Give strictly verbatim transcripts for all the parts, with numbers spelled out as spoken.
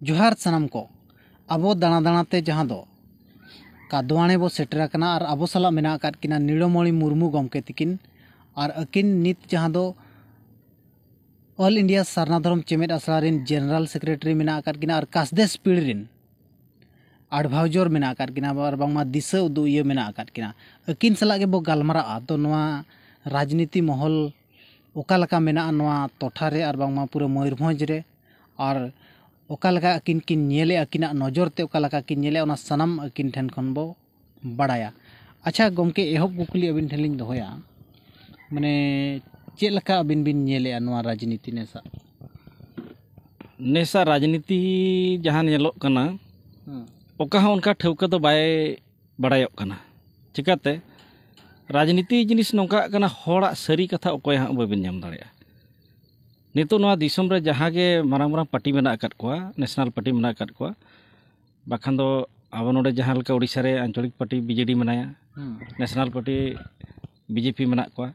ᱡᱚᱦᱟᱨ ᱥᱟᱱᱟᱢ ᱠᱚ᱾ ᱟᱵᱚ ᱫᱟᱬᱟ ᱫᱟᱬᱟ ᱛᱮ ᱡᱟᱦᱟᱸ ᱫᱚ ᱠᱟᱫᱣᱟᱬᱮ ᱵᱚ ᱥᱮᱴᱮᱨ ᱟᱠᱟᱱᱟ ᱟᱨ ᱟᱵᱚ ᱥᱟᱞᱟᱜ ᱢᱮᱱᱟᱜ ᱟᱠᱟᱫ ᱠᱤᱱᱟ ᱱᱤᱲᱚᱢᱚᱬᱤ ᱢᱩᱨᱢᱩ ᱜᱚᱢᱠᱮ ᱛᱤᱠᱤᱱ᱾ ᱟᱨ ᱟᱹᱠᱤᱱ ᱱᱤᱛ ᱡᱟᱦᱟᱸ ᱫᱚ All India ᱥᱟᱨᱱᱟ ᱫᱷᱚᱨᱚᱢ ᱪᱮᱢᱮᱫ ᱟᱥᱲᱟ ᱨᱮᱱ ᱡᱮᱱᱟᱨᱮᱞ ᱥᱮᱠᱨᱮᱴᱟᱨᱤ ᱢᱮᱱᱟᱜ ᱟᱠᱟᱫ ᱠᱤᱱᱟ ᱟᱨ ᱠᱟᱥᱫᱮᱥ ᱯᱤᱲ ᱨᱮᱱ ᱟᱰᱵᱷᱟᱣᱡᱚᱨ ᱢᱮᱱᱟᱜ ᱟᱠᱟᱫ ᱠᱤᱱᱟ, ᱟᱨ ᱵᱟᱝᱢᱟ ᱫᱤᱥᱟᱹ ᱩᱫᱩᱜ ᱤᱭᱟᱹ ᱢᱮᱱᱟᱜ ᱟᱠᱟᱫ ᱠᱤᱱᱟ᱾ ᱟᱹᱠᱤᱱ ᱥᱟᱞᱟᱜ ᱜᱮᱵᱚ ᱜᱟᱞᱢᱟᱨᱟᱜᱼᱟ᱾ ᱛᱚ, ᱱᱚᱣᱟ ᱨᱟᱡᱽᱱᱤᱛᱤ ᱢᱚᱦᱚᱞ ᱚᱠᱟ ᱞᱮᱠᱟ ᱢᱮᱱᱟᱜᱼᱟ ᱱᱚᱣᱟ ᱴᱚᱴᱷᱟ ᱨᱮ ᱟᱨ ᱵᱟᱝᱢᱟ ᱯᱩᱨᱟᱹ ᱢᱚᱭᱩᱨᱵᱷᱚᱸᱡᱽ ᱨᱮ, ᱟᱨ ᱚᱠᱟ ᱞᱮᱠᱟ ᱟᱹᱠᱤᱱ ᱠᱤᱱ ᱧᱮᱞᱮᱫᱼᱟ, ᱟᱹᱠᱤᱱᱟᱜ ᱱᱚᱡᱚᱨ ᱛᱮ ᱚᱠᱟ ᱞᱮᱠᱟ ᱠᱤᱱ ᱧᱮᱞᱮᱫᱼᱟ, ᱚᱱᱟ ᱥᱟᱱᱟᱢ ᱟᱹᱠᱤᱱ ᱴᱷᱮᱱ ᱠᱷᱚᱱ ᱵᱚ ᱵᱟᱲᱟᱭᱟ᱾ ᱟᱪᱪᱷᱟ ᱜᱚᱢᱠᱮ, ᱮᱦᱚᱵ ᱠᱩᱠᱞᱤ ᱟᱹᱵᱤᱱ ᱴᱷᱮᱱ ᱞᱤᱧ ᱫᱚᱦᱚᱭᱟ, ᱢᱟᱱᱮ, ᱪᱮᱫ ᱞᱮᱠᱟ ᱟᱹᱵᱤᱱ ᱵᱤᱱ ᱧᱮᱞᱮᱫᱼᱟ ᱱᱚᱣᱟ ᱨᱟᱡᱽᱱᱤᱛᱤ ᱱᱮᱥᱟᱜ? ᱱᱮᱥᱟᱜ ᱨᱟᱡᱽᱱᱤᱛᱤ ᱡᱟᱦᱟᱸ ᱧᱮᱞᱚᱜ ᱠᱟᱱᱟ, ᱦᱩᱸ᱾ ᱚᱠᱟ ᱦᱚᱸ ᱚᱱᱠᱟ ᱴᱷᱟᱹᱣᱠᱟᱹ ᱫᱚ ᱵᱟᱭ ᱵᱟᱲᱟᱭᱚᱜ ᱠᱟᱱᱟ᱾ ᱪᱤᱠᱟᱹᱛᱮ? ᱨᱟᱡᱽᱱᱤᱛᱤ ᱡᱤᱱᱤᱥ ᱱᱚᱝᱠᱟᱜ ᱠᱟᱱᱟ, ᱦᱚᱲᱟᱜ ᱥᱟᱹᱨᱤ ᱠᱟᱛᱷᱟ ᱚᱠᱚᱭ ᱦᱟᱸᱜ ᱵᱟᱹᱵᱤᱱ ᱧᱟᱢ ᱫᱟᱲᱮᱭᱟᱜᱼᱟ᱾ ᱱᱤᱛᱚᱜ ᱱᱚᱣᱟ ᱫᱤᱥᱚᱢ ᱨᱮ ᱡᱟᱦᱟᱸ ᱜᱮ ᱢᱟᱨᱟᱝ ᱢᱟᱨᱟᱝ ᱯᱟᱨᱴᱤ ᱢᱮᱱᱟᱜ ᱟᱠᱟᱫ ᱠᱚᱣᱟ, ᱱᱮᱥᱱᱟᱞ ᱯᱟᱨᱴᱤ ᱢᱮᱱᱟᱜ ᱟᱠᱟᱫ ᱠᱚᱣᱟ, ᱵᱟᱠᱷᱟᱱ ᱫᱚ ᱟᱵᱚ ᱱᱚᱰᱮ ᱡᱟᱦᱟᱸ ᱞᱮᱠᱟ ᱳᱰᱤᱥᱟ ᱨᱮ ᱟᱧᱪᱚᱞᱤᱠ ᱯᱟᱨᱴᱤ ᱵᱤᱡᱮᱰᱤ ᱢᱮᱱᱟᱭᱟ, ᱦᱩᱸ᱾ ᱱᱮᱥᱱᱟᱞ ᱯᱟᱨᱴᱤ ᱵᱤᱡᱮᱯᱤ ᱢᱮᱱᱟᱜ ᱠᱚᱣᱟ,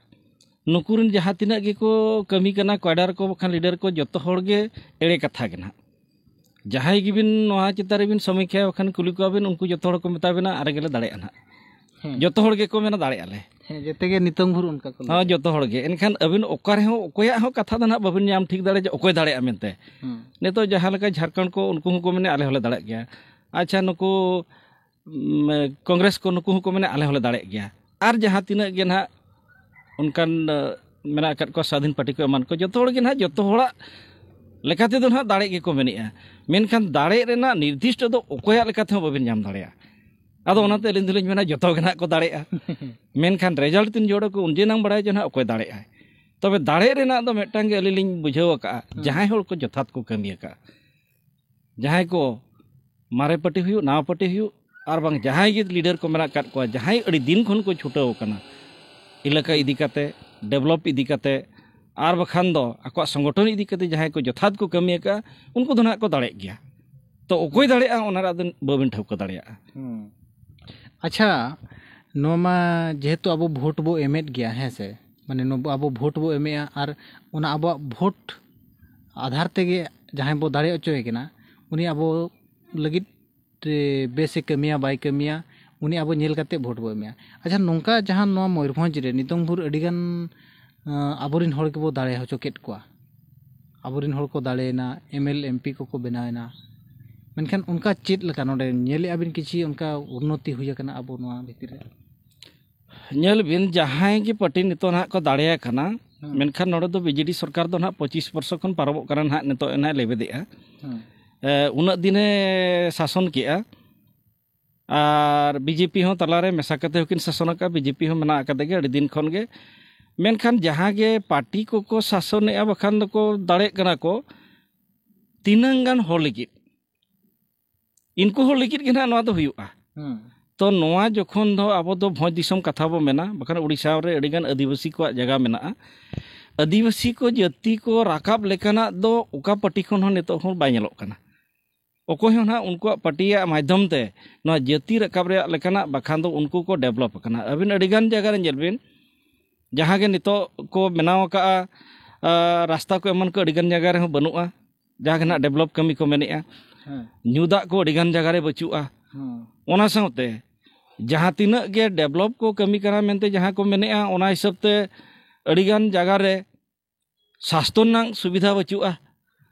ᱱᱩᱠᱩ ᱨᱮᱱ ᱡᱟᱦᱟᱸ ᱛᱤᱱᱟᱹᱜ ᱜᱮᱠᱚ ᱠᱟᱹᱢᱤ ᱠᱟᱱᱟ, ᱠᱟᱰᱟᱨ ᱠᱚ ᱵᱟᱠᱷᱟᱱ ᱞᱤᱰᱟᱨ ᱠᱚ, ᱡᱚᱛᱚ ᱦᱚᱲ ᱜᱮ ᱮᱲᱮ ᱠᱟᱛᱷᱟ ᱜᱮ ᱱᱟᱦᱟᱜ᱾ ᱡᱟᱦᱟᱸᱭ ᱜᱮᱵᱤᱱ ᱱᱚᱣᱟ ᱪᱮᱛᱟᱱ ᱨᱮᱵᱤᱱ ᱥᱚᱢᱤᱠᱠᱷᱟᱭᱟ, ᱵᱟᱠᱷᱟᱱ ᱠᱩᱞᱤ ᱠᱚᱣᱟᱵᱤᱱ, ᱩᱱᱠᱩ ᱡᱚᱛᱚ ᱦᱚᱲ ᱠᱚ ᱢᱮᱛᱟ ᱵᱤᱱᱟ, "ᱟᱞᱮ ᱜᱮᱞᱮ ᱫᱟᱲᱮᱭᱟᱜᱼᱟ ᱱᱟᱦᱟᱜ᱾" ᱦᱮᱸ᱾ ᱡᱚᱛᱚ ᱦᱚᱲ ᱜᱮᱠᱚ ᱢᱮᱱᱟ, "ᱫᱟᱲᱮᱭᱟᱜᱼᱟ ᱞᱮ᱾" ᱦᱮᱸ, ᱡᱚᱛᱚ ᱜᱮ ᱱᱤᱛᱚᱝ ᱵᱷᱳᱨ ᱚᱱᱠᱟ ᱠᱚ ᱦᱚᱸ, ᱞᱟᱹᱭᱟ᱾ ᱡᱚᱛᱚ ᱦᱚᱲ ᱜᱮ᱾ ᱮᱱᱠᱷᱟᱱ ᱟᱹᱵᱤᱱ ᱚᱠᱟ ᱨᱮᱦᱚᱸ ᱚᱠᱚᱭᱟᱜ ᱦᱚᱸ ᱠᱟᱛᱷᱟ ᱫᱚ ᱱᱟᱦᱟᱜ ᱵᱟᱹᱵᱤᱱ ᱧᱟᱢ ᱴᱷᱤᱠ ᱫᱟᱲᱮᱭᱟᱜᱼᱟ ᱡᱮ ᱚᱠᱚᱭ ᱫᱟᱲᱮᱭᱟᱜᱼᱟ ᱢᱮᱱᱛᱮ᱾ ᱦᱩᱸ᱾ ᱱᱤᱛᱚᱜ ᱡᱟᱦᱟᱸ ᱞᱮᱠᱟ ᱡᱷᱟᱲᱠᱷᱚᱸᱰ ᱠᱚ, ᱩᱱᱠᱩ ᱦᱚᱸᱠᱚ ᱢᱮᱱᱟ, "ᱟᱞᱮ ᱦᱚᱸᱞᱮ ᱫᱟᱲᱮᱭᱟᱜ ᱜᱮᱭᱟ᱾" ᱟᱪᱪᱷᱟ, ᱱᱩᱠᱩ ᱩᱢ, ᱠᱚᱝᱜᱨᱮᱥ ᱠᱚ, ᱱᱩᱠᱩ ᱦᱚᱸᱠᱚ ᱢᱮᱱᱟ, "ᱟᱞᱮ ᱦᱚᱸᱞᱮ ᱫᱟᱲᱮᱭᱟᱜ ᱜᱮᱭᱟ᱾" ᱟᱨ ᱡᱟᱦᱟᱸ ᱛᱤᱱᱟᱹᱜ ᱜᱮ ᱱᱟᱦᱟᱜ ᱚᱱᱠᱟᱱ, ᱟ, ᱢᱮᱱᱟᱜ ᱟᱠᱟᱫ ᱠᱚᱣᱟ, ᱥᱟᱫᱷᱤᱱ ᱯᱟᱨᱴᱤ ᱠᱚ ᱮᱢᱟᱱ ᱠᱚ, ᱡᱚᱛᱚ ᱦᱚᱲ ᱜᱮ ᱱᱟᱦᱟᱜ, ᱡᱚᱛᱚ ᱦᱚᱲᱟᱜ ᱞᱮᱠᱟ ᱛᱮᱫᱚ ᱱᱟᱦᱟᱜ ᱫᱟᱲᱮ ᱜᱮᱠᱚ ᱢᱮᱱᱮᱜᱼᱟ᱾ ᱢᱮᱱᱠᱷᱟᱱ ᱫᱟᱲᱮ ᱨᱮᱱᱟᱜ ᱱᱤᱨᱫᱤᱥᱴᱚ ᱫᱚ ᱚᱠᱚᱭᱟᱜ ᱞᱮᱠᱟ ᱛᱮᱦᱚᱸ ᱵᱟᱹᱵᱤᱱ ᱧᱟᱢ ᱫᱟᱲᱮᱭᱟᱜᱼᱟ᱾ ᱟᱫᱚ ᱚᱱᱟᱛᱮ ᱟᱹᱞᱤᱧ ᱫᱚᱞᱤᱧ ᱢᱮᱱᱟ, ᱡᱚᱛᱚ ᱜᱮ ᱱᱟᱦᱟᱜ ᱠᱚ ᱫᱟᱲᱮᱜᱼᱟ᱾ ᱢᱮᱱᱠᱷᱟᱱ ᱨᱮᱡᱟᱞᱴ ᱛᱤᱱ ᱡᱚᱦᱚᱜ ᱠᱚ, ᱩᱱ ᱡᱮ ᱱᱟᱝ ᱵᱟᱲᱟᱭᱟ ᱡᱮ ᱱᱟᱦᱟᱜ ᱚᱠᱚᱭ ᱫᱟᱲᱮᱜᱼᱟᱭ᱾ ᱛᱚᱵᱮ ᱫᱟᱲᱮ ᱨᱮᱱᱟᱜ ᱫᱚ ᱢᱤᱫᱴᱟᱝ ᱜᱮ ᱟᱹᱞᱤᱧ ᱞᱤᱧ ᱵᱩᱡᱷᱟᱹᱣ ᱟᱠᱟᱫᱼᱟ, ᱦᱩᱸ᱾ ᱡᱟᱦᱟᱸᱭ ᱦᱚᱲ ᱠᱚ ᱡᱚᱛᱷᱟᱛ ᱠᱚ ᱠᱟᱹᱢᱤ ᱟᱠᱟᱫᱼᱟ, ᱡᱟᱦᱟᱸᱭ ᱠᱚ ᱢᱟᱨᱮ ᱯᱟᱹᱴᱤ ᱦᱩᱭᱩᱜ, ᱱᱟᱣᱟ ᱯᱟᱹᱴᱤ ᱦᱩᱭᱩᱜ, ᱟᱨ ᱵᱟᱝ ᱡᱟᱦᱟᱸᱭ ᱜᱮ ᱞᱤᱰᱟᱨ ᱠᱚ ᱢᱮᱱᱟᱜ ᱟᱠᱟᱫ ᱠᱚᱣᱟ, ᱡᱟᱦᱟᱸᱭ ᱟᱹᱰᱤ ᱫᱤᱱ ᱠᱷᱚᱱ ᱠᱚ ᱪᱷᱩᱴᱟᱹᱣ ᱟᱠᱟᱱᱟ ᱮᱞᱟᱠᱟ ᱤᱫᱤ ᱠᱟᱛᱮ, ᱰᱮᱵᱷᱞᱚᱯ ᱤᱫᱤ ᱠᱟᱛᱮ, ᱟᱨ ᱵᱟᱠᱷᱟᱱ ᱫᱚ ᱟᱠᱚᱣᱟᱜ ᱥᱚᱝᱜᱚᱴᱷᱚᱱ ᱤᱫᱤ ᱠᱟᱛᱮ ᱡᱟᱦᱟᱸᱭ ᱠᱚ ᱡᱚᱛᱷᱟᱛ ᱠᱚ ᱠᱟᱹᱢᱤ ᱟᱠᱟᱫᱼᱟ, ᱩᱱᱠᱩ ᱫᱚ ᱱᱟᱦᱟᱜ ᱠᱚ ᱫᱟᱲᱮᱜ ᱜᱮᱭᱟ᱾ ᱛᱚ ᱚᱠᱚᱭ ᱫᱟᱲᱮᱭᱟᱜᱼᱟ, ᱚᱱᱟ ᱨᱮ ᱟᱫᱚ ᱵᱟᱹᱵᱤᱱ ᱴᱷᱟᱹᱣᱠᱟᱹ ᱫᱟᱲᱮᱭᱟᱜᱼᱟ᱾ ᱦᱩᱸ᱾ ᱟᱪᱪᱷᱟ, ᱱᱚᱣᱟ ᱢᱟ ᱡᱮᱦᱮᱛᱩ ᱟᱵᱚ ᱵᱷᱳᱴ ᱵᱚ ᱮᱢᱮᱫ ᱜᱮᱭᱟ, ᱦᱮᱸ ᱥᱮ? ᱢᱟᱱᱮ ᱱᱚᱣᱟ ᱟᱵᱚ ᱵᱷᱳᱴ ᱵᱚ ᱮᱢᱮᱜᱼᱟ, ᱟᱨ ᱚᱱᱟ ᱟᱵᱚᱣᱟᱜ ᱵᱷᱳᱴ ᱟᱫᱷᱟᱨ ᱛᱮᱜᱮ ᱡᱟᱦᱟᱸᱭ ᱵᱚ ᱫᱟᱲᱮ ᱦᱚᱪᱚᱭᱮ ᱠᱟᱱᱟ, ᱩᱱᱤ ᱟᱵᱚ ᱞᱟᱹᱜᱤᱫ ᱵᱮᱥᱮ ᱠᱟᱹᱢᱤᱭᱟ ᱵᱟᱭ ᱠᱟᱹᱢᱤᱭᱟ, ᱩᱱᱤ ᱟᱵᱚ ᱧᱮᱞ ᱠᱟᱛᱮ ᱵᱷᱳᱴ ᱵᱚ ᱮᱢᱮᱭᱟ᱾ ᱟᱪᱪᱷᱟ, ᱱᱚᱝᱠᱟ ᱡᱟᱦᱟᱸ ᱱᱚᱣᱟ ᱢᱚᱭᱩᱨᱵᱷᱚᱸᱡᱽ ᱨᱮ ᱱᱤᱛᱚᱝ ᱵᱷᱳᱨ ᱟᱹᱰᱤᱜᱟᱱ ᱟᱵᱚᱨᱮᱱ ᱦᱚᱲ ᱜᱮᱵᱚ ᱫᱟᱲᱮ ᱦᱚᱪᱚ ᱠᱮᱫ ᱠᱚᱣᱟ᱾ ᱟᱵᱚᱨᱮᱱ ᱦᱚᱲ ᱠᱚ ᱫᱟᱲᱮᱭᱮᱱᱟ, ᱮᱢ ᱮᱞ ᱮᱢ ᱯᱤ ᱠᱚᱠᱚ ᱵᱮᱱᱟᱣᱮᱱᱟ᱾ ᱢᱮᱱᱠᱷᱟᱱ ᱚᱱᱠᱟ ᱪᱮᱫ ᱞᱮᱠᱟ ᱱᱚᱰᱮ ᱧᱮᱞᱮᱫᱼᱟ ᱵᱤᱱ ᱠᱤᱪᱷᱤ ᱚᱱᱠᱟ ᱩᱱᱱᱚᱛᱤ ᱦᱩᱭ ᱟᱠᱟᱱᱟ ᱟᱵᱚ ᱱᱚᱣᱟ ᱵᱷᱤᱛᱤᱨ ᱨᱮ? ᱧᱮᱞ ᱵᱤᱱ, ᱡᱟᱦᱟᱸᱭ ᱜᱮ ᱯᱟᱨᱴᱤ ᱱᱤᱛᱚᱜ ᱱᱟᱦᱟᱜ ᱠᱚ ᱫᱟᱲᱮᱭᱟ ᱠᱟᱱᱟ, ᱢᱮᱱᱠᱷᱟᱱ ᱱᱚᱰᱮ ᱫᱚ ᱵᱤᱡᱮᱰᱤ ᱥᱚᱨᱠᱟᱨ ᱫᱚ ᱱᱟᱦᱟᱜ ᱯᱚᱸᱪᱤᱥ ᱵᱚᱨᱥᱚ ᱠᱷᱚᱱ ᱯᱟᱨᱚᱢᱚᱜ ᱠᱟᱱᱟ ᱱᱟᱦᱟᱜ, ᱱᱤᱛᱚᱜ ᱱᱟᱦᱟᱜ ᱞᱮᱵᱮᱫᱮᱜᱼᱟ᱾ ᱩᱱᱟᱹᱜ ᱫᱤᱱᱮ ᱥᱟᱥᱚᱱ ᱠᱮᱜᱼᱟ, ᱟᱨ ᱵᱤᱡᱮᱯᱤ ᱦᱚᱸ ᱛᱟᱞᱟᱨᱮ ᱢᱮᱥᱟ ᱠᱟᱛᱮ ᱦᱚᱸᱠᱤᱱ ᱥᱟᱥᱚᱱ ᱟᱠᱟᱫᱼᱟ, ᱵᱤᱡᱮᱯᱤ ᱦᱚᱸ ᱢᱮᱱᱟᱜ ᱟᱠᱟᱫ ᱜᱮᱭᱟ ᱟᱹᱰᱤ ᱫᱤᱱ ᱠᱷᱚᱱ ᱜᱮ᱾ ᱢᱮᱱᱠᱷᱟᱱ ᱡᱟᱦᱟᱸ ᱜᱮ ᱯᱟᱨᱴᱤ ᱠᱚᱠᱚ ᱥᱟᱥᱚᱱᱮᱜᱼᱟ ᱵᱟᱠᱷᱟᱱ ᱫᱚᱠᱚ ᱫᱟᱲᱮᱜ ᱠᱟᱱᱟ ᱠᱚ, ᱛᱤᱱᱟᱹᱝ ᱜᱟᱱ ᱦᱚᱲ ᱞᱟᱹᱜᱤᱫ, ᱤᱱᱠᱩ ᱦᱚᱲ ᱞᱟᱹᱜᱤᱫ ᱜᱮ ᱱᱟᱦᱟᱜ ᱱᱚᱣᱟ ᱫᱚ ᱦᱩᱭᱩᱜᱼᱟ᱾ ᱛᱚ ᱱᱚᱣᱟ ᱡᱚᱠᱷᱚᱱ ᱫᱚ ᱟᱵᱚ ᱫᱚ ᱵᱷᱚᱸᱡᱽ ᱫᱤᱥᱚᱢ ᱠᱟᱛᱷᱟ ᱵᱚ ᱢᱮᱱᱟ, ᱵᱟᱠᱷᱟᱱ ᱩᱲᱤᱥᱥᱟ ᱨᱮ ᱟᱹᱰᱤᱜᱟᱱ ᱟᱹᱫᱤᱵᱟᱹᱥᱤ ᱠᱚᱣᱟᱜ ᱡᱟᱭᱜᱟ ᱢᱮᱱᱟᱜᱼᱟ᱾ ᱟᱹᱫᱤᱵᱟᱹᱥᱤ ᱠᱚ ᱡᱟᱹᱛᱤ ᱠᱚ ᱨᱟᱠᱟᱵ ᱞᱮᱠᱟᱱᱟᱜ ᱫᱚ ᱚᱠᱟ ᱯᱟᱨᱴᱤ ᱠᱷᱚᱱ ᱦᱚᱸ ᱱᱤᱛᱚᱜ ᱦᱚᱸ ᱵᱟᱭ ᱧᱮᱞᱚᱜ ᱠᱟᱱᱟ᱾ ᱚᱠᱚᱭ ᱦᱚᱸ ᱱᱟᱦᱟᱜ ᱩᱱᱠᱩᱣᱟᱜ ᱯᱟᱨᱴᱤᱭᱟᱜ ᱢᱟᱫᱽᱫᱷᱚᱢ ᱛᱮ ᱱᱚᱣᱟ ᱡᱟᱹᱛᱤ ᱨᱟᱠᱟᱵ ᱨᱮᱭᱟᱜ ᱞᱮᱠᱟᱱᱟᱜ ᱵᱟᱠᱷᱟᱱ ᱫᱚ ᱩᱱᱠᱩ ᱠᱚ ᱰᱮᱵᱷᱞᱚᱯ ᱟᱠᱟᱱᱟ᱾ ᱟᱹᱵᱤᱱ ᱟᱹᱰᱤᱜᱟᱱ ᱡᱟᱭᱜᱟ ᱨᱮ ᱧᱮᱞ ᱵᱤᱱ, ᱡᱟᱦᱟᱸ ᱜᱮ ᱱᱤᱛᱚᱜ ᱠᱚ ᱵᱮᱱᱟᱣ ᱟᱠᱟᱫᱼᱟ, ᱟᱨ ᱨᱟᱥᱛᱟ ᱠᱚ ᱮᱢᱟᱱ ᱠᱚ ᱟᱹᱰᱤᱜᱟᱱ ᱡᱟᱭᱜᱟ ᱨᱮᱦᱚᱸ ᱵᱟᱹᱱᱩᱜᱼᱟ, ᱡᱟᱦᱟᱸ ᱜᱮ ᱱᱟᱦᱟᱜ ᱰᱮᱵᱷᱞᱚᱯ ᱠᱟᱹᱢᱤ ᱠᱚ ᱢᱮᱱᱮᱫᱼᱟ᱾ ᱧᱩ ᱫᱟᱜ ᱠᱚ ᱟᱹᱰᱤᱜᱟᱱ ᱡᱟᱭᱜᱟ ᱨᱮ ᱵᱟᱹᱪᱩᱜᱼᱟ᱾ ᱚᱱᱟ ᱥᱟᱶᱛᱮ ᱡᱟᱦᱟᱸ ᱛᱤᱱᱟᱹᱜ ᱜᱮ ᱰᱮᱵᱷᱞᱚᱯ ᱠᱚ ᱠᱟᱹᱢᱤ ᱠᱟᱱᱟ ᱢᱮᱱᱛᱮ ᱡᱟᱦᱟᱸ ᱠᱚ ᱢᱮᱱᱮᱫᱼᱟ, ᱚᱱᱟ ᱦᱤᱥᱟᱹᱵ ᱛᱮ ᱟᱹᱰᱤᱜᱟᱱ ᱡᱟᱭᱜᱟ ᱨᱮ ᱥᱟᱥᱛᱷᱚ ᱨᱮᱱᱟᱜ ᱥᱩᱵᱤᱫᱷᱟ ᱵᱟᱹᱪᱩᱜᱼᱟ᱾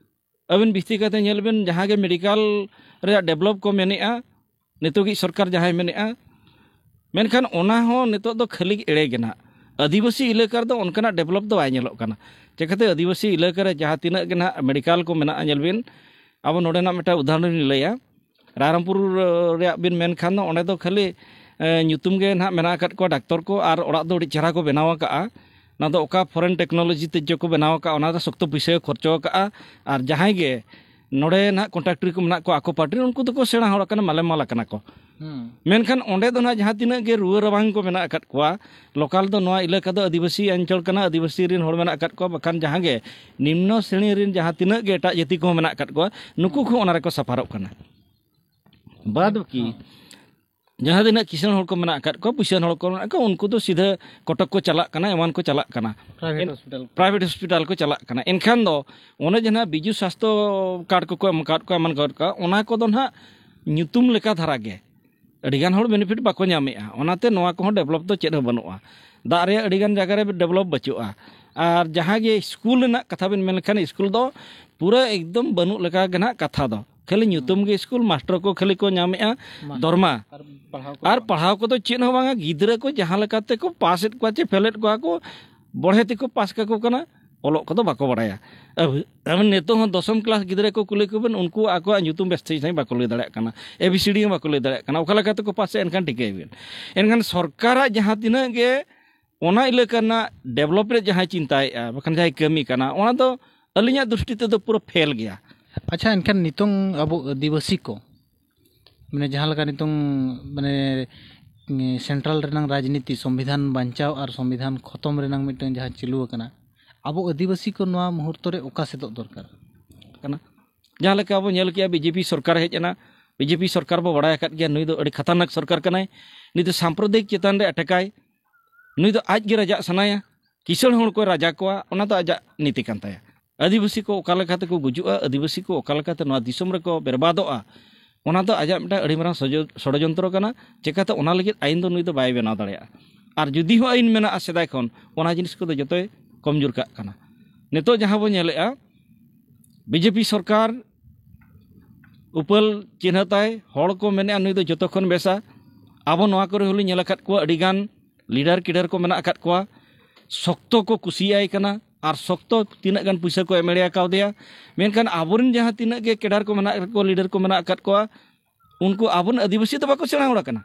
ᱟᱹᱵᱤᱱ ᱵᱤᱥᱛᱤ ᱠᱟᱛᱮ ᱧᱮᱞ ᱵᱤᱱ, ᱡᱟᱦᱟᱸ ᱜᱮ ᱢᱮᱰᱤᱠᱟᱞ ᱨᱮᱭᱟᱜ ᱰᱮᱵᱷᱞᱚᱯ ᱠᱚ ᱢᱮᱱᱮᱫᱼᱟ, ᱱᱤᱛᱚᱜᱤᱡ ᱥᱚᱨᱠᱟᱨ ᱡᱟᱦᱟᱸᱭ ᱢᱮᱱᱮᱫᱼᱟ, ᱢᱮᱱᱠᱷᱟᱱ ᱚᱱᱟ ᱦᱚᱸ ᱱᱤᱛᱚᱜ ᱫᱚ ᱠᱷᱟᱹᱞᱤ ᱮᱲᱮ ᱜᱮ ᱱᱟᱦᱟᱜ᱾ ᱟᱹᱫᱤᱵᱟᱹᱥᱤ ᱮᱞᱟᱠᱟ ᱨᱮᱫᱚ ᱚᱱᱠᱟᱱᱟᱜ ᱰᱮᱵᱷᱞᱚᱯ ᱫᱚ ᱵᱟᱭ ᱧᱮᱞᱚᱜ ᱠᱟᱱᱟ᱾ ᱪᱤᱠᱟᱹᱛᱮ ᱟᱹᱫᱤᱵᱟᱹᱥᱤ ᱮᱞᱟᱠᱟ ᱨᱮ ᱡᱟᱦᱟᱸ ᱛᱤᱱᱟᱹᱜ ᱜᱮ ᱱᱟᱦᱟᱜ ᱢᱮᱰᱤᱠᱟᱞ ᱠᱚ ᱢᱮᱱᱟᱜᱼᱟ, ᱧᱮᱞ ᱵᱤᱱ, ᱟᱵᱚ ᱱᱚᱰᱮᱱᱟᱜ ᱢᱤᱫᱴᱟᱝ ᱩᱫᱟᱦᱚᱨᱚᱱ ᱞᱤᱧ ᱞᱟᱹᱭᱟ᱾ ᱨᱟᱭᱨᱚᱝᱯᱩᱨ ᱨᱮᱭᱟᱜ ᱵᱤᱱ ᱢᱮᱱ ᱠᱷᱟᱱ ᱫᱚ ᱚᱸᱰᱮ ᱫᱚ ᱠᱷᱟᱹᱞᱤ ᱧᱩᱛᱩᱢ ᱜᱮ ᱱᱟᱦᱟᱜ ᱢᱮᱱᱟᱜ ᱟᱠᱟᱫ ᱠᱚᱣᱟ ᱰᱟᱠᱛᱚᱨ ᱠᱚ, ᱟᱨ ᱚᱲᱟᱜ ᱫᱚ ᱟᱹᱰᱤ ᱪᱮᱦᱨᱟ ᱠᱚ ᱵᱮᱱᱟᱣ ᱟᱠᱟᱫᱼᱟ᱾ ᱚᱱᱟ ᱫᱚ ᱚᱠᱟ ᱯᱷᱚᱨᱮᱱ ᱴᱮᱠᱱᱳᱞᱚᱡᱤ ᱛᱮ ᱪᱚ ᱠᱚ ᱵᱮᱱᱟᱣ ᱟᱠᱟᱫᱼᱟ, ᱚᱱᱟ ᱫᱚ ᱥᱚᱠᱛᱚ ᱯᱩᱭᱥᱟᱹ ᱠᱚ ᱠᱷᱚᱨᱪᱚ ᱟᱠᱟᱫᱼᱟ᱾ ᱟᱨ ᱡᱟᱦᱟᱸᱭ ᱜᱮ ᱱᱚᱰᱮ ᱱᱟᱦᱟᱜ ᱠᱚᱱᱴᱨᱟᱠᱴᱚᱨ ᱠᱚ ᱢᱮᱱᱟᱜ ᱠᱚᱣᱟ ᱟᱠᱚ ᱯᱟᱨᱴᱤ ᱨᱮᱱ, ᱩᱱᱠᱩ ᱫᱚᱠᱚ ᱥᱮᱬᱟ ᱦᱚᱲ ᱠᱟᱱᱟ, ᱢᱟᱞᱮ ᱢᱟᱞ ᱠᱟᱱᱟ ᱠᱚ᱾ ᱢᱮᱱᱠᱷᱟᱱ ᱚᱸᱰᱮ ᱫᱚ ᱱᱟᱦᱟᱜ ᱡᱟᱦᱟᱸ ᱛᱤᱱᱟᱹᱜ ᱜᱮ ᱨᱩᱣᱟᱹ ᱨᱟᱵᱟᱝ ᱠᱚ ᱢᱮᱱᱟᱜ ᱟᱠᱟᱫ ᱠᱚᱣᱟ, ᱞᱳᱠᱟᱞ ᱫᱚ ᱱᱚᱣᱟ ᱮᱞᱟᱠᱟ ᱫᱚ ᱟᱹᱫᱤᱵᱟᱹᱥᱤ ᱚᱧᱪᱚᱞ ᱠᱟᱱᱟ, ᱟᱹᱫᱤᱵᱟᱹᱥᱤ ᱨᱮᱱ ᱦᱚᱲ ᱢᱮᱱᱟᱜ ᱟᱠᱟᱫ ᱠᱚᱣᱟ, ᱵᱟᱠᱷᱟᱱ ᱡᱟᱦᱟᱸ ᱜᱮ ᱱᱤᱢᱱᱚ ᱥᱨᱮᱬᱤ ᱨᱮᱱ ᱡᱟᱦᱟᱸ ᱛᱤᱱᱟᱹᱜ ᱜᱮ ᱮᱴᱟᱜ ᱡᱟᱹᱛᱤ ᱠᱚᱦᱚᱸ ᱢᱮᱱᱟᱜ ᱟᱠᱟᱫ ᱠᱚᱣᱟ, ᱱᱩᱠᱩ ᱠᱚᱦᱚᱸ ᱚᱱᱟ ᱨᱮᱠᱚ ᱥᱟᱯᱷᱟᱨᱚᱜ ᱠᱟᱱᱟ᱾ ᱵᱟᱫ ᱵᱟᱹᱠᱤ ᱡᱟᱦᱟᱸ ᱛᱤᱱᱟᱹᱜ ᱠᱤᱥᱟᱹᱬ ᱦᱚᱲ ᱠᱚ ᱢᱮᱱᱟᱜ ᱟᱠᱟᱫ ᱠᱚᱣᱟ, ᱯᱩᱭᱥᱟᱹ ᱦᱚᱲ ᱠᱚ ᱢᱮᱱᱟᱜ ᱠᱚᱣᱟ, ᱩᱱᱠᱩ ᱫᱚ ᱥᱤᱫᱷᱟᱹ ᱠᱚᱴᱚᱠ ᱠᱚ ᱪᱟᱞᱟᱜ ᱠᱟᱱᱟ, ᱮᱢᱟᱱ ᱠᱚ ᱪᱟᱞᱟᱜ ᱠᱟᱱᱟ᱾ ᱯᱨᱟᱭᱵᱷᱮᱴ ᱮᱱ- ᱦᱚᱥᱯᱤᱴᱟᱞ᱾ ᱯᱨᱟᱭᱵᱷᱮᱴ ᱦᱚᱥᱯᱤᱴᱟᱞ ᱠᱚ ᱪᱟᱞᱟᱜ ᱠᱟᱱᱟ᱾ ᱮᱱᱠᱷᱟᱱ ᱫᱚ ᱚᱱᱮ ᱡᱟᱦᱟᱸ ᱵᱤᱡᱩ ᱥᱟᱥᱛᱷᱚ ᱠᱟᱨᱰ ᱠᱚᱠᱚ ᱮᱢ ᱟᱠᱟᱫ ᱠᱚᱣᱟ, ᱮᱢᱟᱱ ᱠᱟᱫ ᱠᱚᱣᱟ, ᱚᱱᱟ ᱠᱚᱫᱚ ᱱᱟᱦᱟᱜ ᱧᱩᱛᱩᱢ ᱞᱮᱠᱟ ᱫᱷᱟᱨᱟ ᱜᱮ, ᱟᱹᱰᱤᱜᱟᱱ ᱦᱚᱲ ᱵᱮᱱᱤᱯᱷᱤᱴ ᱵᱟᱠᱚ ᱧᱟᱢᱮᱫᱼᱟ᱾ ᱚᱱᱟᱛᱮ ᱱᱚᱣᱟ ᱠᱚᱦᱚᱸ ᱰᱮᱵᱷᱞᱚᱯ ᱫᱚ ᱪᱮᱫ ᱦᱚᱸ ᱵᱟᱹᱱᱩᱜᱼᱟ᱾ ᱫᱟᱜ ᱨᱮᱭᱟᱜ ᱟᱹᱰᱤᱜᱟᱱ ᱡᱟᱭᱜᱟ ᱨᱮ ᱰᱮᱵᱷᱞᱚᱯ ᱵᱟᱹᱪᱩᱜᱼᱟ᱾ ᱟᱨ ᱡᱟᱦᱟᱸ ᱜᱮ ᱥᱠᱩᱞ ᱨᱮᱱᱟᱜ ᱠᱟᱛᱷᱟ ᱵᱮᱱ ᱢᱮᱱ ᱞᱮᱠᱷᱟᱱ, ᱥᱠᱩᱞ ᱫᱚ ᱯᱩᱨᱟᱹ ᱮᱠᱫᱚᱢ ᱵᱟᱹᱱᱩᱜ ᱞᱮᱠᱟ ᱜᱮ ᱱᱟᱦᱟᱜ ᱠᱟᱛᱷᱟ ᱫᱚ᱾ ᱠᱷᱟᱹᱞᱤ ᱧᱩᱛᱩᱢ ᱜᱮ ᱥᱠᱩᱞ, ᱢᱟᱥᱴᱟᱨ ᱠᱚ ᱠᱷᱟᱹᱞᱤ ᱠᱚ ᱧᱟᱢᱮᱫᱼᱟ ᱢᱟ᱾ ᱫᱚᱨᱢᱟ᱾ ᱟᱨ ᱯᱟᱲᱦᱟᱣ ᱠᱚ ᱟᱨ ᱵᱟᱝ᱾ ᱯᱟᱲᱦᱟᱣ ᱠᱚᱫᱚ ᱪᱮᱫ ᱦᱚᱸ ᱵᱟᱝᱟ, ᱜᱤᱫᱽᱨᱟᱹ ᱠᱚ ᱡᱟᱦᱟᱸ ᱞᱮᱠᱟ ᱛᱮᱠᱚ ᱯᱟᱥᱮᱫ ᱠᱚᱣᱟ ᱪᱮ ᱯᱷᱮᱞᱮᱫ ᱠᱚᱣᱟ ᱠᱚ, ᱵᱚᱲᱦᱮ ᱛᱮᱠᱚ ᱯᱟᱥ ᱠᱟᱠᱚ ᱠᱟᱱᱟ, ᱚᱞᱚᱜ ᱠᱚᱫᱚ ᱵᱟᱠᱚ ᱵᱟᱲᱟᱭᱟ᱾ ᱟᱵ-, ᱟᱵ-, ᱱᱤᱛᱚᱜ ᱦᱚᱸ ᱫᱚᱥᱚᱢ ᱠᱞᱟᱥ ᱜᱤᱫᱽᱨᱟᱹ ᱠᱚ ᱠᱩᱞᱤ ᱠᱚᱵᱮᱱ, ᱩᱱᱠᱩ ᱟᱠᱚᱣᱟᱜ ᱧᱩᱛᱩᱢ ᱵᱮᱥ ᱴᱷᱤᱠ ᱥᱟᱺᱦᱤᱡ ᱵᱟᱠᱚ ᱞᱟᱹᱭ ᱫᱟᱲᱮᱭᱟᱜ ᱠᱟᱱᱟ, ᱮ ᱵᱤ ᱥᱤ ᱰᱤ ᱦᱚᱸ ᱵᱟᱠᱚ ᱞᱟᱹᱭ ᱫᱟᱲᱮᱭᱟᱜ ᱠᱟᱱᱟ, ᱚᱠᱟ ᱞᱮᱠᱟ ᱛᱮᱠᱚ ᱯᱟᱥᱮᱫ, ᱮᱱᱠᱷᱟᱱ ᱴᱷᱤᱠᱟᱹᱭ ᱵᱮᱱ᱾ ᱮᱱᱠᱷᱟᱱ ᱥᱚᱨᱠᱟᱨᱟᱜ ᱡᱟᱦᱟᱸ ᱛᱤᱱᱟᱹᱜ ᱜᱮ ᱚᱱᱟ ᱮᱞᱟᱠᱟ ᱨᱮᱱᱟᱜ ᱰᱮᱵᱷᱞᱚᱯ ᱨᱮ ᱡᱟᱦᱟᱸᱭ ᱪᱤᱱᱛᱟᱭᱮᱫᱼᱟ, ᱵᱟᱠᱷᱟᱱ ᱡᱟᱦᱟᱸᱭ ᱠᱟᱹᱢᱤ ᱠᱟᱱᱟ, ᱚᱱᱟ ᱫᱚ ᱟᱹᱞᱤᱧᱟᱜ ᱫᱨᱤᱥᱴᱤ ᱛᱮᱫᱚ ᱯᱩᱨᱟᱹ ᱯᱷᱮᱞ ᱜᱮᱭᱟ᱾ ᱟᱪᱪᱷᱟ, ᱮᱱᱠᱷᱟᱱ ᱱᱤᱛᱚᱝ ᱟᱵᱚ ᱟᱹᱫᱤᱵᱟᱹᱥᱤ ᱠᱚ, ᱢᱟᱱᱮ, ᱡᱟᱦᱟᱸ ᱞᱮᱠᱟ ᱱᱤᱛᱚᱝ, ᱢᱟᱱᱮ, ᱥᱮᱱᱴᱨᱟᱞ ᱨᱮᱱᱟᱝ ᱨᱟᱡᱽᱱᱤᱛᱤ, ᱥᱚᱝᱵᱤᱫᱷᱟᱱ ᱵᱟᱧᱪᱟᱣ ᱟᱨ ᱥᱚᱝᱵᱤᱫᱷᱟᱱ ᱠᱷᱚᱛᱚᱢ ᱨᱮᱱᱟᱝ ᱢᱤᱫᱴᱟᱝ ᱡᱟᱦᱟᱸ ᱪᱟᱹᱞᱩ ᱟᱠᱟᱱᱟ, ᱟᱵᱚ ᱟᱹᱫᱤᱵᱟᱹᱥᱤ ᱠᱚ ᱱᱚᱣᱟ ᱢᱩᱦᱩᱨᱛᱚ ᱨᱮ ᱚᱠᱟ ᱥᱮᱫᱚᱜ ᱫᱚᱨᱠᱟᱨ ᱠᱟᱱᱟ? ᱡᱟᱦᱟᱸ ᱞᱮᱠᱟ ᱟᱵᱚ ᱧᱮᱞ ᱠᱮᱜᱼᱟ, ᱵᱤ ᱡᱮ ᱯᱤ ᱥᱚᱨᱠᱟᱨ ᱦᱮᱡ ᱮᱱᱟ᱾ ᱵᱤ ᱡᱮ ᱯᱤ ᱥᱚᱨᱠᱟᱨ ᱵᱚ ᱵᱟᱲᱟᱭ ᱟᱠᱟᱫ ᱜᱮᱭᱟ, ᱱᱩᱭ ᱫᱚ ᱟᱹᱰᱤ ᱠᱷᱟᱛᱟᱨᱱᱟᱠ ᱥᱚᱨᱠᱟᱨ ᱠᱟᱱᱟᱭ᱾ ᱱᱩᱭ ᱫᱚ ᱥᱟᱢᱯᱨᱚᱫᱟᱭᱤᱠ ᱪᱮᱛᱟᱱ ᱨᱮ ᱟᱴᱮᱠᱟᱭ᱾ ᱱᱩᱭ ᱫᱚ ᱟᱡ ᱜᱮ ᱨᱟᱡᱟᱜ ᱥᱟᱱᱟᱭᱟ, ᱠᱤᱥᱟᱹᱬ ᱦᱚᱲ ᱠᱚᱭ ᱨᱟᱡᱟ ᱠᱚᱣᱟ, ᱚᱱᱟ ᱫᱚ ᱟᱡᱟᱜ ᱱᱤᱛᱤ ᱠᱟᱱ ᱛᱟᱭᱟ᱾ ᱟᱹᱫᱤᱵᱟᱹᱥᱤ ᱠᱚ ᱚᱠᱟ ᱞᱮᱠᱟ ᱛᱮᱠᱚ ᱜᱩᱡᱩᱜᱼᱟ, ᱟᱹᱫᱤᱵᱟᱹᱥᱤ ᱠᱚ ᱚᱠᱟ ᱞᱮᱠᱟᱛᱮ ᱱᱚᱣᱟ ᱫᱤᱥᱚᱢ ᱨᱮᱠᱚ ᱵᱮᱨᱵᱟᱫᱚᱜᱼᱟ, ᱚᱱᱟ ᱫᱚ ᱟᱡᱟᱜ ᱢᱤᱫᱴᱟᱝ ᱟᱹᱰᱤ ᱢᱟᱨᱟᱝ ᱥᱚᱡᱚ-, ᱥᱚᱲᱚᱡᱚᱱᱛᱨᱚ ᱠᱟᱱᱟ᱾ ᱪᱮᱠᱟᱛᱮ ᱚᱱᱟ ᱞᱟᱹᱜᱤᱫ ᱟᱹᱭᱤᱱ ᱫᱚ ᱱᱩᱭ ᱫᱚ ᱵᱟᱭ ᱵᱮᱱᱟᱣ ᱫᱟᱲᱮᱭᱟᱜᱼᱟ᱾ ᱟᱨ ᱡᱩᱫᱤ ᱦᱚᱸ ᱟᱹᱭᱤᱱ ᱢᱮᱱᱟᱜᱼᱟ ᱥᱮᱫᱟᱭ ᱠᱷᱚᱱ, ᱚᱱᱟ ᱡᱤᱱᱤᱥ ᱠᱚᱫᱚ ᱡᱚᱛᱚᱭ ᱠᱚᱢᱡᱳᱨ ᱠᱟᱜ ᱠᱟᱱᱟ᱾ ᱱᱤᱛᱚᱜ ᱡᱟᱦᱟᱸ ᱵᱚ ᱧᱮᱞᱮᱜᱼᱟ, ᱵᱤ ᱡᱮ ᱯᱤ ᱥᱚᱨᱠᱟᱨ ᱩᱯᱟᱹᱞ ᱪᱤᱱᱦᱟᱹ ᱛᱟᱭ, ᱦᱚᱲ ᱠᱚ ᱢᱮᱱᱮᱜᱼᱟ ᱱᱩᱭ ᱫᱚ ᱡᱚᱛᱚ ᱠᱷᱚᱱ ᱵᱮᱥᱟ᱾ ᱟᱵᱚ ᱱᱚᱣᱟ ᱠᱚᱨᱮ ᱦᱚᱸᱞᱤᱧ ᱧᱮᱞ ᱟᱠᱟᱫ ᱠᱚᱣᱟ, ᱟᱹᱰᱤᱜᱟᱱ ᱞᱤᱰᱟᱨ ᱠᱤᱰᱟᱨ ᱠᱚ ᱢᱮᱱᱟᱜ ᱟᱠᱟᱫ ᱠᱚᱣᱟ, ᱥᱚᱠᱛᱚ ᱠᱚ ᱠᱩᱥᱤᱭᱟᱭ ᱠᱟᱱᱟ ᱟᱨ ᱥᱚᱠᱛᱚ ᱛᱤᱱᱟᱹᱜ ᱜᱟᱱ ᱯᱩᱭᱥᱟᱹ ᱠᱚ ᱮᱢ ᱮᱲᱮ ᱟᱠᱟᱣᱫᱮᱭᱟ᱾ ᱢᱮᱱᱠᱷᱟᱱ ᱟᱵᱚᱨᱮᱱ ᱡᱟᱦᱟᱸ ᱛᱤᱱᱟᱹᱜ ᱜᱮ ᱠᱮᱰᱟᱨ ᱠᱚ ᱢᱮᱱᱟᱜ ᱟᱠᱟᱫ ᱠᱚᱣᱟ, ᱞᱤᱰᱟᱨ ᱠᱚ ᱢᱮᱱᱟᱜ ᱟᱠᱟᱫ ᱠᱚᱣᱟ, ᱩᱱᱠᱩ ᱟᱵᱚᱨᱮᱱ ᱟᱹᱫᱤᱵᱟᱹᱥᱤ ᱫᱚ ᱵᱟᱠᱚ ᱥᱮᱬᱟ ᱦᱚᱲ ᱟᱠᱟᱱᱟ᱾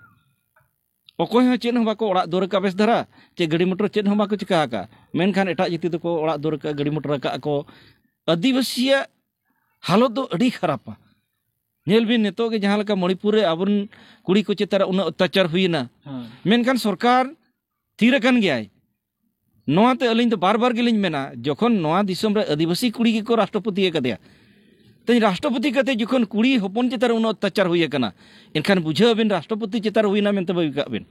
ᱚᱠᱚᱭ ᱦᱚᱸ ᱪᱮᱫ ᱦᱚᱸ ᱵᱟᱠᱚ ᱚᱲᱟᱜ ᱫᱩᱣᱟᱹᱨ ᱟᱠᱟᱫ ᱵᱮᱥ ᱫᱷᱟᱨᱟ, ᱪᱮ ᱜᱟᱹᱰᱤ ᱢᱚᱴᱚᱨ ᱪᱮᱫ ᱦᱚᱸ ᱵᱟᱠᱚ ᱪᱤᱠᱟ ᱟᱠᱟᱫ᱾ ᱢᱮᱱᱠᱷᱟᱱ ᱮᱴᱟᱜ ᱡᱟᱹᱛᱤ ᱫᱚᱠᱚ ᱚᱲᱟᱜ ᱫᱩᱣᱟᱹᱨ ᱟᱠᱟᱫ, ᱜᱟᱹᱰᱤ ᱢᱚᱴᱚᱨ ᱟᱠᱟᱫ ᱠᱚ᱾ ᱟᱹᱫᱤᱵᱟᱹᱥᱤᱭᱟᱜ ᱦᱟᱞᱚᱛ ᱫᱚ ᱟᱹᱰᱤ ᱠᱷᱟᱨᱟᱯᱟ᱾ ᱧᱮᱞ ᱵᱤᱱ, ᱱᱤᱛᱚᱜ ᱜᱮ ᱡᱟᱦᱟᱸ ᱞᱮᱠᱟ ᱢᱚᱬᱤᱯᱩᱨ ᱨᱮ ᱟᱵᱚᱨᱮᱱ ᱠᱩᱲᱤ ᱠᱚ ᱪᱮᱛᱟᱱ ᱨᱮ ᱩᱱᱟᱹᱜ ᱚᱛᱛᱟᱪᱟᱨ ᱦᱩᱭᱮᱱᱟ, ᱦᱮᱸ᱾ ᱢᱮᱱᱠᱷᱟᱱ ᱥᱚᱨᱠᱟᱨ ᱛᱷᱤᱨ ᱟᱠᱟᱱ ᱜᱮᱭᱟᱭ᱾ ᱱᱚᱣᱟᱛᱮ ᱟᱹᱞᱤᱧ ᱫᱚ ᱵᱟᱨ ᱵᱟᱨ ᱜᱮᱞᱤᱧ ᱢᱮᱱᱟ, ᱡᱚᱠᱷᱚᱱ ᱱᱚᱣᱟ ᱫᱤᱥᱚᱢ ᱨᱮ ᱟᱹᱫᱤᱵᱟᱹᱥᱤ ᱠᱩᱲᱤ ᱜᱮᱠᱚ ᱨᱟᱥᱴᱨᱚᱯᱚᱛᱤ ᱟᱠᱟᱫᱮᱭᱟ, ᱛᱮᱦᱮᱧ ᱨᱟᱥᱴᱨᱚᱯᱚᱛᱤ ᱠᱟᱛᱮ ᱡᱚᱠᱷᱚᱱ ᱠᱩᱲᱤ ᱦᱚᱯᱚᱱ ᱪᱮᱛᱟᱱ ᱨᱮ ᱩᱱᱟᱹᱜ ᱚᱛᱛᱟᱪᱟᱨ ᱦᱩᱭ ᱟᱠᱟᱱᱟ, ᱮᱱᱠᱷᱟᱱ ᱵᱩᱡᱷᱟᱹᱣ ᱟᱵᱤᱱ ᱨᱟᱥᱴᱨᱚᱯᱚᱛᱤ ᱪᱮᱛᱟᱱ ᱨᱮ ᱦᱩᱭᱱᱟ ᱢᱮᱱᱛᱮ ᱵᱷᱟᱹᱵᱤ ᱠᱟᱜ ᱵᱤᱱ,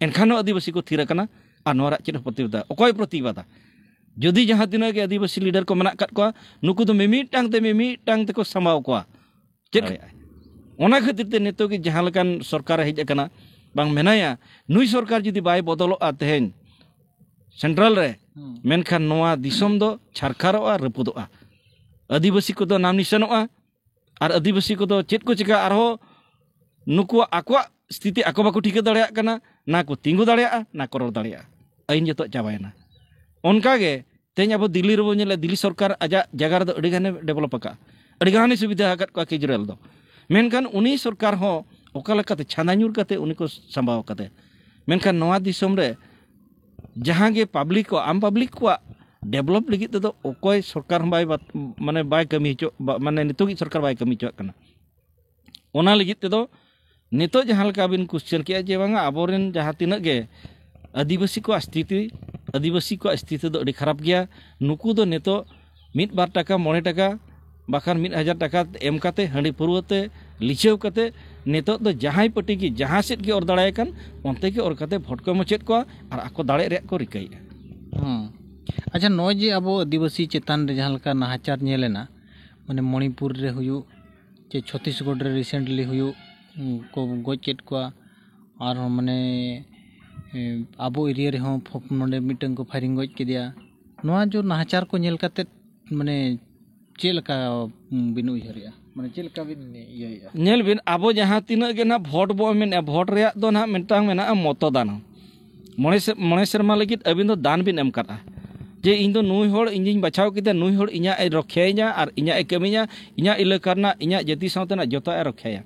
ᱮᱱᱠᱷᱟᱱ ᱦᱚᱸ ᱟᱹᱫᱤᱵᱟᱹᱥᱤ ᱠᱚ ᱛᱷᱤᱨ ᱟᱠᱟᱱᱟ ᱟᱨ ᱱᱚᱣᱟ ᱨᱮᱭᱟᱜ ᱪᱮᱫ ᱦᱚᱸ ᱯᱨᱚᱛᱤᱵᱟᱫᱷᱟ, ᱚᱠᱚᱭ ᱯᱨᱚᱛᱤᱵᱟᱫᱟ? ᱡᱩᱫᱤ ᱡᱟᱦᱟᱸ ᱛᱤᱱᱟᱹᱜ ᱜᱮ ᱟᱹᱫᱤᱵᱟᱹᱥᱤ ᱞᱤᱰᱟᱨ ᱠᱚ ᱢᱮᱱᱟᱜ ᱟᱠᱟᱫ ᱠᱚᱣᱟ, ᱱᱩᱠᱩ ᱫᱚ ᱢᱤᱢᱤᱫᱴᱟᱝ ᱛᱮ ᱢᱤᱢᱤᱫᱴᱟᱝ ᱛᱮᱠᱚ ᱥᱟᱢᱵᱟᱣ ᱠᱚᱣᱟ᱾ ᱪᱮᱫ ᱫᱟᱲᱮᱭᱟᱜᱼᱟᱭ᱾ ᱚᱱᱟ ᱠᱷᱟᱹᱛᱤᱨ ᱛᱮ ᱱᱤᱛᱚᱜ ᱜᱮ ᱡᱟᱦᱟᱸ ᱞᱮᱠᱟᱱ ᱥᱚᱨᱠᱟᱨᱮ ᱦᱮᱡ ᱟᱠᱟᱱᱟ, ᱵᱟᱝ ᱢᱮᱱᱟᱭᱟ, ᱱᱩᱭ ᱥᱚᱨᱠᱟᱨ ᱡᱩᱫᱤ ᱵᱟᱭ ᱵᱚᱫᱚᱞᱚᱜᱼᱟ ᱛᱮᱦᱮᱧ ᱥᱮᱱᱴᱨᱟᱞ ᱨᱮ, ᱦᱩᱸ᱾ ᱢᱮᱱᱠᱷᱟᱱ ᱱᱚᱣᱟ ᱫᱤᱥᱚᱢ ᱫᱚ ᱪᱷᱟᱨᱠᱷᱟᱨᱚᱜᱼᱟ, ᱨᱟᱹᱯᱩᱫᱚᱜᱼᱟ᱾ ᱟᱹᱫᱤᱵᱟᱹᱥᱤ ᱠᱚᱫᱚ ᱱᱟᱢ ᱱᱤᱥᱟᱱᱚᱜᱼᱟ᱾ ᱟᱨ ᱟᱹᱫᱤᱵᱟᱹᱥᱤ ᱠᱚᱫᱚ ᱪᱮᱫ ᱠᱚ ᱪᱤᱠᱟ, ᱟᱨᱦᱚᱸ ᱱᱩᱠᱩᱣᱟᱜ ᱟᱠᱚᱣᱟᱜ ᱥᱛᱷᱤᱛᱤ ᱟᱠᱚ ᱵᱟᱠᱚ ᱴᱷᱤᱠᱟᱹ ᱫᱟᱲᱮᱭᱟᱜ ᱠᱟᱱᱟ, ᱱᱟ ᱠᱚ ᱛᱤᱸᱜᱩ ᱫᱟᱲᱮᱭᱟᱜᱼᱟ, ᱱᱟ ᱠᱚ ᱨᱚᱲ ᱫᱟᱲᱮᱭᱟᱜᱼᱟ᱾ ᱟᱹᱭᱤᱱ ᱡᱚᱛᱚ ᱪᱟᱵᱟᱭᱮᱱᱟ᱾ ᱚᱱᱠᱟᱜᱮ ᱛᱮᱦᱮᱧ ᱟᱵᱚ ᱫᱤᱞᱞᱤ ᱨᱮᱵᱚᱱ ᱧᱮᱞᱟ, ᱫᱤᱞᱞᱤ ᱥᱚᱨᱠᱟᱨ ᱟᱡᱟᱜ ᱡᱟᱭᱜᱟ ᱨᱮᱫᱚ ᱟᱹᱰᱤ ᱜᱟᱱᱮ ᱰᱮᱵᱷᱞᱚᱯ ᱟᱠᱟᱫᱼᱟ, ᱟᱹᱰᱤ ᱜᱟᱱᱮ ᱥᱩᱵᱤᱫᱷᱟ ᱟᱠᱟᱫ ᱠᱚᱣᱟ ᱠᱮᱡᱽᱨᱤᱣᱟᱞ ᱫᱚ᱾ ᱢᱮᱱᱠᱷᱟᱱ ᱩᱱᱤ ᱥᱚᱨᱠᱟᱨ ᱦᱚᱸ ᱚᱠᱟ ᱞᱮᱠᱟᱛᱮ ᱪᱷᱟᱸᱫᱟ ᱧᱩᱨ ᱠᱟᱛᱮ ᱩᱱᱤ ᱠᱚ ᱥᱟᱢᱵᱟᱣ ᱟᱠᱟᱫᱮ᱾ ᱢᱮᱱᱠᱷᱟᱱ ᱱᱚᱣᱟ ᱫᱤᱥᱚᱢ ᱨᱮ ᱡᱟᱦᱟᱸ ᱜᱮ ᱯᱟᱵᱽᱞᱤᱠ ᱠᱚ, ᱟᱢ ᱯᱟᱵᱽᱞᱤᱠ ᱠᱚᱣᱟᱜ ᱰᱮᱵᱷᱞᱚᱯ ᱞᱟᱹᱜᱤᱫ ᱛᱮᱫᱚ ᱚᱠᱚᱭ ᱥᱚᱨᱠᱟᱨ ᱦᱚᱸ ᱵᱟᱭ ᱵᱟᱛ-, ᱢᱟᱱᱮ ᱵᱟᱭ ᱠᱟᱹᱢᱤ ᱦᱚᱪᱚ, ᱵᱟ-, ᱢᱟᱱᱮ ᱱᱤᱛᱚᱜᱤᱡ ᱥᱚᱨᱠᱟᱨ ᱵᱟᱭ ᱠᱟᱹᱢᱤ ᱦᱚᱪᱚᱣᱟᱜ ᱠᱟᱱᱟ᱾ ᱚᱱᱟ ᱞᱟᱹᱜᱤᱫ ᱛᱮᱫᱚ ᱱᱤᱛᱚᱜ ᱡᱟᱦᱟᱸ ᱞᱮᱠᱟ ᱵᱤᱱ ᱠᱩᱥᱪᱮᱱ ᱠᱮᱜᱼᱟ ᱡᱮ ᱵᱟᱝᱟ ᱟᱵᱚᱨᱮᱱ ᱡᱟᱦᱟᱸ ᱛᱤᱱᱟᱹᱜ ᱜᱮ ᱟᱹᱫᱤᱵᱟᱹᱥᱤ ᱠᱚᱣᱟᱜ ᱥᱛᱷᱤᱛᱤ, ᱟᱹᱫᱤᱵᱟᱹᱥᱤ ᱠᱚᱣᱟᱜ ᱥᱛᱷᱤᱛᱤ ᱫᱚ ᱟᱹᱰᱤ ᱠᱷᱟᱨᱟᱯ ᱜᱮᱭᱟ, ᱱᱩᱠᱩ ᱫᱚ ᱱᱤᱛᱚᱜ ᱢᱤᱫ ᱵᱟᱨ ᱴᱟᱠᱟ, ᱢᱚᱬᱮ ᱴᱟᱠᱟ, ᱵᱟᱠᱷᱟᱱ ᱢᱤᱫ ᱦᱟᱡᱟᱨ ᱴᱟᱠᱟ ᱮᱢ ᱠᱟᱛᱮ ᱦᱟᱺᱰᱤ ᱯᱟᱹᱨᱣᱟᱹ ᱛᱮ ᱞᱤᱪᱷᱟᱹᱣ ᱠᱟᱛᱮ ᱱᱤᱛᱚᱜ ᱫᱚ ᱡᱟᱦᱟᱸᱭ ᱯᱟᱹᱴᱤ ᱜᱮ ᱡᱟᱦᱟᱸ ᱥᱮᱫ ᱜᱮ ᱚᱨ ᱫᱟᱲᱮᱭᱟᱭ ᱠᱟᱱ ᱚᱱᱛᱮ ᱜᱮ ᱚᱨ ᱠᱟᱛᱮ ᱵᱷᱳᱴ ᱠᱚ ᱮᱢ ᱦᱚᱪᱚᱭᱮᱫ ᱠᱚᱣᱟ ᱟᱨ ᱟᱠᱚ ᱫᱟᱲᱮᱜ ᱨᱮᱭᱟᱜ ᱠᱚ ᱨᱤᱠᱟᱹᱭᱮᱫᱼᱟ᱾ ᱦᱮᱸ᱾ ᱟᱪᱪᱷᱟ, ᱱᱚᱜᱼᱚᱭ ᱡᱮ ᱟᱵᱚ ᱟᱹᱫᱤᱵᱟᱹᱥᱤ ᱪᱮᱛᱟᱱ ᱨᱮ ᱡᱟᱦᱟᱸ ᱞᱮᱠᱟ ᱱᱟᱦᱟᱪᱟᱨ ᱧᱮᱞ ᱮᱱᱟ, ᱢᱟᱱᱮ ᱢᱚᱬᱤᱯᱩᱨ ᱨᱮ ᱦᱩᱭᱩᱜ, ᱪᱮ ᱪᱷᱚᱛᱤᱥᱜᱚᱰ ᱨᱮ recently ᱦᱩᱭᱩᱜ, ᱩᱱᱠᱩ ᱜᱚᱡ ᱠᱮᱫ ᱠᱚᱣᱟ, ᱟᱨᱦᱚᱸ ᱢᱟᱱᱮ, ᱮ, ᱟᱵᱚ area ᱨᱮᱦᱚᱸ ᱯᱷᱚ-, ᱱᱚᱰᱮ ᱢᱤᱫᱴᱟᱝ ᱠᱚ firing ᱜᱚᱡ ᱠᱮᱫᱮᱭᱟ᱾ ᱱᱚᱣᱟ ᱡᱚ ᱱᱟᱦᱟᱪᱟᱨ ᱠᱚ ᱧᱮᱞ ᱠᱟᱛᱮᱫ ᱢᱟᱱᱮ ᱪᱮᱫ ᱞᱮᱠᱟ, ᱩᱢ, ᱵᱤᱱ ᱩᱭᱦᱟᱹᱨᱮᱜᱼᱟ? ᱢᱟᱱᱮ ᱪᱮᱫ ᱞᱮᱠᱟ ᱵᱤᱱ ᱤᱭᱟᱹᱭᱮᱜᱼᱟ? ᱧᱮᱞ ᱵᱤᱱ, ᱟᱵᱚ ᱡᱟᱦᱟᱸ ᱛᱤᱱᱟᱹᱜ ᱜᱮ ᱱᱟᱦᱟᱜ ᱵᱷᱳᱴ ᱵᱚ ᱮᱢᱮᱫᱼᱟ, ᱵᱷᱳᱴ ᱨᱮᱭᱟᱜ ᱫᱚ ᱱᱟᱦᱟᱜ ᱢᱤᱫᱴᱟᱝ ᱢᱮᱱᱟᱜᱼᱟ ᱢᱚᱛᱚᱫᱟᱱ᱾ ᱢᱚᱬᱮ ᱥᱮ-, ᱢᱚᱬᱮ ᱥᱮᱨᱢᱟ ᱞᱟᱹᱜᱤᱫ ᱟᱹᱵᱤᱱ ᱫᱚ ᱫᱟᱱ ᱵᱤᱱ ᱮᱢ ᱠᱟᱫᱼᱟ ᱡᱮ ᱤᱧ ᱫᱚ ᱱᱩᱭ ᱦᱚᱲ ᱤᱧᱤᱧ ᱵᱟᱪᱷᱟᱣ ᱠᱮᱫᱟ, ᱱᱩᱭ ᱦᱚᱲ ᱤᱧᱟᱹᱜ ᱮ ᱨᱚᱠᱷᱭᱟᱭᱤᱧᱟ ᱟᱨ ᱤᱧᱟᱹᱜ ᱮ ᱠᱟᱹᱢᱤᱧᱟ, ᱤᱧᱟᱹᱜ ᱮᱞᱟᱠᱟ ᱨᱮᱱᱟᱜ, ᱤᱧᱟᱹᱜ ᱡᱟᱹᱛᱤ ᱥᱟᱶᱛᱮ ᱨᱮᱱᱟᱜ ᱡᱚᱛᱚᱣᱟᱜ ᱮ ᱨᱚᱠᱷᱭᱟᱭᱟ᱾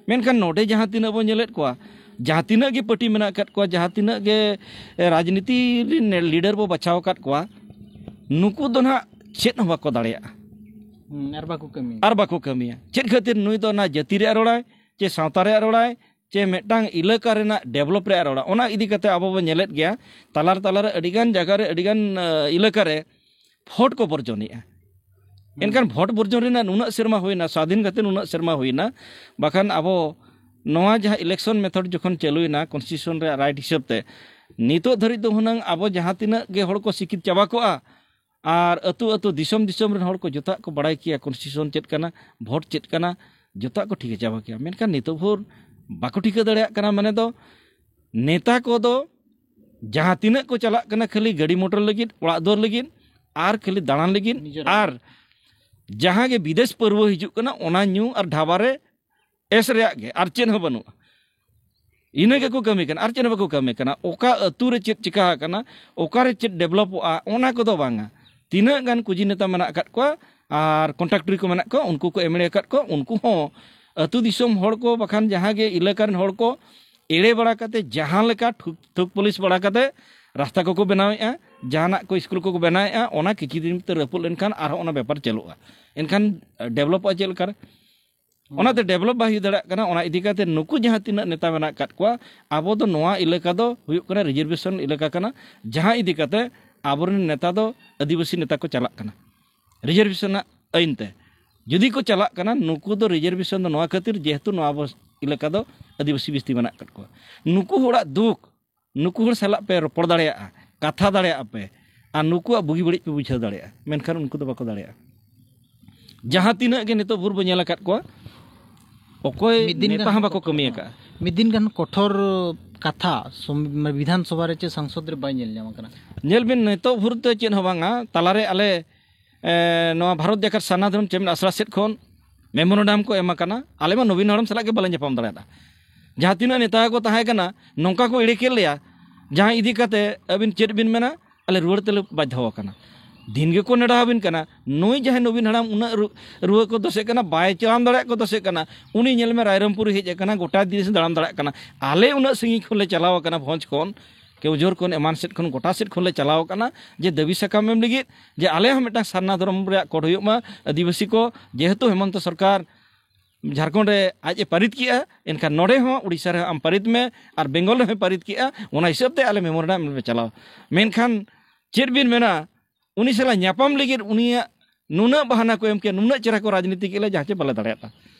ᱢᱮᱱᱠᱷᱟᱱ ᱱᱚᱰᱮ ᱡᱟᱦᱟᱸ ᱛᱤᱱᱟᱹᱜ ᱵᱚᱱ ᱧᱮᱞᱮᱫ ᱠᱚᱣᱟ, ᱡᱟᱦᱟᱸ ᱛᱤᱱᱟᱹᱜ ᱜᱮ ᱯᱟᱹᱴᱤ ᱢᱮᱱᱟᱜ ᱟᱠᱟᱫ ᱠᱚᱣᱟ, ᱡᱟᱦᱟᱸ ᱛᱤᱱᱟᱹᱜ ᱜᱮ, ᱮ, ᱨᱟᱡᱽᱱᱤᱛᱤ ᱨᱮᱱ ᱞᱤᱰᱟᱨ ᱵᱚ ᱵᱟᱪᱷᱟᱣ ᱟᱠᱟᱫ ᱠᱚᱣᱟ, ᱱᱩᱠᱩ ᱫᱚ ᱱᱟᱦᱟᱜ ᱪᱮᱫ ᱦᱚᱸ ᱵᱟᱠᱚ ᱫᱟᱲᱮᱭᱟᱜᱼᱟ᱾ ᱦᱩᱸ, ᱟᱨ ᱵᱟᱠᱚ ᱠᱟᱹᱢᱤᱭᱟ᱾ ᱟᱨ ᱵᱟᱠᱚ ᱠᱟᱹᱢᱤᱭᱟ᱾ ᱪᱮᱫ ᱠᱷᱟᱹᱛᱤᱨ? ᱱᱩᱭ ᱫᱚ ᱚᱱᱟ ᱡᱟᱹᱛᱤ ᱨᱮᱭᱟᱜ ᱨᱚᱲᱟᱭ, ᱪᱮ ᱥᱟᱶᱛᱟ ᱨᱮᱭᱟᱜ ᱨᱚᱲᱟᱭ, ᱪᱮ ᱢᱤᱫᱴᱟᱝ ᱮᱞᱟᱠᱟ ᱨᱮᱱᱟᱜ ᱰᱮᱵᱷᱞᱚᱯ ᱨᱮᱭᱟᱜ ᱨᱚᱲᱟ᱾ ᱚᱱᱟ ᱤᱫᱤ ᱠᱟᱛᱮ ᱟᱵᱚ ᱵᱚᱱ ᱧᱮᱞᱮᱫ ᱜᱮᱭᱟ, ᱛᱟᱞᱟ ᱛᱟᱞᱟ ᱨᱮ ᱟᱹᱰᱤᱜᱟᱱ ᱡᱟᱭᱜᱟ ᱨᱮ, ᱟᱹᱰᱤᱜᱟᱱ, ᱟ, ᱮᱞᱟᱠᱟ ᱨᱮ ᱵᱷᱳᱴ ᱠᱚ ᱵᱚᱨᱡᱚᱱᱮᱜᱼᱟ᱾ ᱮᱱᱠᱷᱟᱱ ᱵᱷᱳᱴ ᱵᱚᱨᱡᱚᱱ ᱨᱮᱱᱟᱜ ᱱᱩᱱᱟᱹᱜ ᱥᱮᱨᱢᱟ ᱦᱩᱭᱱᱟ, ᱥᱟᱫᱷᱤᱱ ᱠᱟᱛᱮ ᱱᱩᱱᱟᱹᱜ ᱥᱮᱨᱢᱟ ᱦᱩᱭᱱᱟ, ᱵᱟᱠᱷᱟᱱ ᱟᱵᱚ ᱱᱚᱣᱟ ᱡᱟᱦᱟᱸ election method ᱡᱚᱠᱷᱚᱱ ᱪᱟᱹᱞᱩᱭᱮᱱᱟ constitution ᱨᱮᱭᱟᱜ right ᱦᱤᱥᱟᱹᱵ ᱛᱮ, ᱱᱤᱛᱚᱜ ᱫᱷᱟᱹᱨᱤᱡ ᱫᱚ ᱦᱩᱱᱟᱹᱝ ᱟᱵᱚ ᱡᱟᱦᱟᱸ ᱛᱤᱱᱟᱹᱜ ᱜᱮ ᱦᱚᱲ ᱠᱚ ᱥᱤᱠᱷᱤᱛ ᱪᱟᱵᱟ ᱠᱚᱜᱼᱟ, ᱟᱨ ᱟᱹᱛᱩ ᱟᱹᱛᱩ, ᱫᱤᱥᱚᱢ ᱫᱤᱥᱚᱢ ᱨᱮᱱ ᱦᱚᱲ ᱠᱚ ᱡᱚᱛᱚᱣᱟᱜ ᱠᱚ ᱵᱟᱲᱟᱭ ᱠᱮᱭᱟ constitution ᱪᱮᱫ ᱠᱟᱱᱟ, ᱵᱷᱳᱴ ᱪᱮᱫ ᱠᱟᱱᱟ, ᱡᱚᱛᱚᱣᱟᱜ ᱠᱚ ᱴᱷᱤᱠᱟᱹ ᱪᱟᱵᱟ ᱠᱮᱭᱟ᱾ ᱢᱮᱱᱠᱷᱟᱱ ᱱᱤᱛᱚᱜ ᱵᱷᱳᱨ ᱵᱟᱠᱚ ᱴᱷᱤᱠᱟᱹ ᱫᱟᱲᱮᱭᱟᱜ ᱠᱟᱱᱟ, ᱢᱟᱱᱮ ᱫᱚ ᱱᱮᱛᱟ ᱠᱚᱫᱚ ᱡᱟᱦᱟᱸ ᱛᱤᱱᱟᱹᱜ ᱠᱚ ᱪᱟᱞᱟᱜ ᱠᱟᱱᱟ ᱠᱷᱟᱹᱞᱤ ᱜᱟᱹᱰᱤ ᱢᱚᱴᱚᱨ ᱞᱟᱹᱜᱤᱫ, ᱚᱲᱟᱜ ᱫᱩᱣᱟᱹᱨ ᱞᱟᱹᱜᱤᱫ, ᱟᱨ ᱠᱷᱟᱹᱞᱤ ᱫᱟᱬᱟᱱ ᱞᱟᱹᱜᱤᱫ, ᱱᱤᱡᱮᱨᱟᱜ᱾ ᱟᱨ ᱡᱟᱦᱟᱸ ᱜᱮ ᱵᱤᱫᱮᱥ ᱯᱟᱹᱨᱣᱟᱹ ᱦᱤᱡᱩᱜ ᱠᱟᱱᱟ ᱚᱱᱟ ᱧᱩ ᱟᱨ ᱰᱷᱟᱵᱟ ᱨᱮ ᱮᱥ ᱨᱮᱭᱟᱜ ᱜᱮ, ᱟᱨ ᱪᱮᱫ ᱦᱚᱸ ᱵᱟᱹᱱᱩᱜᱼᱟ᱾ ᱤᱱᱟᱹ ᱜᱮᱠᱚ ᱠᱟᱹᱢᱤ ᱠᱟᱱᱟ, ᱟᱨ ᱪᱮᱫ ᱦᱚᱸ ᱵᱟᱠᱚ ᱠᱟᱹᱢᱤ ᱠᱟᱱᱟ᱾ ᱚᱠᱟ ᱟᱹᱛᱩ ᱨᱮ ᱪᱮᱫ ᱪᱤᱠᱟ ᱟᱠᱟᱱᱟ, ᱚᱠᱟᱨᱮ ᱪᱮᱫ developᱚᱜᱼᱟ, ᱚᱱᱟ ᱠᱚᱫᱚ ᱵᱟᱝᱟ᱾ ᱛᱤᱱᱟᱹᱜ ᱜᱟᱱ ᱠᱩᱡᱤ ᱱᱮᱛᱟ ᱢᱮᱱᱟᱜ ᱟᱠᱟᱫ ᱠᱚᱣᱟ ᱟᱨ contractor ᱠᱚ ᱢᱮᱱᱟᱜ ᱠᱚᱣᱟ, ᱩᱱᱠᱩ ᱠᱚ ᱮᱢᱲᱮ ᱟᱠᱟᱫ ᱠᱚᱣᱟ, ᱩᱱᱠᱩ ᱦᱚᱸ ᱟᱹᱛᱩ ᱫᱤᱥᱚᱢ ᱦᱚᱲ ᱠᱚ ᱵᱟᱠᱷᱟᱱ ᱡᱟᱦᱟᱸ ᱜᱮ ᱮᱞᱟᱠᱟ ᱨᱮᱱ ᱦᱚᱲ ᱠᱚ ᱮᱲᱮ ᱵᱟᱲᱟ ᱠᱟᱛᱮ, ᱡᱟᱦᱟᱸ ᱞᱮᱠᱟ ᱴᱷᱩᱠ ᱴᱷᱩᱠ ᱯᱟᱹᱞᱤᱥ ᱵᱟᱲᱟ ᱠᱟᱛᱮ ᱨᱟᱥᱛᱟ ᱠᱚᱠᱚ ᱵᱮᱱᱟᱣᱮᱫᱼᱟ, ᱡᱟᱦᱟᱱᱟᱜ ᱠᱚ ᱥᱠᱩᱞ ᱠᱚᱠᱚ ᱵᱮᱱᱟᱣᱮᱫᱼᱟ, ᱚᱱᱟ ᱠᱤᱪᱷᱩ ᱫᱤᱱ ᱛᱮ ᱨᱟᱹᱯᱩᱫ ᱞᱮᱱᱠᱷᱟᱱ ᱟᱨᱦᱚᱸ ᱚᱱᱟ ᱵᱮᱯᱟᱨ ᱪᱟᱹᱞᱩᱜᱼᱟ᱾ ᱮᱱᱠᱷᱟᱱ developᱚᱜᱼᱟ ᱪᱮᱫ ᱞᱮᱠᱟᱨᱮ? ᱚᱱᱟᱛᱮ develop ᱵᱟᱭ ᱦᱩᱭ ᱫᱟᱲᱮᱭᱟᱜ ᱠᱟᱱᱟ᱾ ᱚᱱᱟ ᱤᱫᱤ ᱠᱟᱛᱮ ᱱᱩᱠᱩ ᱡᱟᱦᱟᱸ ᱛᱤᱱᱟᱹᱜ ᱱᱮᱛᱟ ᱢᱮᱱᱟᱜ ᱟᱠᱟᱫ ᱠᱚᱣᱟ, ᱟᱵᱚ ᱫᱚ ᱱᱚᱣᱟ ᱮᱞᱟᱠᱟ ᱫᱚ ᱦᱩᱭᱩᱜ ᱠᱟᱱᱟ reservation ᱮᱞᱟᱠᱟ ᱠᱟᱱᱟ, ᱡᱟᱦᱟᱸ ᱤᱫᱤ ᱠᱟᱛᱮ ᱟᱵᱚᱨᱮᱱ ᱱᱮᱛᱟ ᱫᱚ ᱟᱹᱫᱤᱵᱟᱹᱥᱤ ᱱᱮᱛᱟ ᱠᱚ ᱪᱟᱞᱟᱜ ᱠᱟᱱᱟ reservation ᱨᱮᱱᱟᱜ ᱟᱹᱭᱤᱱ ᱛᱮ᱾ ᱡᱩᱫᱤ ᱠᱚ ᱪᱟᱞᱟᱜ ᱠᱟᱱᱟ, ᱱᱩᱠᱩ ᱫᱚ reservation ᱫᱚ ᱱᱚᱣᱟ ᱠᱷᱟᱹᱛᱤᱨ, ᱡᱮᱦᱮᱛᱩ ᱱᱚᱣᱟ ᱟᱵᱚ ᱮᱞᱟᱠᱟ ᱫᱚ ᱟᱹᱫᱤᱵᱟᱹᱥᱤ ᱵᱤᱥᱛᱤ ᱢᱮᱱᱟᱜ ᱟᱠᱟᱫ ᱠᱚᱣᱟ᱾ ᱱᱩᱠᱩ ᱦᱚᱲᱟᱜ ᱫᱩᱠ ᱱᱩᱠᱩ ᱦᱚᱲ ᱥᱟᱞᱟᱜ ᱯᱮ ᱨᱚᱯᱚᱲ ᱫᱟᱲᱮᱭᱟᱜᱼᱟ, ᱠᱟᱛᱷᱟ ᱫᱟᱲᱮᱭᱟᱜᱼᱟ ᱯᱮ, ᱟᱨ ᱱᱩᱠᱩᱣᱟᱜ ᱵᱩᱜᱤ ᱵᱟᱹᱲᱤᱡ ᱯᱮ ᱵᱩᱡᱷᱟᱹᱣ ᱫᱟᱲᱮᱭᱟᱜᱼᱟ, ᱢᱮᱱᱠᱷᱟᱱ ᱩᱱᱠᱩ ᱫᱚ ᱵᱟᱠᱚ ᱫᱟᱲᱮᱭᱟᱜᱼᱟ᱾ ᱡᱟᱦᱟᱸ ᱛᱤᱱᱟᱹᱜ ᱜᱮ ᱱᱤᱛᱚᱜ ᱵᱷᱳᱨ ᱵᱚ ᱧᱮᱞ ᱟᱠᱟᱫ ᱠᱚᱣᱟ, ᱚᱠᱚᱭ ᱢᱤᱫ ᱫᱤᱱ ᱱᱮᱛᱟ ᱜᱟᱱ ᱦᱚᱸ ᱵᱟᱠᱚ ᱠᱟᱹᱢᱤ ᱟᱠᱟᱫᱼᱟ᱾ ᱢᱤᱫ ᱫᱤᱱ ᱜᱟᱱ ᱠᱚᱴᱷᱳᱨ ᱠᱟᱛᱷᱟ ᱥᱚᱢ-, ᱵᱤᱫᱷᱟᱱ ᱥᱚᱵᱷᱟ ᱨᱮ ᱪᱮ ᱥᱟᱝᱥᱚᱫ ᱨᱮ ᱵᱟᱭ ᱧᱮᱞ ᱧᱟᱢ ᱟᱠᱟᱱᱟ᱾ ᱧᱮᱞ ᱵᱤᱱ, ᱱᱤᱛᱚᱜ ᱵᱷᱳᱨ ᱛᱮ ᱪᱮᱫ ᱦᱚᱸ ᱵᱟᱝᱟ, ᱛᱟᱞᱟᱨᱮ ᱟᱞᱮ, ᱮ, ᱱᱚᱣᱟ ᱵᱷᱟᱨᱚᱛ ᱡᱟᱠᱟᱛ ᱥᱟᱨᱱᱟ ᱫᱷᱚᱨᱚᱢ ᱪᱮᱢᱮᱫ ᱟᱥᱲᱟ ᱥᱮᱫ ᱠᱷᱚᱱ memorandum ᱠᱚ ᱮᱢ ᱟᱠᱟᱱᱟ᱾ ᱟᱞᱮ ᱢᱟ ᱱᱚᱵᱤᱱ ᱦᱟᱲᱟᱢ ᱥᱟᱞᱟᱜ ᱜᱮ ᱵᱟᱞᱮ ᱧᱟᱯᱟᱢ ᱫᱟᱲᱮᱭᱟᱫᱟ᱾ ᱡᱟᱦᱟᱸ ᱛᱤᱱᱟᱹᱜ ᱱᱮᱛᱟ ᱠᱚ ᱛᱟᱦᱮᱸ ᱠᱟᱱᱟ, ᱱᱚᱝᱠᱟ ᱠᱚ ᱮᱲᱮ ᱠᱮᱫ ᱞᱮᱭᱟ, ᱡᱟᱦᱟᱸ ᱤᱫᱤ ᱠᱟᱛᱮ ᱟᱹᱵᱤᱱ ᱪᱮᱫ ᱵᱤᱱ ᱢᱮᱱᱟ, ᱟᱞᱮ ᱨᱩᱣᱟᱹᱲ ᱛᱮᱞᱮ ᱵᱟᱫᱽᱫᱷᱚ ᱟᱠᱟᱱᱟ᱾ ᱫᱤᱱ ᱜᱮᱠᱚ ᱱᱮᱰᱟ ᱟᱹᱵᱤᱱ ᱠᱟᱱᱟ, ᱱᱩᱭ ᱡᱟᱦᱟᱸᱭ ᱱᱚᱵᱤᱱ ᱦᱟᱲᱟᱢ ᱩᱱᱟᱹᱜ ᱨᱩ-, ᱨᱩᱣᱟᱹ ᱠᱚ ᱫᱳᱥᱮᱜ ᱠᱟᱱᱟ, ᱵᱟᱭ ᱛᱟᱲᱟᱢ ᱫᱟᱲᱮᱭᱟᱜ ᱠᱚ ᱫᱳᱥᱮᱜ ᱠᱟᱱᱟ, ᱩᱱᱤ ᱧᱮᱞ ᱢᱮ ᱨᱟᱭᱨᱚᱝᱯᱩᱨ ᱦᱮᱡ ᱟᱠᱟᱱᱟ, ᱜᱚᱴᱟ ᱫᱮᱥ ᱫᱟᱬᱟᱱ ᱫᱟᱲᱮᱭᱟᱜ ᱠᱟᱱᱟ᱾ ᱟᱞᱮ ᱩᱱᱟᱹᱜ ᱥᱟᱺᱜᱤᱧ ᱠᱷᱚᱱ ᱞᱮ ᱪᱟᱞᱟᱣ ᱟᱠᱟᱱᱟ ᱵᱷᱚᱸᱡᱽ ᱠᱷᱚᱱ, ᱠᱮᱣᱡᱷᱳᱨ ᱠᱷᱚᱱ ᱮᱢᱟᱱ ᱥᱮᱫ ᱠᱷᱚᱱ ᱜᱚᱴᱟ ᱥᱮᱫ ᱠᱷᱚᱱ ᱞᱮ ᱪᱟᱞᱟᱣ ᱟᱠᱟᱱᱟ ᱡᱮ ᱫᱟᱹᱵᱤ ᱥᱟᱠᱟᱢ ᱮᱢ ᱞᱟᱹᱜᱤᱫ, ᱡᱮ ᱟᱞᱮ ᱦᱚᱸ ᱢᱤᱫᱴᱟᱝ ᱥᱟᱨᱱᱟ ᱫᱷᱚᱨᱚᱢ ᱨᱮᱭᱟᱜ code ᱦᱩᱭᱩᱜ ᱢᱟ ᱟᱹᱫᱤᱵᱟᱹᱥᱤ ᱠᱚ, ᱡᱮᱦᱮᱛᱩ ᱦᱮᱢᱚᱱᱛᱚ ᱥᱚᱨᱠᱟᱨ ᱡᱷᱟᱲᱠᱷᱚᱸᱰ ᱨᱮ ᱟᱡ ᱮ ᱯᱟᱹᱨᱤᱛ ᱠᱮᱜᱼᱟ, ᱮᱱᱠᱷᱟᱱ ᱱᱚᱰᱮ ᱦᱚᱸ ᱩᱲᱤᱥᱥᱟ ᱨᱮᱦᱚᱸ ᱟᱢ ᱯᱟᱹᱨᱤᱛ ᱢᱮ ᱟᱨ ᱵᱮᱝᱜᱚᱞ ᱨᱮᱦᱚᱸᱭ ᱯᱟᱹᱨᱤᱛ ᱠᱮᱜᱼᱟ, ᱚᱱᱟ ᱦᱤᱥᱟᱹᱵ ᱛᱮ ᱟᱞᱮ memorandum ᱮᱢ ᱞᱮ ᱪᱟᱞᱟᱣ᱾ ᱢᱮᱱᱠᱷᱟᱱ ᱪᱮᱫ ᱵᱤᱱ ᱢᱮᱱᱟ, ᱩᱱᱤ ᱥᱟᱞᱟᱜ ᱧᱟᱯᱟᱢ ᱞᱟᱹᱜᱤᱫ ᱩᱱᱤᱭᱟᱜ ᱱᱩᱱᱟᱹᱜ ᱵᱟᱦᱟᱱᱟ ᱠᱚ ᱮᱢ ᱠᱮᱭᱟ, ᱱᱩᱱᱟᱹᱜ ᱪᱮᱦᱨᱟ ᱠᱚ ᱨᱟᱡᱽᱱᱤᱛᱤ ᱠᱮᱫ ᱞᱮ, ᱡᱟᱦᱟᱸ ᱪᱮ ᱵᱟᱞᱮ ᱫᱟᱲᱮᱭᱟᱜᱼᱟ᱾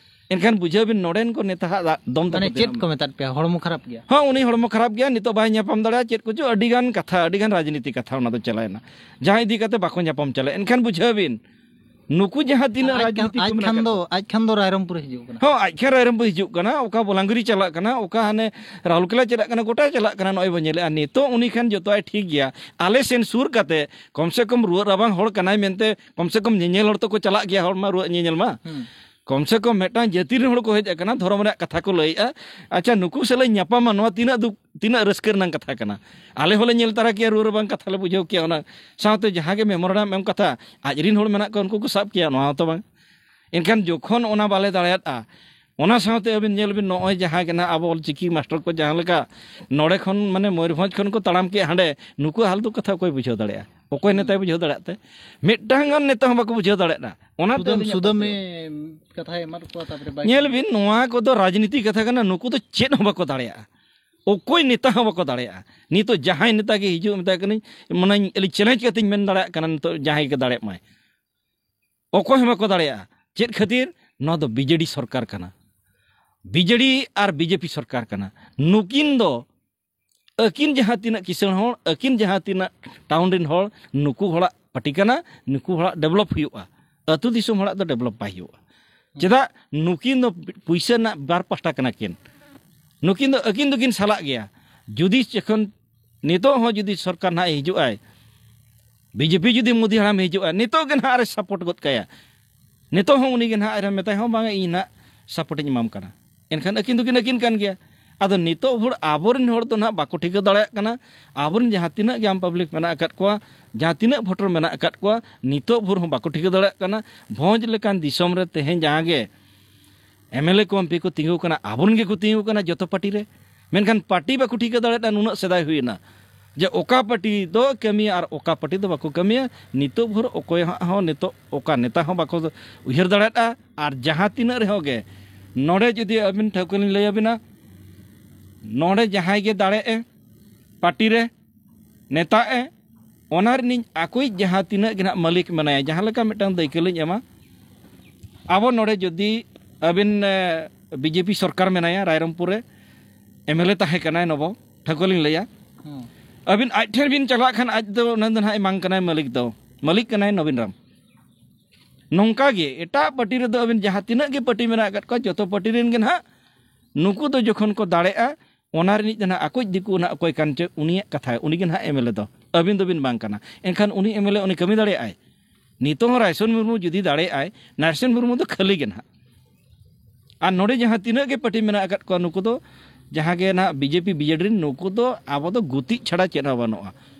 ᱮᱱᱠᱷᱟᱱ ᱵᱩᱡᱷᱟᱹᱣ ᱵᱤᱱ, ᱱᱚᱰᱮᱱ ᱠᱚ ᱱᱮᱛᱟᱦᱟᱜ ᱫᱟ- ᱫᱚᱢ ᱛᱟᱠᱚ ᱢᱟᱱᱮ ᱪᱮᱫ ᱛᱤᱱᱟᱹᱜ ᱠᱚ ᱢᱮᱛᱟᱫ ᱯᱮᱭᱟ? ᱦᱚᱲᱢᱚ ᱠᱷᱟᱨᱟᱯ ᱜᱮᱭᱟ? ᱦᱚᱸ, ᱩᱱᱤ ᱦᱚᱲᱢᱚ ᱠᱷᱟᱨᱟᱯ ᱜᱮᱭᱟ, ᱱᱤᱛᱚᱜ ᱵᱟᱭ ᱧᱟᱯᱟᱢ ᱫᱟᱲᱮᱭᱟᱜᱼᱟ, ᱪᱮᱫ ᱠᱚᱪᱚ ᱟᱹᱰᱤ ᱜᱟᱱ ᱠᱟᱛᱷᱟ, ᱟᱹᱰᱤ ᱜᱟᱱ ᱨᱟᱡᱽᱱᱤᱛᱤ ᱠᱟᱛᱷᱟ ᱚᱱᱟ ᱫᱚ ᱪᱟᱞᱟᱣᱮᱱᱟ, ᱡᱟᱦᱟᱸ ᱤᱫᱤ ᱠᱟᱛᱮ ᱵᱟᱠᱚ ᱧᱟᱯᱟᱢ ᱪᱟᱞᱟᱜᱼᱟ᱾ ᱮᱱᱠᱷᱟᱱ ᱵᱩᱡᱷᱟᱹᱣ ᱵᱤᱱ, ᱱᱩᱠᱩ ᱡᱟᱦᱟᱸ ᱛᱤᱱᱟᱹᱜ ᱟᱡ ᱠᱷᱟᱱ, ᱨᱟᱡᱽᱱᱤᱛᱤ ᱠᱚ ᱟᱡ ᱢᱮᱱᱟᱜ ᱠᱷᱟᱱ ᱟᱠᱟᱫ ᱫᱚ, ᱠᱚᱣᱟ᱾ ᱟᱡ ᱠᱷᱟᱱ ᱫᱚ ᱨᱟᱭᱨᱚᱝᱯᱩᱨ ᱦᱤᱡᱩᱜ ᱠᱟᱱᱟ᱾ ᱦᱚᱸ, ᱟᱡ ᱠᱷᱟᱱ ᱨᱟᱭᱨᱚᱝᱯᱩᱨ ᱦᱤᱡᱩᱜ ᱠᱟᱱᱟ, ᱚᱠᱟ ᱵᱚᱞᱟᱝᱜᱤᱨᱤ ᱪᱟᱞᱟᱜ ᱠᱟᱱᱟ, ᱚᱠᱟ ᱦᱟᱱᱮ ᱨᱟᱦᱩᱞᱠᱮᱞᱟ ᱪᱟᱞᱟᱜ ᱠᱟᱱᱟ, ᱜᱚᱴᱟ ᱪᱟᱞᱟᱜ ᱠᱟᱱᱟ᱾ ᱱᱚᱜᱼᱚᱭ ᱵᱚᱱ ᱧᱮᱞᱮᱜᱼᱟ, ᱱᱤᱛᱚᱜ ᱩᱱᱤ ᱠᱷᱟᱱ ᱡᱚᱛᱚᱣᱟᱭ ᱴᱷᱤᱠ ᱜᱮᱭᱟ᱾ ᱟᱞᱮ ᱥᱮᱱ ᱥᱩᱨ ᱠᱟᱛᱮ ᱠᱚᱢ ᱥᱮ ᱠᱚᱢ ᱨᱩᱣᱟᱹᱜ ᱨᱟᱵᱟᱝ ᱦᱚᱲ ᱠᱟᱱᱟᱭ ᱢᱮᱱᱛᱮ ᱠᱚᱢ ᱥᱮ ᱠᱚᱢ ᱧᱮᱧᱮᱞ ᱦᱚᱲ ᱛᱚᱠᱚ ᱪᱟᱞᱟᱜ ᱜᱮᱭᱟ, ᱦᱚᱲ ᱢᱟ ᱨᱩᱣᱟᱹᱜ ᱧᱮᱧᱮᱞ ᱢᱟ᱾ ᱦᱩᱸ᱾ ᱠᱚᱢ ᱥᱮ ᱠᱚᱢ ᱢᱤᱫᱴᱟᱝ ᱡᱟᱹᱛᱤ ᱨᱮᱱ ᱦᱚᱲ ᱠᱚ ᱦᱮᱡ ᱟᱠᱟᱱᱟ, ᱫᱷᱚᱨᱚᱢ ᱨᱮᱭᱟᱜ ᱠᱟᱛᱷᱟ ᱠᱚ ᱞᱟᱹᱭᱮᱜᱼᱟ᱾ ᱟᱪᱪᱷᱟ, ᱱᱩᱠᱩ ᱥᱟᱞᱟᱜ ᱧᱟᱯᱟᱢᱟ, ᱱᱚᱣᱟ ᱛᱤᱱᱟᱹᱜ ᱫᱩᱠ, ᱛᱤᱱᱟᱹᱜ ᱨᱟᱹᱥᱠᱟᱹ ᱨᱮᱱᱟᱜ ᱠᱟᱛᱷᱟ ᱠᱟᱱᱟ᱾ ᱟᱞᱮ ᱦᱚᱸᱞᱮ ᱧᱮᱞ ᱛᱟᱨᱟ ᱠᱮᱭᱟ, ᱨᱩᱣᱟᱹ ᱨᱟᱵᱟᱝ ᱠᱟᱛᱷᱟ ᱞᱮ ᱵᱩᱡᱷᱟᱹᱣ ᱠᱮᱭᱟ, ᱚᱱᱟ ᱥᱟᱶᱛᱮ ᱡᱟᱦᱟᱸ ᱜᱮ ᱢᱮᱢᱳᱨᱮᱱᱰᱟᱢ ᱮᱢ ᱠᱟᱛᱷᱟ, ᱟᱡ ᱨᱮᱱ ᱦᱚᱲ ᱢᱮᱱᱟᱜ ᱠᱚᱣᱟ, ᱩᱱᱠᱩ ᱠᱚ ᱥᱟᱵ ᱠᱮᱭᱟ, ᱱᱚᱣᱟ ᱦᱚᱸᱛᱚ ᱵᱟᱝ᱾ ᱮᱱᱠᱷᱟᱱ ᱡᱚᱠᱷᱚᱱ ᱚᱱᱟ ᱵᱟᱞᱮ ᱫᱟᱲᱮᱭᱟᱫᱼᱟ, ᱚᱱᱟ ᱥᱟᱶᱛᱮ ᱟᱹᱵᱤᱱ ᱧᱮᱞ ᱵᱤᱱ, ᱱᱚᱜᱼᱚᱭ ᱡᱟᱦᱟᱸ ᱜᱮ ᱱᱟᱦᱟᱜ ᱟᱵᱚ ᱚᱞᱪᱤᱠᱤ ᱢᱟᱥᱴᱟᱨ ᱠᱚ ᱡᱟᱦᱟᱸ ᱞᱮᱠᱟ ᱱᱚᱰᱮ ᱠᱷᱚᱱ, ᱢᱟᱱᱮ, ᱢᱚᱭᱩᱨᱵᱷᱚᱸᱡᱽ ᱠᱷᱚᱱ ᱠᱚ ᱛᱟᱲᱟᱢ ᱠᱮᱫ ᱦᱟᱸᱰᱮ, ᱱᱩᱠᱩᱣᱟᱜ ᱦᱟᱞ ᱫᱚ ᱠᱟᱛᱷᱟ ᱚᱠᱚᱭ ᱵᱩᱡᱷᱟᱹᱣ ᱫᱟᱲᱮᱭᱟᱜᱼᱟ? ᱚᱠᱚᱭ ᱱᱮᱛᱟᱭ ᱵᱩᱡᱷᱟᱹᱣ ᱫᱟᱲᱮᱭᱟᱜ ᱛᱮ? ᱢᱤᱫᱴᱟᱝ ᱜᱟᱱ ᱱᱮᱛᱟ ᱦᱚᱸ ᱵᱟᱠᱚ ᱵᱩᱡᱷᱟᱹᱣ ᱫᱟᱲᱮᱭᱟᱜᱼᱟ᱾ ᱚᱱᱟᱛᱮ ᱥᱩᱫᱟᱹᱢ, ᱟᱹᱞᱤᱧᱟᱜ ᱥᱩᱫᱟᱹᱢ ᱯᱟᱹᱛᱭᱟᱹᱣ᱾ ᱮ ᱠᱟᱛᱷᱟᱭ ᱮᱢᱟᱫ ᱠᱚᱣᱟ, ᱛᱟᱯᱚᱨᱮ ᱵᱟᱭ ᱧᱮᱞ ᱵᱤᱱ, ᱱᱚᱣᱟ ᱠᱚᱫᱚ ᱨᱟᱡᱽᱱᱤᱛᱤ ᱠᱟᱛᱷᱟ ᱠᱟᱱᱟ, ᱱᱩᱠᱩ ᱫᱚ ᱪᱮᱫ ᱦᱚᱸ ᱵᱟᱠᱚ ᱫᱟᱲᱮᱭᱟᱜᱼᱟ᱾ ᱚᱠᱚᱭ ᱱᱮᱛᱟ ᱦᱚᱸ ᱵᱟᱠᱚ ᱫᱟᱲᱮᱭᱟᱜᱼᱟ᱾ ᱱᱤᱛᱚᱜ ᱡᱟᱦᱟᱸᱭ ᱱᱮᱛᱟ ᱜᱮ ᱦᱤᱡᱩᱜ, ᱢᱮᱛᱟᱭ ᱠᱟᱹᱱᱟᱹᱧ, ᱢᱟᱱᱮ, ᱟᱹᱞᱤᱧ ᱪᱮᱞᱮᱧᱡᱽ ᱠᱟᱛᱮᱧ ᱢᱮᱱ ᱫᱟᱲᱮᱭᱟᱜ ᱠᱟᱱᱟ, ᱱᱤᱛᱚᱜ ᱡᱟᱦᱟᱸᱭ ᱜᱮ ᱫᱟᱲᱮᱭᱟᱜ ᱢᱟᱭ, ᱚᱠᱚᱭ ᱦᱚᱸ ᱵᱟᱠᱚ ᱫᱟᱲᱮᱭᱟᱜᱼᱟ᱾ ᱪᱮᱫ ᱠᱷᱟᱹᱛᱤᱨ? ᱱᱚᱣᱟ ᱫᱚ ᱵᱤᱡᱮᱰᱤ ᱥᱚᱨᱠᱟᱨ ᱠᱟᱱᱟ᱾ ᱵᱤᱡᱮᱰᱤ ᱟᱨ ᱵᱤᱡᱮᱯᱤ ᱥᱚᱨᱠᱟᱨ ᱠᱟᱱᱟ᱾ ᱱᱩᱠᱤᱱ ᱫᱚ, ᱟᱹᱠᱤᱱ ᱡᱟᱦᱟᱸ ᱛᱤᱱᱟᱹᱜ ᱠᱤᱥᱟᱹᱬ ᱦᱚᱲ, ᱟᱹᱠᱤᱱ ᱡᱟᱦᱟᱸ ᱛᱤᱱᱟᱹᱜ ᱴᱟᱣᱩᱱ ᱨᱮᱱ ᱦᱚᱲ, ᱱᱩᱠᱩ ᱦᱚᱲᱟᱜ ᱯᱟᱨᱴᱤ ᱠᱟᱱᱟ, ᱱᱩᱠᱩ ᱦᱚᱲᱟᱜ ᱰᱮᱵᱷᱞᱚᱯ ᱦᱩᱭᱩᱜᱼᱟ᱾ ᱟᱹᱛᱩ ᱫᱤᱥᱚᱢ ᱦᱚᱲᱟᱜ ᱫᱚ ᱰᱮᱵᱷᱞᱚᱯ ᱵᱟᱭ ᱦᱩᱭᱩᱜᱼᱟ᱾ ᱪᱮᱫᱟᱜ? ᱱᱩᱠᱤᱱ ᱫᱚ ᱯᱩᱭᱥᱟᱹ ᱨᱮᱱᱟᱜ ᱵᱟᱨ ᱯᱟᱦᱴᱟ ᱠᱟᱱᱟ ᱠᱤᱱ᱾ ᱱᱩᱠᱤᱱ ᱫᱚ, ᱟᱹᱠᱤᱱ ᱫᱚᱠᱤᱱ ᱥᱟᱞᱟᱜ ᱜᱮᱭᱟ᱾ ᱡᱩᱫᱤ ᱡᱚᱠᱷᱚᱱ ᱱᱤᱛᱚᱜ ᱦᱚᱸ ᱡᱩᱫᱤ ᱥᱚᱨᱠᱟᱨ ᱱᱟᱦᱟᱜ ᱮ ᱦᱤᱡᱩᱜ ᱟᱭ, ᱵᱤᱡᱮᱯᱤ ᱡᱩᱫᱤ ᱢᱳᱫᱤ ᱦᱟᱲᱟᱢ ᱦᱤᱡᱩᱜᱼᱟ, ᱱᱤᱛᱚᱜ ᱜᱮ ᱱᱟᱦᱟᱜ ᱟᱨᱮ ᱥᱟᱯᱳᱨᱴ ᱜᱚᱫ ᱠᱟᱭᱟ᱾ ᱱᱤᱛᱚᱜ ᱦᱚᱸ ᱩᱱᱤ ᱜᱮ ᱱᱟᱦᱟᱜ ᱟᱨᱮ ᱢᱮᱛᱟᱭ ᱦᱚᱸ, "ᱵᱟᱝᱟ, ᱤᱧ ᱱᱟᱦᱟᱜ ᱥᱟᱯᱳᱨᱴ ᱤᱧ ᱮᱢᱟᱢ ᱠᱟᱱᱟ᱾" ᱮᱱᱠᱷᱟᱱ ᱟᱹᱠᱤᱱ ᱫᱚᱠᱤᱱ ᱟᱹᱠᱤᱱ ᱠᱟᱱ ᱜᱮᱭᱟ᱾ ᱟᱫᱚ ᱱᱤᱛᱚᱜ ᱵᱷᱳᱨ ᱟᱵᱚᱨᱮᱱ ᱦᱚᱲ ᱫᱚ ᱱᱟᱦᱟᱜ ᱵᱟᱠᱚ ᱴᱷᱤᱠᱟᱹ ᱫᱟᱲᱮᱭᱟᱜ ᱠᱟᱱᱟ᱾ ᱟᱵᱚᱨᱮᱱ ᱡᱟᱦᱟᱸ ᱛᱤᱱᱟᱹᱜ ᱜᱮ ᱟᱢ ᱯᱟᱵᱽᱞᱤᱠ ᱢᱮᱱᱟᱜ ᱟᱠᱟᱫ ᱠᱚᱣᱟ, ᱡᱟᱦᱟᱸ ᱛᱤᱱᱟᱹᱜ ᱵᱷᱳᱴᱟᱨ ᱢᱮᱱᱟᱜ ᱟᱠᱟᱫ ᱠᱚᱣᱟ, ᱱᱤᱛᱚᱜ ᱵᱷᱳᱨ ᱦᱚᱸ ᱵᱟᱠᱚ ᱴᱷᱤᱠᱟᱹ ᱫᱟᱲᱮᱭᱟᱜ ᱠᱟᱱᱟ᱾ ᱵᱷᱚᱸᱡᱽ ᱞᱮᱠᱟᱱ ᱫᱤᱥᱚᱢ ᱨᱮ ᱛᱮᱦᱮᱧ ᱡᱟᱦᱟᱸ ᱜᱮ ᱮᱢ ᱮᱞ ᱮ ᱠᱚ, ᱮᱢ ᱯᱤ ᱠᱚ ᱛᱤᱸᱜᱩ ᱠᱟᱱᱟ, ᱟᱵᱚᱨᱮᱱ ᱜᱮᱠᱚ ᱛᱤᱸᱜᱩ ᱠᱟᱱᱟ ᱡᱚᱛᱚ ᱯᱟᱨᱴᱤ ᱨᱮ᱾ ᱢᱮᱱᱠᱷᱟᱱ ᱯᱟᱨᱴᱤ ᱵᱟᱠᱚ ᱴᱷᱤᱠᱟᱹ ᱫᱟᱲᱮᱭᱟᱜᱼᱟ, ᱱᱩᱱᱟᱹᱜ ᱥᱮᱫᱟᱭ ᱦᱩᱭᱮᱱᱟ ᱡᱮ ᱚᱠᱟ ᱯᱟᱨᱴᱤ ᱫᱚ ᱠᱟᱹᱢᱤᱭᱟ ᱟᱨ ᱚᱠᱟ ᱯᱟᱨᱴᱤ ᱫᱚ ᱵᱟᱠᱚ ᱠᱟᱹᱢᱤᱭᱟ᱾ ᱱᱤᱛᱚᱜ ᱵᱷᱳᱨ ᱚᱠᱚᱭ ᱦᱟᱸᱜ ᱦᱚᱸ ᱱᱤᱛᱚᱜ ᱚᱠᱟ ᱱᱮᱛᱟ ᱦᱚᱸ ᱵᱟᱠᱚ ᱩᱭᱦᱟᱹᱨ ᱫᱟᱲᱮᱭᱟᱜᱼᱟ᱾ ᱟᱨ ᱡᱟᱦᱟᱸ ᱛᱤᱱᱟᱹᱜ ᱨᱮᱦᱚᱸ ᱜᱮ ᱱᱚᱰᱮ ᱡᱩᱫᱤ ᱟᱹᱵᱤᱱ ᱴᱷᱟᱹᱣᱠᱟᱹ ᱞᱤᱧ ᱞᱟᱹᱭ ᱟᱹᱵᱤᱱᱟ, ᱱᱚᱰᱮ ᱡᱟᱦᱟᱸᱭ ᱜᱮ ᱫᱟᱲᱮᱜ ᱮ, ᱯᱟᱨᱴᱤ ᱨᱮ ᱱᱮᱛᱟᱜ ᱮ, ᱚᱱᱟ ᱨᱤᱱᱤᱡ ᱟᱠᱚᱭᱤᱡ ᱡᱟᱦᱟᱸ ᱛᱤᱱᱟᱹᱜ ᱜᱮ ᱱᱟᱦᱟᱜ ᱢᱟᱹᱞᱤᱠ ᱢᱮᱱᱟᱭᱟ, ᱡᱟᱦᱟᱸ ᱞᱮᱠᱟ ᱢᱤᱫᱴᱟᱝ ᱫᱟᱹᱭᱠᱟᱹ ᱞᱤᱧ ᱮᱢᱟ, ᱟᱵᱚ ᱱᱚᱰᱮ ᱡᱩᱫᱤ ᱟᱹᱵᱤᱱ ᱵᱤᱡᱮᱯᱤ ᱥᱚᱨᱠᱟᱨ ᱢᱮᱱᱟᱭᱟ ᱨᱟᱭᱨᱚᱝᱯᱩᱨ ᱨᱮ, ᱮᱢᱮᱞᱮ ᱛᱟᱦᱮᱸ ᱠᱟᱱᱟᱭ ᱱᱚᱵᱚ, ᱴᱷᱟᱹᱣᱠᱟᱹ ᱞᱤᱧ ᱞᱟᱹᱭᱟ, ᱟᱹᱵᱤᱱ ᱟᱡ ᱴᱷᱮᱱ ᱵᱤᱱ ᱪᱟᱞᱟᱜ ᱠᱷᱟᱱ ᱟᱡ ᱫᱚ ᱚᱱᱟ ᱫᱚ ᱱᱟᱦᱟᱜ ᱮ ᱵᱟᱝ ᱠᱟᱱᱟᱭ ᱢᱟᱹᱞᱤᱠ ᱫᱚ, ᱢᱟᱹᱞᱤᱠ ᱠᱟᱱᱟᱭ ᱱᱚᱵᱤᱱ ᱨᱟᱢ᱾ ᱱᱚᱝᱠᱟ ᱜᱮ ᱮᱴᱟᱜ ᱯᱟᱹᱴᱤ ᱨᱮᱫᱚ ᱟᱹᱵᱤᱱ ᱡᱟᱦᱟᱸ ᱛᱤᱱᱟᱹᱜ ᱜᱮ ᱯᱟᱹᱴᱤ ᱢᱮᱱᱟᱜ ᱟᱠᱟᱫ ᱠᱚᱣᱟ, ᱡᱚᱛᱚ ᱯᱟᱹᱴᱤ ᱨᱮᱱ ᱜᱮ ᱱᱟᱦᱟᱜ ᱱᱩᱠᱩ ᱫᱚ ᱡᱚᱠᱷᱚᱱ ᱠᱚ ᱫᱟᱲᱮᱜᱼᱟ, ᱚᱱᱟ ᱨᱤᱱᱤᱡ ᱫᱚ ᱱᱟᱦᱟᱜ ᱟᱠᱚᱭᱤᱡ ᱫᱤᱠᱩ ᱱᱟᱦᱟᱜ ᱚᱠᱚᱭ ᱠᱟᱱ ᱪᱚ, ᱩᱱᱤᱭᱟᱜ ᱠᱟᱛᱷᱟ, ᱩᱱᱤ ᱜᱮ ᱱᱟᱦᱟᱜ ᱮᱢᱮᱞᱮ ᱫᱚ, ᱟᱹᱵᱤᱱ ᱫᱚᱵᱤᱱ ᱵᱟᱝ ᱠᱟᱱᱟ᱾ ᱮᱱᱠᱷᱟᱱ ᱩᱱᱤ ᱮᱢᱮᱞᱮ ᱩᱱᱤ ᱠᱟᱹᱢᱤ ᱫᱟᱲᱮᱭᱟᱜᱼᱟᱭ? ᱱᱤᱛᱚᱝ ᱦᱚᱸ ᱨᱟᱭᱥᱚᱱ ᱢᱩᱨᱢᱩ ᱡᱩᱫᱤ ᱫᱟᱲᱮᱭᱟᱜᱼᱟᱭ, ᱱᱟᱨᱥᱚᱱ ᱢᱩᱨᱢᱩ ᱫᱚ ᱠᱷᱟᱹᱞᱤ ᱜᱮ ᱱᱟᱦᱟᱜ᱾ ᱟᱨ ᱱᱚᱰᱮ ᱡᱟᱦᱟᱸ ᱛᱤᱱᱟᱹᱜ ᱜᱮ ᱯᱟᱹᱴᱤ ᱢᱮᱱᱟᱜ ᱟᱠᱟᱫ ᱠᱚᱣᱟ, ᱱᱩᱠᱩ ᱫᱚ ᱡᱟᱦᱟᱸ ᱜᱮ ᱱᱟᱦᱟᱜ ᱵᱤᱡᱮᱯᱤ ᱵᱤᱡᱮᱰᱤ ᱨᱮᱱ, ᱱᱩᱠᱩ ᱫᱚ ᱟᱵᱚ ᱫᱚ ᱜᱩᱛᱤᱡ ᱪᱷᱟᱲᱟ ᱪᱮᱫ ᱦᱚᱸ ᱵᱟᱹᱱᱩᱜᱼᱟ᱾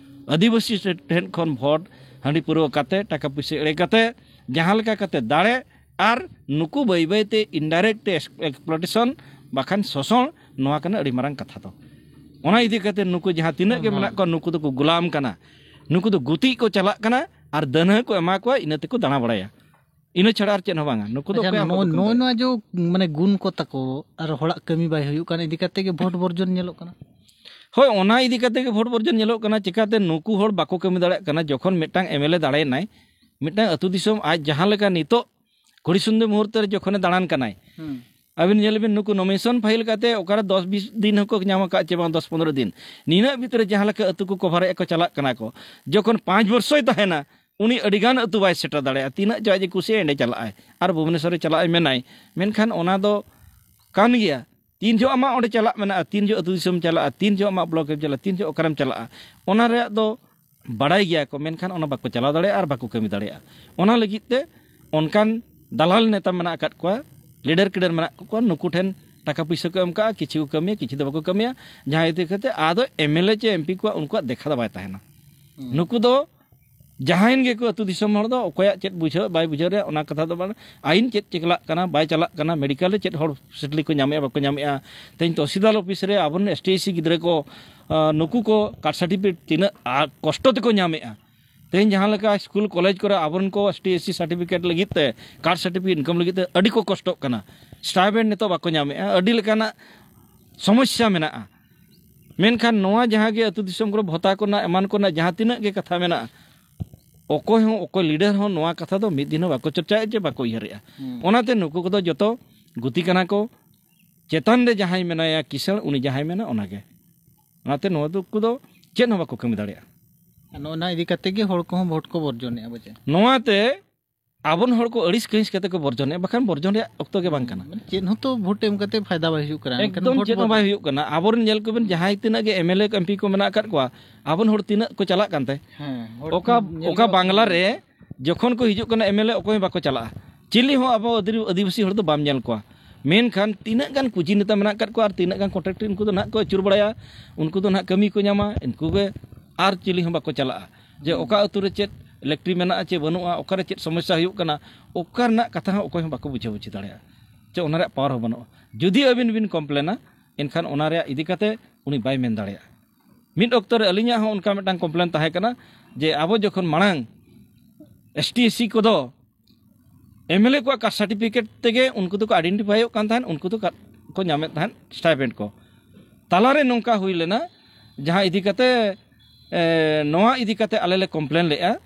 ᱟᱹᱫᱤᱵᱟᱹᱥᱤ ᱴᱷᱮᱱ ᱠᱷᱚᱱ ᱵᱷᱳᱴ, ᱦᱟᱺᱰᱤ ᱯᱟᱹᱨᱣᱟᱹ ᱠᱟᱛᱮ, ᱴᱟᱠᱟ ᱯᱩᱭᱥᱟᱹ ᱮᱲᱮ ᱠᱟᱛᱮ, ᱡᱟᱦᱟᱸ ᱞᱮᱠᱟ ᱠᱟᱛᱮ ᱫᱟᱲᱮ ᱟᱨ ᱱᱩᱠᱩ ᱵᱟᱹᱭ ᱵᱟᱹᱭ ᱛᱮ indirect ᱮᱠᱥ-, exploitation ᱵᱟᱠᱷᱟᱱ ᱥᱳᱥᱚᱱ, ᱱᱚᱣᱟ ᱠᱟᱱᱟ ᱟᱹᱰᱤ ᱢᱟᱨᱟᱝ ᱠᱟᱛᱷᱟ ᱫᱚ᱾ ᱚᱱᱟ ᱤᱫᱤ ᱠᱟᱛᱮ ᱱᱩᱠᱩ ᱡᱟᱦᱟᱸ ᱛᱤᱱᱟᱹᱜ ᱜᱮ ᱢᱮᱱᱟᱜ ᱠᱚᱣᱟ, ᱱᱩᱠᱩ ᱫᱚᱠᱚ ᱜᱩᱞᱟᱢ ᱠᱟᱱᱟ, ᱱᱩᱠᱩ ᱫᱚ ᱜᱩᱛᱤᱡ ᱠᱚ ᱪᱟᱞᱟᱜ ᱠᱟᱱᱟ ᱟᱨ ᱫᱟᱹᱱᱦᱟᱹ ᱠᱚ ᱮᱢᱟ ᱠᱚᱣᱟ, ᱤᱱᱟᱹ ᱛᱮᱠᱚ ᱫᱟᱬᱟ ᱵᱟᱲᱟᱭᱟ᱾ ᱤᱱᱟᱹ ᱪᱷᱟᱲᱟ ᱟᱨ ᱪᱮᱫ ᱦᱚᱸ ᱵᱟᱝᱟ᱾ ᱱᱩᱠᱩ ᱫᱚ ᱟᱪᱪᱷᱟ, ᱚᱠᱚᱭᱟᱜ ᱦᱚᱸ ᱱᱚᱜᱼᱚᱭ, ᱵᱟᱠᱚ ᱠᱟᱹᱢᱤ ᱱᱚᱜᱼᱚᱭ ᱫᱟᱲᱮᱭᱟᱜᱼᱟ᱾ ᱱᱚᱣᱟ ᱡᱮ, ᱢᱟᱱᱮ, ᱜᱩᱱ ᱠᱚ ᱛᱟᱠᱚ ᱟᱨ ᱦᱚᱲᱟᱜ ᱠᱟᱹᱢᱤ ᱵᱟᱭ ᱦᱩᱭᱩᱜ ᱠᱟᱱ ᱤᱫᱤ ᱠᱟᱛᱮ ᱜᱮ ᱵᱷᱳᱴ ᱵᱚᱨᱡᱚᱱ ᱧᱮᱞᱚᱜ ᱠᱟᱱᱟ᱾ ᱦᱳᱭ, ᱚᱱᱟ ᱤᱫᱤ ᱠᱟᱛᱮ ᱜᱮ ᱵᱷᱳᱴ ᱵᱚᱨᱡᱚᱱ ᱧᱮᱞᱚᱜ ᱠᱟᱱᱟ᱾ ᱪᱤᱠᱟᱛᱮ ᱱᱩᱠᱩ ᱦᱚᱲ ᱵᱟᱠᱚ ᱠᱟᱹᱢᱤ ᱫᱟᱲᱮᱭᱟᱜ ᱠᱟᱱᱟ? ᱡᱚᱠᱷᱚᱱ ᱢᱤᱫᱴᱟᱝ ᱮᱢᱮᱞᱮ ᱫᱟᱲᱮᱭᱮᱱᱟᱭ, ᱢᱤᱫᱴᱟᱝ ᱟᱹᱛᱩ ᱫᱤᱥᱚᱢ ᱟᱡ ᱡᱟᱦᱟᱸ ᱞᱮᱠᱟ ᱱᱤᱛᱚᱜ ᱜᱷᱩᱲᱤ ᱥᱩᱱᱫᱟᱹ ᱢᱩᱦᱩᱨᱛᱚ ᱨᱮ ᱡᱚᱠᱷᱚᱱᱮ ᱫᱟᱬᱟᱱ ᱠᱟᱱᱟᱭ, ᱦᱩᱸ᱾ ᱟᱹᱵᱤᱱ ᱧᱮᱞ ᱵᱤᱱ, ᱱᱩᱠᱩ nomination file ᱠᱟᱛᱮ ᱚᱠᱟᱨᱮ ᱫᱚᱥ ᱵᱤᱥ ᱫᱤᱱ ᱦᱚᱸᱠᱚ ᱧᱟᱢ ᱟᱠᱟᱫ ᱪᱮ ᱵᱟᱝ, ᱫᱚᱥ ᱯᱚᱱᱨᱚ ᱫᱤᱱ, ᱱᱤᱱᱟᱹᱜ ᱵᱷᱤᱛᱨᱤ ᱡᱟᱦᱟᱸ ᱞᱮᱠᱟ ᱟᱹᱛᱩ ᱠᱚ ᱠᱚᱵᱷᱟᱨᱮᱫ ᱠᱚ ᱪᱟᱞᱟᱜ ᱠᱟᱱᱟ ᱠᱚ, ᱡᱚᱠᱷᱚᱱ ᱯᱟᱸᱪ ᱵᱚᱨᱥᱚᱭ ᱛᱟᱦᱮᱱᱟ, ᱩᱱᱤ ᱟᱹᱰᱤᱜᱟᱱ ᱟᱹᱛᱩ ᱵᱟᱭ ᱥᱮᱴᱮᱨ ᱫᱟᱲᱮᱭᱟᱜᱼᱟ᱾ ᱛᱤᱱᱟᱹᱜ ᱪᱚ ᱟᱡ ᱮ ᱠᱩᱥᱤᱭᱟᱜᱼᱟ, ᱮᱸᱰᱮ ᱪᱟᱞᱟᱜᱼᱟᱭ᱾ ᱟᱨ ᱵᱷᱩᱵᱽᱱᱮᱥᱚᱨ ᱨᱮ ᱪᱟᱞᱟᱜ ᱟᱭ ᱢᱮᱱᱟᱭ, ᱢᱮᱱᱠᱷᱟᱱ ᱚᱱᱟ ᱫᱚ ᱠᱟᱱ ᱜᱮᱭᱟ᱾ ᱛᱤᱱ ᱡᱚᱦᱚᱜ ᱟᱢᱟᱜ ᱚᱸᱰᱮ ᱪᱟᱞᱟᱜ ᱢᱮᱱᱟᱜᱼᱟ, ᱛᱤᱱ ᱡᱚᱦᱚᱜ ᱟᱹᱛᱩ ᱫᱤᱥᱚᱢ ᱪᱟᱞᱟᱜᱼᱟ, ᱛᱤᱱ ᱡᱚᱦᱚᱜ ᱟᱢᱟᱜ ᱵᱞᱚᱠ ᱮᱢ ᱪᱟᱞᱟᱜᱼᱟ, ᱛᱤᱱ ᱡᱚᱦᱚᱜ ᱚᱠᱟᱨᱮᱢ ᱪᱟᱞᱟᱜᱼᱟ, ᱚᱱᱟ ᱨᱮᱭᱟᱜ ᱫᱚ ᱵᱟᱲᱟᱭ ᱜᱮᱭᱟ ᱠᱚ, ᱢᱮᱱᱠᱷᱟᱱ ᱚᱱᱟ ᱵᱟᱠᱚ ᱪᱟᱞᱟᱣ ᱫᱟᱲᱮᱭᱟᱜᱼᱟ ᱟᱨ ᱵᱟᱠᱚ ᱠᱟᱹᱢᱤ ᱫᱟᱲᱮᱭᱟᱜᱼᱟ᱾ ᱚᱱᱟ ᱞᱟᱹᱜᱤᱫ ᱛᱮ ᱚᱱᱠᱟᱱ ᱫᱟᱞᱟᱞ ᱱᱮᱛᱟ ᱢᱮᱱᱟᱜ ᱟᱠᱟᱫ ᱠᱚᱣᱟ, ᱞᱤᱰᱟᱨ ᱠᱤᱰᱟᱨ ᱢᱮᱱᱟᱜ ᱠᱚᱣᱟ, ᱱᱩᱠᱩ ᱴᱷᱮᱱ ᱴᱟᱠᱟ ᱯᱩᱭᱥᱟᱹ ᱠᱚ ᱮᱢ ᱠᱟᱜᱼᱟ, ᱠᱤᱪᱷᱩ ᱠᱚ ᱠᱟᱹᱢᱤᱭᱟ, ᱠᱤᱪᱷᱩ ᱫᱚ ᱵᱟᱠᱚ ᱠᱟᱹᱢᱤᱭᱟ᱾ ᱡᱟᱦᱟᱸ ᱤᱫᱤ ᱠᱟᱛᱮ ᱟᱫᱚ ᱮᱢᱮᱞᱮ ᱪᱮ ᱮᱢᱯᱤ ᱠᱚᱣᱟᱜ ᱩᱱᱠᱩᱣᱟᱜ ᱫᱮᱠᱷᱟ ᱫᱚ ᱵᱟᱭ ᱛᱟᱦᱮᱱᱟ᱾ ᱱᱩᱠᱩ ᱫᱚ ᱡᱟᱦᱟᱸᱭᱮᱱ ᱜᱮᱠᱚ, ᱟᱹᱛᱩ ᱫᱤᱥᱚᱢ ᱦᱚᱲ ᱫᱚ ᱚᱠᱚᱭᱟᱜ ᱪᱮᱫ ᱵᱩᱡᱷᱟᱹᱣ ᱵᱟᱭ ᱵᱩᱡᱷᱟᱹᱣ ᱨᱮᱭᱟᱜ ᱚᱱᱟ ᱠᱟᱛᱷᱟ ᱫᱚ ᱵᱟᱝ᱾ ᱟᱹᱭᱤᱱ ᱪᱮᱫ ᱪᱤᱠᱟᱹᱜ ᱠᱟᱱᱟ ᱵᱟᱭ ᱪᱟᱞᱟᱜ ᱠᱟᱱᱟ, ᱢᱮᱰᱤᱠᱟᱞ ᱨᱮ ᱪᱮᱫ ᱦᱚᱲ ᱯᱷᱮᱥᱤᱞᱤᱴᱤ ᱠᱚ ᱧᱟᱢᱮᱜᱼᱟ ᱵᱟᱠᱚ ᱧᱟᱢᱮᱜᱼᱟ, ᱛᱮᱦᱮᱧ ᱛᱚᱦᱥᱤᱞᱫᱟᱨ ᱚᱯᱷᱤᱥ ᱨᱮ ᱟᱵᱚᱨᱮᱱ ᱮᱥ ᱴᱤ ᱮᱥ ᱥᱤ ᱜᱤᱫᱽᱨᱟᱹ ᱠᱚ, ᱟᱸ, ᱱᱩᱠᱩ ᱠᱚ ᱠᱟᱥᱴ ᱥᱟᱨᱴᱤᱯᱷᱤᱠᱮᱴ ᱛᱤᱱᱟᱹᱜ, ᱟ, ᱠᱚᱥᱴᱚ ᱛᱮᱠᱚ ᱧᱟᱢᱮᱜᱼᱟ᱾ ᱛᱮᱦᱮᱧ ᱡᱟᱦᱟᱸ ᱞᱮᱠᱟ ᱥᱠᱩᱞ ᱠᱚᱞᱮᱡᱽ ᱠᱚᱨᱮ ᱟᱵᱚᱨᱮᱱ ᱠᱚ S T S C certificate ᱞᱟᱹᱜᱤᱫ ᱛᱮ, ᱠᱟᱥᱴ ᱥᱟᱨᱴᱤᱯᱷᱤᱠᱮᱴ ᱤᱱᱠᱟᱢ ᱞᱟᱹᱜᱤᱫ ᱛᱮ ᱟᱹᱰᱤ ᱠᱚ ᱠᱚᱥᱴᱚᱜ ᱠᱟᱱᱟ, ᱥᱴᱟᱭᱯᱮᱱᱰ ᱱᱤᱛᱚᱜ ᱵᱟᱠᱚ ᱧᱟᱢᱮᱜᱼᱟ, ᱟᱹᱰᱤ ᱞᱮᱠᱟᱱᱟᱜ ᱥᱚᱢᱚᱥᱥᱟ ᱢᱮᱱᱟᱜᱼᱟ᱾ ᱢᱮᱱᱠᱷᱟᱱ ᱱᱚᱣᱟ ᱡᱟᱦᱟᱸ ᱜᱮ ᱟᱹᱛᱩ ᱫᱤᱥᱚᱢ ᱠᱚᱨᱮ ᱵᱷᱚᱛᱟ ᱠᱚᱨᱮᱱᱟᱜ ᱮᱢᱟᱱ ᱠᱚᱨᱮᱱᱟᱜ ᱡᱟᱦᱟᱸ ᱛᱤᱱᱟᱹᱜ ᱜᱮ ᱠᱟᱛᱷᱟ ᱢᱮᱱᱟᱜᱼᱟ, ᱚᱠᱚᱭ ᱦᱚᱸ, ᱚᱠᱚᱭ ᱞᱤᱰᱟᱨ ᱦᱚᱸ ᱱᱚᱣᱟ ᱠᱟᱛᱷᱟ ᱫᱚ ᱢᱤᱫ ᱫᱤᱱ ᱦᱚᱸ ᱵᱟᱠᱚ ᱪᱚᱨᱪᱟᱭᱮᱫ ᱪᱮ ᱵᱟᱠᱚ ᱩᱭᱦᱟᱹᱨᱮᱫᱼᱟ᱾ ᱦᱩᱸ᱾ ᱚᱱᱟᱛᱮ ᱱᱩᱠᱩ ᱠᱚᱫᱚ ᱡᱚᱛᱚ ᱜᱩᱛᱤ ᱠᱟᱱᱟ ᱠᱚ᱾ ᱪᱮᱛᱟᱱ ᱨᱮ ᱡᱟᱦᱟᱸᱭ ᱢᱮᱱᱟᱭᱟ ᱠᱤᱥᱟᱹᱬ, ᱩᱱᱤ ᱡᱟᱦᱟᱸᱭ ᱢᱮᱱᱟ ᱚᱱᱟᱜᱮ᱾ ᱚᱱᱟᱛᱮ ᱱᱚᱣᱟ ᱫᱚ ᱩᱱᱠᱩ ᱫᱚ ᱪᱮᱫ ᱦᱚᱸ ᱵᱟᱠᱚ ᱠᱟᱹᱢᱤ ᱫᱟᱲᱮᱭᱟᱜᱼᱟ᱾ ᱱᱚᱜᱼᱚ ᱱᱟ ᱤᱫᱤ ᱠᱟᱛᱮ ᱜᱮ ᱦᱚᱲ ᱠᱚᱦᱚᱸ ᱵᱷᱳᱴ ᱠᱚ ᱵᱚᱨᱡᱚᱱᱮᱜᱼᱟ, ᱵᱟᱪᱮ? ᱱᱚᱣᱟᱛᱮ ᱟᱵᱚᱨᱮᱱ ᱦᱚᱲ ᱠᱚ ᱟᱹᱲᱤᱥ ᱠᱟᱹᱦᱤᱥ ᱠᱟᱛᱮ ᱠᱚ ᱵᱚᱨᱡᱚᱱᱮᱜᱼᱟ, ᱵᱟᱠᱷᱟᱱ ᱵᱚᱨᱡᱚᱱ ᱨᱮᱭᱟᱜ ᱚᱠᱛᱚ ᱜᱮ ᱵᱟᱝ ᱠᱟᱱᱟ᱾ ᱢᱟᱱᱮ ᱪᱮᱫ ᱦᱚᱸᱛᱚ ᱵᱷᱳᱴ ᱮᱢ ᱠᱟᱛᱮ ᱯᱷᱟᱭᱫᱟ ᱵᱟᱭ ᱦᱩᱭᱩᱜ ᱠᱟᱱᱟ, ᱮᱱᱠᱷᱟᱱ ᱮᱠᱫᱚᱢ ᱵᱷᱳᱴ ᱪᱮᱫ ᱦᱚᱸ ᱵᱚᱨ- ᱵᱟᱭ ᱦᱩᱭᱩᱜ ᱠᱟᱱᱟ᱾ ᱟᱵᱚᱨᱮᱱ ᱧᱮᱞ ᱠᱚᱵᱮᱱ, ᱡᱟᱦᱟᱸᱭ ᱛᱤᱱᱟᱹᱜ ᱜᱮ M L A M P ᱠᱚ ᱢᱮᱱᱟᱜ ᱟᱠᱟᱫ ᱠᱚᱣᱟ, ᱟᱵᱚᱨᱮᱱ ᱦᱚᱲ ᱛᱤᱱᱟᱹᱜ ᱠᱚ ᱪᱟᱞᱟᱜ ᱠᱟᱱᱛᱮ? ᱦᱮᱸ, ᱦᱚᱲ ᱚᱠᱟ, ᱧᱮᱞ ᱚᱠᱟ ᱧᱚᱜ ᱵᱟᱝᱞᱟ ᱨᱮ ᱡᱚᱠᱷᱚᱱ ᱠᱚ ᱦᱤᱡᱩᱜ ᱠᱟᱱᱟ ᱮᱢ ᱮᱞ ᱮ, ᱚᱠᱚᱭ ᱦᱚᱸ ᱵᱟᱠᱚ ᱪᱟᱞᱟᱜᱼᱟ᱾ ᱪᱤᱞᱤ ᱦᱚᱸ ᱟᱵᱚ ᱟᱹᱫᱤ-, ᱟᱹᱫᱤᱵᱟᱹᱥᱤ ᱦᱚᱲ ᱫᱚ ᱵᱟᱢ ᱧᱮᱞ ᱠᱚᱣᱟ᱾ ᱢᱮᱱᱠᱷᱟᱱ ᱛᱤᱱᱟᱹᱜ ᱜᱟᱱ ᱠᱩᱡᱤ ᱱᱮᱛᱟ ᱢᱮᱱᱟᱜ ᱟᱠᱟᱫ ᱠᱚᱣᱟ ᱟᱨ ᱛᱤᱱᱟᱹᱜ ᱜᱟᱱ ᱠᱚᱱᱴᱨᱟᱠᱴ ᱩᱱᱠᱩ ᱫᱚ ᱱᱟᱦᱟᱜ ᱠᱚ ᱟᱹᱪᱩᱨ ᱵᱟᱲᱟᱭᱟ, ᱩᱱᱠᱩ ᱫᱚ ᱱᱟᱦᱟᱜ ᱠᱟᱹᱢᱤ ᱠᱚ ᱧᱟᱢᱟ, ᱩᱱᱠᱩ ᱜᱮ, ᱟᱨ ᱪᱤᱞᱤ ᱦᱚᱸ ᱵᱟᱠᱚ ᱪᱟᱞᱟᱜᱼᱟ᱾ ᱡᱮ ᱚᱠᱟ ᱟᱹᱛᱩ ᱨᱮ ᱪᱮᱫ ᱤᱞᱮᱠᱴᱨᱤ ᱢᱮᱱᱟᱜᱼᱟ ᱪᱮ ᱵᱟᱹᱱᱩᱜᱼᱟ, ᱚᱠᱟᱨᱮ ᱪᱮᱫ ᱥᱚᱢᱚᱥᱥᱟ ᱦᱩᱭᱩᱜ ᱠᱟᱱᱟ, ᱚᱠᱟ ᱨᱮᱱᱟᱜ ᱠᱟᱛᱷᱟ ᱦᱚᱸ ᱚᱠᱚᱭ ᱦᱚᱸ ᱵᱟᱠᱚ ᱵᱩᱡᱷᱟᱹᱣ ᱵᱩᱡᱷᱟᱹᱣ ᱫᱟᱲᱮᱭᱟᱜᱼᱟ᱾ ᱪᱮ ᱚᱱᱟ ᱨᱮᱭᱟᱜ ᱯᱟᱣᱟᱨ ᱦᱚᱸ ᱵᱟᱹᱱᱩᱜᱼᱟ᱾ ᱡᱩᱫᱤ ᱟᱹᱵᱤᱱ ᱵᱤᱱ ᱠᱚᱢᱯᱞᱮᱱᱟ, ᱮᱱᱠᱷᱟᱱ ᱚᱱᱟ ᱨᱮᱭᱟᱜ ᱤᱫᱤ ᱠᱟᱛᱮ ᱩᱱᱤ ᱵᱟᱭ ᱢᱮᱱ ᱫᱟᱲᱮᱭᱟᱜᱼᱟ᱾ ᱢᱤᱫ ᱚᱠᱛᱚ ᱨᱮ ᱟᱹᱞᱤᱧᱟᱜ ᱦᱚᱸ ᱚᱱᱠᱟ ᱢᱤᱫᱴᱟᱝ ᱠᱚᱢᱯᱞᱮᱱ ᱛᱟᱦᱮᱸ ᱠᱟᱱᱟ ᱡᱮ ᱟᱵᱚ ᱡᱚᱠᱷᱚᱱ ᱢᱟᱲᱟᱝ ᱮᱥ ᱴᱤ ᱮᱥ ᱥᱤ ᱠᱚᱫᱚ ᱮᱢ ᱮᱞ ᱮ ᱠᱚᱣᱟᱜ ᱠᱟᱥᱴ ᱥᱟᱨᱴᱤᱯᱷᱤᱠᱮᱴ ᱛᱮᱜᱮ ᱩᱱᱠᱩ ᱫᱚᱠᱚ ᱟᱭᱰᱮᱱᱴᱤᱯᱷᱟᱭᱚᱜ ᱠᱟᱱ ᱛᱟᱦᱮᱸᱫ, ᱩᱱᱠᱩ ᱫᱚ ᱠᱟ-, ᱠᱚ ᱧᱟᱢᱮᱫ ᱛᱟᱦᱮᱸᱫ ᱥᱴᱟᱭᱯᱮᱱᱰ ᱠᱚ᱾ ᱛᱟᱞᱟᱨᱮ ᱱᱚᱝᱠᱟ ᱦᱩᱭ ᱞᱮᱱᱟ, ᱡᱟᱦᱟᱸ ᱤᱫᱤ ᱠᱟᱛᱮ, ᱮ, ᱱᱚᱣᱟ ᱤᱫᱤ ᱠᱟᱛᱮ ᱟᱞᱮ ᱞᱮ ᱠᱚᱢᱯᱞᱮᱱ ᱞᱮᱫᱼᱟ᱾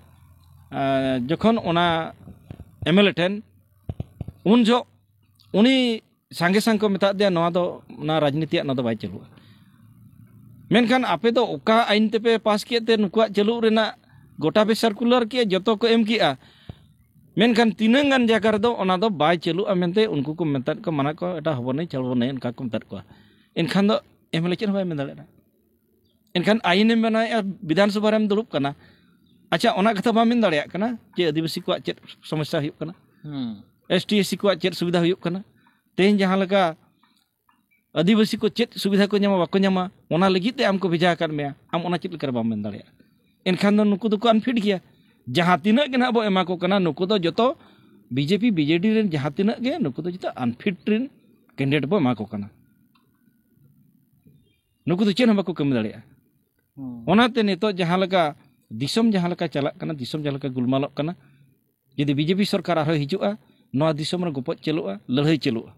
ᱮ, ᱡᱚᱠᱷᱚᱱ ᱚᱱᱟ ᱮᱢ ᱮᱞ ᱮ ᱴᱷᱮᱱ, ᱩᱱ ᱡᱚᱦᱚᱜ ᱩᱱᱤ ᱥᱟᱸᱜᱮ ᱥᱟᱝ ᱠᱚ ᱢᱮᱛᱟᱫ ᱫᱮᱭᱟ, "ᱱᱚᱣᱟ ᱫᱚ, ᱚᱱᱟ ᱨᱟᱡᱽᱱᱤᱛᱤᱭᱟᱜ ᱱᱚᱣᱟ ᱫᱚ ᱵᱟᱭ ᱪᱟᱹᱞᱩᱜᱼᱟ᱾" ᱢᱮᱱᱠᱷᱟᱱ ᱟᱯᱮ ᱫᱚ ᱚᱠᱟ ᱟᱭᱤᱱ ᱛᱮᱯᱮ ᱯᱟᱥ ᱠᱮᱫ ᱛᱮ ᱱᱩᱠᱩᱣᱟᱜ ᱪᱟᱹᱞᱩᱜ ᱨᱮᱱᱟᱜ ᱜᱚᱴᱟ ᱯᱮ ᱥᱟᱨᱠᱩᱞᱟᱨ ᱠᱮᱜᱼᱟ, ᱡᱚᱛᱚ ᱠᱚ ᱮᱢ ᱠᱮᱜᱼᱟ, ᱢᱮᱱᱠᱷᱟᱱ ᱛᱤᱱᱟᱹᱝ ᱜᱟᱱ ᱡᱟᱭᱜᱟ ᱨᱮᱫᱚ ᱚᱱᱟ ᱫᱚ ᱵᱟᱭ ᱪᱟᱹᱞᱩᱜᱼᱟ ᱢᱮᱱᱛᱮ ᱩᱱᱠᱩ ᱠᱚ ᱢᱮᱛᱟᱫ ᱠᱚᱣᱟ, ᱢᱟᱱᱟ ᱠᱚ, ᱮᱴᱟᱜ ᱦᱚᱵᱚᱱᱟᱹᱧ, ᱪᱷᱟᱲᱵᱚᱱᱟᱹᱧ, ᱚᱱᱠᱟ ᱠᱚ ᱢᱮᱛᱟᱫ ᱠᱚᱣᱟ᱾ ᱮᱱᱠᱷᱟᱱ ᱫᱚ ᱮᱢ ᱮᱞ ᱮ ᱪᱮᱫ ᱦᱚᱸ ᱵᱟᱭ ᱢᱮᱱ ᱫᱟᱲᱮᱭᱟᱜᱼᱟ᱾ ᱮᱱᱠᱷᱟᱱ ᱟᱭᱤᱱ ᱮᱢ ᱵᱮᱱᱟᱣᱮᱫᱼᱟ, ᱵᱤᱫᱷᱟᱱ ᱥᱚᱵᱷᱟ ᱨᱮᱢ ᱫᱩᱲᱩᱵ ᱠᱟᱱᱟ, ᱟᱪᱪᱷᱟ, ᱚᱱᱟ ᱠᱟᱛᱷᱟ ᱵᱟᱢ ᱢᱮᱱ ᱫᱟᱲᱮᱭᱟᱜ ᱠᱟᱱᱟ ᱡᱮ ᱟᱹᱫᱤᱵᱟᱹᱥᱤ ᱠᱚᱣᱟᱜ ᱪᱮᱫ ᱥᱚᱢᱚᱥᱥᱟ ᱦᱩᱭᱩᱜ ᱠᱟᱱᱟ, ᱦᱩᱸ᱾ ᱮᱥ ᱴᱤ ᱮᱥ ᱥᱤ ᱠᱚᱣᱟᱜ ᱪᱮᱫ ᱥᱩᱵᱤᱫᱷᱟ ᱦᱩᱭᱩᱜ ᱠᱟᱱᱟ, ᱛᱮᱦᱮᱧ ᱡᱟᱦᱟᱸ ᱞᱮᱠᱟ ᱟᱹᱫᱤᱵᱟᱹᱥᱤ ᱠᱚ ᱪᱮᱫ ᱥᱩᱵᱤᱫᱷᱟ ᱠᱚ ᱧᱟᱢᱟ ᱵᱟᱠᱚ ᱧᱟᱢᱟ, ᱚᱱᱟ ᱞᱟᱹᱜᱤᱫ ᱛᱮ ᱟᱢ ᱠᱚ ᱵᱷᱮᱡᱟ ᱟᱠᱟᱫ ᱢᱮᱭᱟ, ᱟᱢ ᱚᱱᱟ ᱪᱮᱫ ᱞᱮᱠᱟ ᱨᱮ ᱵᱟᱢ ᱢᱮᱱ ᱫᱟᱲᱮᱭᱟᱜᱼᱟ? ᱮᱱᱠᱷᱟᱱ ᱫᱚ ᱱᱩᱠᱩ ᱫᱚᱠᱚ ᱟᱱᱯᱷᱤᱴ ᱜᱮᱭᱟ᱾ ᱡᱟᱦᱟᱸ ᱛᱤᱱᱟᱹᱜ ᱜᱮ ᱱᱟᱦᱟᱜ ᱵᱚ ᱮᱢᱟ ᱠᱚ ᱠᱟᱱᱟ, ᱱᱩᱠᱩ ᱫᱚ ᱡᱚᱛᱚ B J P, B J ᱰᱤ ᱨᱮᱱ ᱡᱟᱦᱟᱸ ᱛᱤᱱᱟᱹᱜ ᱜᱮ, ᱱᱩᱠᱩ ᱫᱚ ᱡᱚᱛᱚ ᱟᱱᱯᱷᱤᱴ ᱨᱮᱱ ᱠᱮᱱᱰᱤᱰᱮᱴ ᱵᱚ ᱮᱢᱟ ᱠᱚ ᱠᱟᱱᱟ᱾ ᱱᱩᱠᱩ ᱫᱚ ᱪᱮᱫ ᱦᱚᱸ ᱵᱟᱠᱚ ᱠᱟᱹᱢᱤ ᱫᱟᱲᱮᱭᱟᱜᱼᱟ᱾ ᱦᱩᱸ᱾ ᱚᱱᱟᱛᱮ ᱱᱤᱛᱚᱜ ᱡᱟᱦᱟᱸ ᱞᱮᱠᱟ ᱫᱤᱥᱚᱢ ᱡᱟᱦᱟᱸ ᱞᱮᱠᱟ ᱪᱟᱞᱟᱜ ᱠᱟᱱᱟ, ᱫᱤᱥᱚᱢ ᱡᱟᱦᱟᱸ ᱞᱮᱠᱟ ᱜᱩᱞᱢᱟᱞᱚᱜ ᱠᱟᱱᱟ, ᱡᱩᱫᱤ ᱵᱤ ᱡᱮ ᱯᱤ ᱥᱚᱨᱠᱟᱨ ᱟᱨᱦᱚᱸ ᱦᱤᱡᱩᱜᱼᱟ, ᱱᱚᱣᱟ ᱫᱤᱥᱚᱢ ᱨᱮ ᱜᱚᱯᱚᱡ ᱪᱟᱹᱞᱩᱜᱼᱟ, ᱞᱟᱹᱲᱦᱟᱹᱭ ᱪᱟᱹᱞᱩᱜᱼᱟ᱾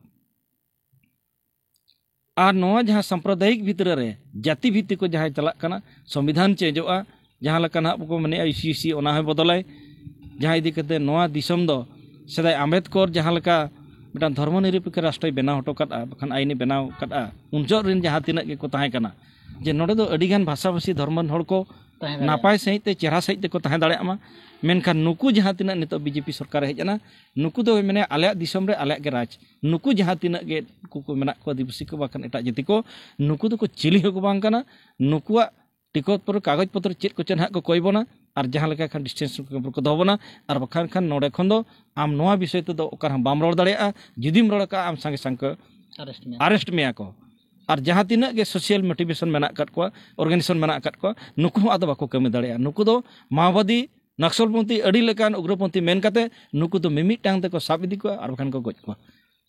ᱟᱨ ᱱᱚᱣᱟ ᱡᱟᱦᱟᱸ ᱥᱟᱢᱯᱨᱚᱫᱟᱭᱤᱠ ᱵᱷᱤᱛᱨᱤ ᱨᱮ ᱡᱟᱹᱛᱤ ᱵᱷᱤᱛᱛᱤ ᱠᱚ ᱡᱟᱦᱟᱸᱭ ᱪᱟᱞᱟᱜ ᱠᱟᱱᱟ, ᱥᱚᱝᱵᱤᱫᱷᱟᱱ ᱪᱮᱧᱡᱚᱜᱼᱟ, ᱡᱟᱦᱟᱸ ᱞᱮᱠᱟ ᱱᱟᱦᱟᱜ ᱠᱚ ᱢᱮᱱᱮᱫᱼᱟ ᱤᱭᱩ ᱥᱤ ᱥᱤ, ᱚᱱᱟ ᱦᱚᱸᱭ ᱵᱚᱫᱚᱞᱟᱭ᱾ ᱡᱟᱦᱟᱸ ᱤᱫᱤ ᱠᱟᱛᱮ ᱱᱚᱣᱟ ᱫᱤᱥᱚᱢ ᱫᱚ ᱥᱮᱫᱟᱭ ᱟᱢᱵᱮᱫᱠᱚᱨ ᱡᱟᱦᱟᱸ ᱞᱮᱠᱟ ᱢᱤᱫᱴᱟᱝ ᱫᱷᱚᱨᱢᱚ ᱱᱤᱨᱚᱯᱮᱠᱠᱷᱚ ᱨᱟᱥᱴᱨᱚᱭ ᱵᱮᱱᱟᱣ ᱦᱚᱴᱚ ᱠᱟᱫᱼᱟ, ᱵᱟᱠᱷᱟᱱ ᱟᱭᱤᱱᱮ ᱵᱮᱱᱟᱣ ᱠᱟᱫᱼᱟ, ᱩᱱ ᱡᱚᱦᱚᱜ ᱨᱮᱱ ᱡᱟᱦᱟᱸ ᱛᱤᱱᱟᱹᱜ ᱜᱮᱠᱚ ᱛᱟᱦᱮᱸ ᱠᱟᱱᱟ, ᱡᱮ ᱱᱚᱰᱮ ᱫᱚ ᱟᱹᱰᱤᱜᱟᱱ ᱵᱷᱟᱥᱟᱵᱷᱟᱥᱤ ᱫᱷᱚᱨᱢᱚ ᱨᱮᱱ ᱦᱚᱲ ᱠᱚ ᱛᱟᱦᱮᱸ ᱫᱟᱲᱮᱭᱟᱜᱼᱟ᱾ ᱱᱟᱯᱟᱭ ᱥᱟᱺᱦᱤᱡ ᱛᱮ, ᱪᱮᱦᱨᱟ ᱥᱟᱺᱦᱤᱡ ᱛᱮᱠᱚ ᱛᱟᱦᱮᱸ ᱫᱟᱲᱮᱭᱟᱜ ᱢᱟ᱾ ᱢᱮᱱᱠᱷᱟᱱ ᱱᱩᱠᱩ ᱡᱟᱦᱟᱸ ᱛᱤᱱᱟᱹᱜ ᱱᱤᱛᱚᱜ ᱵᱤ ᱡᱮ ᱯᱤ ᱥᱚᱨᱠᱟᱨᱮ ᱦᱮᱡ ᱮᱱᱟ, ᱱᱩᱠᱩ ᱫᱚ ᱢᱮᱱᱮ ᱟᱞᱮᱭᱟᱜ ᱫᱤᱥᱚᱢ ᱨᱮ ᱟᱞᱮᱭᱟᱜ ᱜᱮ ᱨᱟᱡᱽ᱾ ᱱᱩᱠᱩ ᱡᱟᱦᱟᱸ ᱛᱤᱱᱟᱹᱜ ᱜᱮ ᱩᱱᱠᱩ ᱠᱚ ᱢᱮᱱᱟᱜ ᱠᱚᱣᱟ, ᱟᱹᱫᱤᱵᱟᱹᱥᱤ ᱠᱚ ᱵᱟᱠᱷᱟᱱ ᱮᱴᱟᱜ ᱡᱟᱹᱛᱤ ᱠᱚ, ᱱᱩᱠᱩ ᱫᱚᱠᱚ ᱪᱤᱞᱤ ᱦᱚᱸ ᱵᱟᱝ ᱠᱟᱱᱟ᱾ ᱱᱩᱠᱩᱣᱟᱜ ᱴᱤᱠᱤᱴ ᱯᱚᱨᱮ ᱠᱟᱜᱚᱡᱽ ᱯᱚᱛᱨᱚ ᱪᱮᱫ ᱠᱚᱪᱚ ᱱᱟᱦᱟᱜ ᱠᱚ ᱠᱚᱭ ᱵᱚᱱᱟ, ᱟᱨ ᱡᱟᱦᱟᱸ ᱞᱮᱠᱟ ᱠᱷᱟᱱ ᱰᱤᱥᱴᱮᱱᱥ ᱠᱮᱢᱯ ᱨᱮᱠᱚ ᱫᱚᱦᱚ ᱵᱚᱱᱟ, ᱟᱨ ᱵᱟᱠᱷᱟᱱ ᱠᱷᱟᱱ ᱱᱚᱰᱮ ᱠᱷᱚᱱ ᱫᱚ ᱟᱢ ᱱᱚᱣᱟ ᱵᱤᱥᱚᱭ ᱛᱮᱫᱚ ᱚᱠᱟ ᱨᱮᱦᱚᱸ ᱵᱟᱢ ᱨᱚᱲ ᱫᱟᱲᱮᱭᱟᱜᱼᱟ᱾ ᱡᱩᱫᱤᱢ ᱨᱚᱲ ᱠᱟᱜᱼᱟ, ᱟᱢ ᱥᱟᱸᱜᱮ ᱥᱟᱝ ᱠᱚ ᱟᱨᱮᱥᱴ ᱢᱮᱭᱟ᱾ ᱟᱨᱮᱥᱴ ᱢᱮᱭᱟ ᱠᱚ᱾ ᱟᱨ ᱡᱟᱦᱟᱸ ᱛᱤᱱᱟᱹᱜ ᱜᱮ ᱥᱳᱥᱤᱭᱟᱞ ᱢᱳᱴᱤᱵᱷᱮᱥᱚᱱ ᱢᱮᱱᱟᱜ ᱟᱠᱟᱫ ᱠᱚᱣᱟ, ᱚᱨᱜᱟᱱᱟᱭᱡᱮᱥᱚᱱ ᱢᱮᱱᱟᱜ ᱟᱠᱟᱫ ᱠᱚᱣᱟ, ᱱᱩᱠᱩ ᱦᱚᱸ ᱟᱫᱚ ᱵᱟᱠᱚ ᱠᱟᱹᱢᱤ ᱫᱟᱲᱮᱭᱟᱜᱼᱟ᱾ ᱱᱩᱠᱩ ᱫᱚ ᱢᱟᱣᱵᱟᱫᱤ, ᱱᱟᱠᱥᱚᱞᱯᱚᱱᱛᱷᱤ, ᱟᱹᱰᱤ ᱞᱮᱠᱟᱱ ᱩᱜᱽᱨᱚᱯᱚᱱᱛᱷᱤ ᱢᱮᱱ ᱠᱟᱛᱮ ᱱᱩᱠᱩ ᱫᱚ ᱢᱤᱢᱤᱫᱴᱟᱝ ᱛᱮᱠᱚ ᱥᱟᱵ ᱤᱫᱤ ᱠᱚᱣᱟ ᱟᱨ ᱵᱟᱠᱷᱟᱱ ᱠᱚ ᱜᱚᱡ ᱠᱚᱣᱟ᱾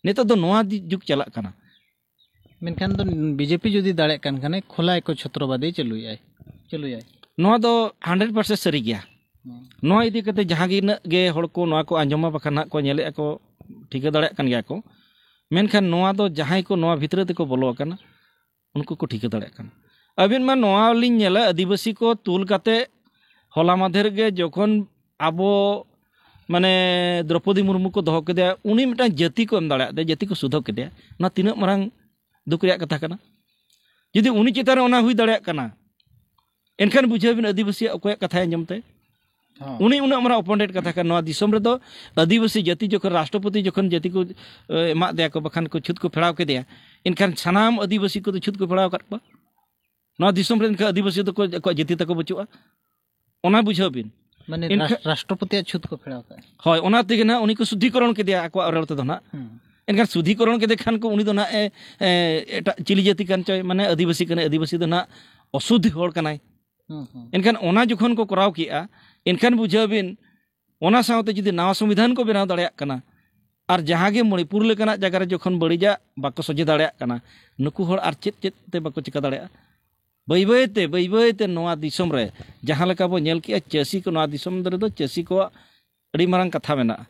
ᱱᱤᱛᱚᱜ ᱫᱚ ᱱᱚᱣᱟ ᱫᱤ-, ᱡᱩᱜᱽ ᱪᱟᱞᱟᱜ ᱠᱟᱱᱟ᱾ ᱢᱮᱱᱠᱷᱟᱱ ᱫᱚ ᱵᱤ ᱡᱮ ᱯᱤ ᱡᱩᱫᱤ ᱫᱟᱲᱮᱭᱟᱜ ᱠᱟᱱ ᱠᱷᱟᱱᱮ, ᱠᱷᱚᱞᱟ ᱮᱠᱚ ᱪᱷᱚᱛᱨᱚᱵᱟᱫᱤ ᱪᱟᱹᱞᱩᱭᱟᱭ, ᱪᱟᱹᱞᱩᱭᱟᱭ᱾ ᱱᱚᱣᱟ ᱫᱚ ᱦᱟᱱᱰᱨᱮᱰ ᱯᱟᱨᱥᱮᱱᱴ ᱥᱟᱹᱨᱤ ᱜᱮᱭᱟ᱾ ᱦᱩᱸ᱾ ᱱᱚᱣᱟ ᱤᱫᱤ ᱠᱟᱛᱮ ᱡᱟᱦᱟᱸ ᱜᱮ ᱤᱱᱟᱹᱜ ᱜᱮ ᱦᱚᱲ ᱠᱚ ᱱᱚᱣᱟ ᱠᱚ ᱟᱸᱡᱚᱢᱟ, ᱵᱟᱠᱷᱟᱱ ᱦᱟᱸᱜ ᱠᱚ ᱧᱮᱞᱮᱫᱼᱟ ᱠᱚ, ᱴᱷᱤᱠᱟᱹ ᱫᱟᱲᱮᱭᱟᱜ ᱠᱟᱱ ᱜᱮᱭᱟ ᱠᱚ᱾ ᱢᱮᱱᱠᱷᱟᱱ ᱱᱚᱣᱟ ᱫᱚ ᱡᱟᱦᱟᱸᱭ ᱠᱚ ᱱᱚᱣᱟ ᱵᱷᱤᱛᱨᱤ ᱛᱮᱠᱚ ᱵᱚᱞᱚ ᱟᱠᱟᱱᱟ, ᱩᱱᱠᱩ ᱠᱚ ᱴᱷᱤᱠᱟᱹ ᱫᱟᱲᱮᱭᱟᱜ ᱠᱟᱱᱟ᱾ ᱟᱹᱵᱤᱱ ᱢᱟ ᱱᱚᱣᱟ ᱞᱤᱧ ᱧᱮᱞᱟ, ᱟᱹᱫᱤᱵᱟᱹᱥᱤ ᱠᱚ ᱛᱩᱞ ᱠᱟᱛᱮ, ᱦᱚᱞᱟ ᱢᱟᱫᱷᱮᱨ ᱜᱮ ᱡᱚᱠᱷᱚᱱ ᱟᱵᱚ, ᱢᱟᱱᱮ, ᱫᱨᱚᱯᱚᱫᱤ ᱢᱩᱨᱢᱩ ᱠᱚ ᱫᱚᱦᱚ ᱠᱮᱫᱮᱭᱟ, ᱩᱱᱤ ᱢᱤᱫᱴᱟᱝ ᱡᱟᱹᱛᱤ ᱠᱚ ᱮᱢ ᱫᱟᱲᱮᱭᱟᱫ ᱫᱮᱭᱟ, ᱡᱟᱹᱛᱤ ᱠᱚ ᱥᱩᱫᱷᱟᱹ ᱠᱮᱫᱮᱭᱟ᱾ ᱱᱚᱣᱟ ᱛᱤᱱᱟᱹᱜ ᱢᱟᱨᱟᱝ ᱫᱩᱠ ᱨᱮᱭᱟᱜ ᱠᱟᱛᱷᱟ ᱠᱟᱱᱟ? ᱡᱩᱫᱤ ᱩᱱᱤ ᱪᱮᱛᱟᱱ ᱨᱮ ᱚᱱᱟ ᱦᱩᱭ ᱫᱟᱲᱮᱭᱟᱜ ᱠᱟᱱᱟ, ᱮᱱᱠᱷᱟᱱ ᱵᱩᱡᱷᱟᱹᱣ ᱵᱤᱱ ᱟᱹᱫᱤᱵᱟᱹᱥᱤᱭᱟᱜ ᱚᱠᱚᱭᱟᱜ ᱠᱟᱛᱷᱟᱭ ᱟᱸᱡᱚᱢ ᱛᱮ? ᱦᱚᱸ᱾ ᱩᱱᱤ ᱩᱱᱟᱹᱜ ᱢᱟᱨᱟᱝ ᱚᱯᱚᱱᱰᱮᱴ ᱠᱟᱛᱷᱟ ᱠᱟᱱᱟ᱾ ᱱᱚᱣᱟ ᱫᱤᱥᱚᱢ ᱨᱮᱫᱚ ᱟᱹᱫᱤᱵᱟᱹᱥᱤ ᱡᱟᱹᱛᱤ ᱡᱚᱠᱷᱚᱱ ᱨᱟᱥᱴᱨᱚᱯᱚᱛᱤ ᱡᱚᱠᱷᱚᱱ ᱡᱟᱹᱛᱤ ᱠᱚ, ᱮ, ᱮᱢᱟᱜ ᱫᱮᱭᱟ ᱠᱚ, ᱵᱟᱠᱷᱟᱱ ᱠᱚ ᱪᱷᱩᱛ ᱠᱚ ᱯᱷᱮᱲᱟᱣ ᱠᱮᱫᱮᱭᱟ, ᱮᱱᱠᱷᱟᱱ ᱥᱟᱱᱟᱢ ᱟᱹᱫᱤᱵᱟᱹᱥᱤ ᱠᱚᱫᱚ ᱪᱷᱩᱛ ᱠᱚ ᱯᱷᱮᱲᱟᱣ ᱟᱠᱟᱫ ᱠᱚᱣᱟ᱾ ᱱᱚᱣᱟ ᱫᱤᱥᱚᱢ ᱨᱮ ᱮᱱᱠᱷᱟᱱ ᱟᱹᱫᱤᱵᱟᱹᱥᱤ ᱫᱚᱠᱚ ᱟᱠᱚᱣᱟᱜ ᱡᱟᱹᱛᱤ ᱛᱟᱠᱚ ᱵᱟᱹᱪᱩᱜᱼᱟ᱾ ᱚᱱᱟ ᱵᱩᱡᱷᱟᱹᱣ ᱵᱤᱱ᱾ ᱢᱟᱱᱮ ᱮᱱᱠᱷᱟᱱ ᱨᱟᱥ-, ᱨᱟᱥᱴᱨᱚᱯᱚᱛᱤᱭᱟᱜ ᱪᱷᱩᱛ ᱠᱚ ᱯᱷᱮᱲᱟᱣ ᱠᱟᱜᱼᱟ᱾ ᱦᱳᱭ, ᱚᱱᱟ ᱛᱮᱜᱮ ᱱᱟᱦᱟᱜ ᱩᱱᱤ ᱠᱚ ᱥᱩᱫᱷᱤᱠᱚᱨᱚᱱ ᱠᱮᱫᱮᱭᱟ ᱟᱠᱚᱣᱟᱜ ᱨᱚᱲ ᱛᱮᱫᱚ ᱱᱟᱦᱟᱜ᱾ ᱦᱩᱸ᱾ ᱮᱱᱠᱷᱟᱱ ᱥᱩᱫᱷᱤᱠᱚᱨᱚᱱ ᱠᱮᱫᱮ ᱠᱷᱟᱱ ᱠᱚ, ᱩᱱᱤ ᱫᱚ ᱱᱟᱦᱟᱜ ᱮ, ᱮ, ᱮᱴᱟᱜ ᱪᱤᱞᱤ ᱡᱟᱹᱛᱤ ᱠᱟᱱ ᱪᱚᱭ, ᱢᱟᱱᱮ ᱟᱹᱫᱤᱵᱟᱹᱥᱤ ᱠᱟᱱᱟᱭ, ᱟᱹᱫᱤᱵᱟᱹᱥᱤ ᱫᱚ ᱱᱟᱦᱟᱜ ᱚᱥᱩᱫᱷ ᱦᱚᱲ ᱠᱟᱱᱟᱭ᱾ ᱦᱩᱸ, ᱦᱩᱸ᱾ ᱮᱱᱠᱷᱟᱱ ᱚᱱᱟ ᱡᱚᱠᱷᱚᱱ ᱠᱚ ᱠᱚᱨᱟᱣ ᱠᱮᱜᱼᱟ, ᱮᱱᱠᱷᱟᱱ ᱵᱩᱡᱷᱟᱹᱣ ᱵᱤᱱ, ᱚᱱᱟ ᱥᱟᱶᱛᱮ ᱡᱩᱫᱤ ᱱᱟᱣᱟ ᱥᱚᱝᱵᱤᱫᱷᱟᱱ ᱠᱚ ᱵᱮᱱᱟᱣ ᱫᱟᱲᱮᱭᱟᱜ ᱠᱟᱱᱟ, ᱟᱨ ᱡᱟᱦᱟᱸ ᱜᱮ ᱢᱚᱬᱤᱯᱩᱨ ᱞᱮᱠᱟᱱᱟᱜ ᱡᱟᱭᱜᱟ ᱨᱮ ᱡᱚᱠᱷᱚᱱ ᱵᱟᱹᱲᱤᱡᱟᱜ ᱵᱟᱠᱚ ᱥᱚᱡᱷᱮ ᱫᱟᱲᱮᱭᱟᱜ ᱠᱟᱱᱟ, ᱱᱩᱠᱩ ᱦᱚᱲ ᱟᱨ ᱪᱮᱫ ᱪᱮᱫ ᱛᱮ ᱵᱟᱠᱚ ᱪᱤᱠᱟ ᱫᱟᱲᱮᱭᱟᱜᱼᱟ? ᱵᱟᱹᱭ ᱵᱟᱹᱭ ᱛᱮ, ᱵᱟᱹᱭ ᱵᱟᱹᱭ ᱛᱮ ᱱᱚᱣᱟ ᱫᱤᱥᱚᱢ ᱨᱮ ᱡᱟᱦᱟᱸ ᱞᱮᱠᱟ ᱵᱚ ᱧᱮᱞ ᱠᱮᱜᱼᱟ, ᱪᱟᱹᱥᱤ ᱠᱚ, ᱱᱚᱣᱟ ᱫᱤᱥᱚᱢ ᱨᱮᱫᱚ ᱪᱟᱹᱥᱤ ᱠᱚᱣᱟᱜ ᱟᱹᱰᱤ ᱢᱟᱨᱟᱝ ᱠᱟᱛᱷᱟ ᱢᱮᱱᱟᱜᱼᱟ᱾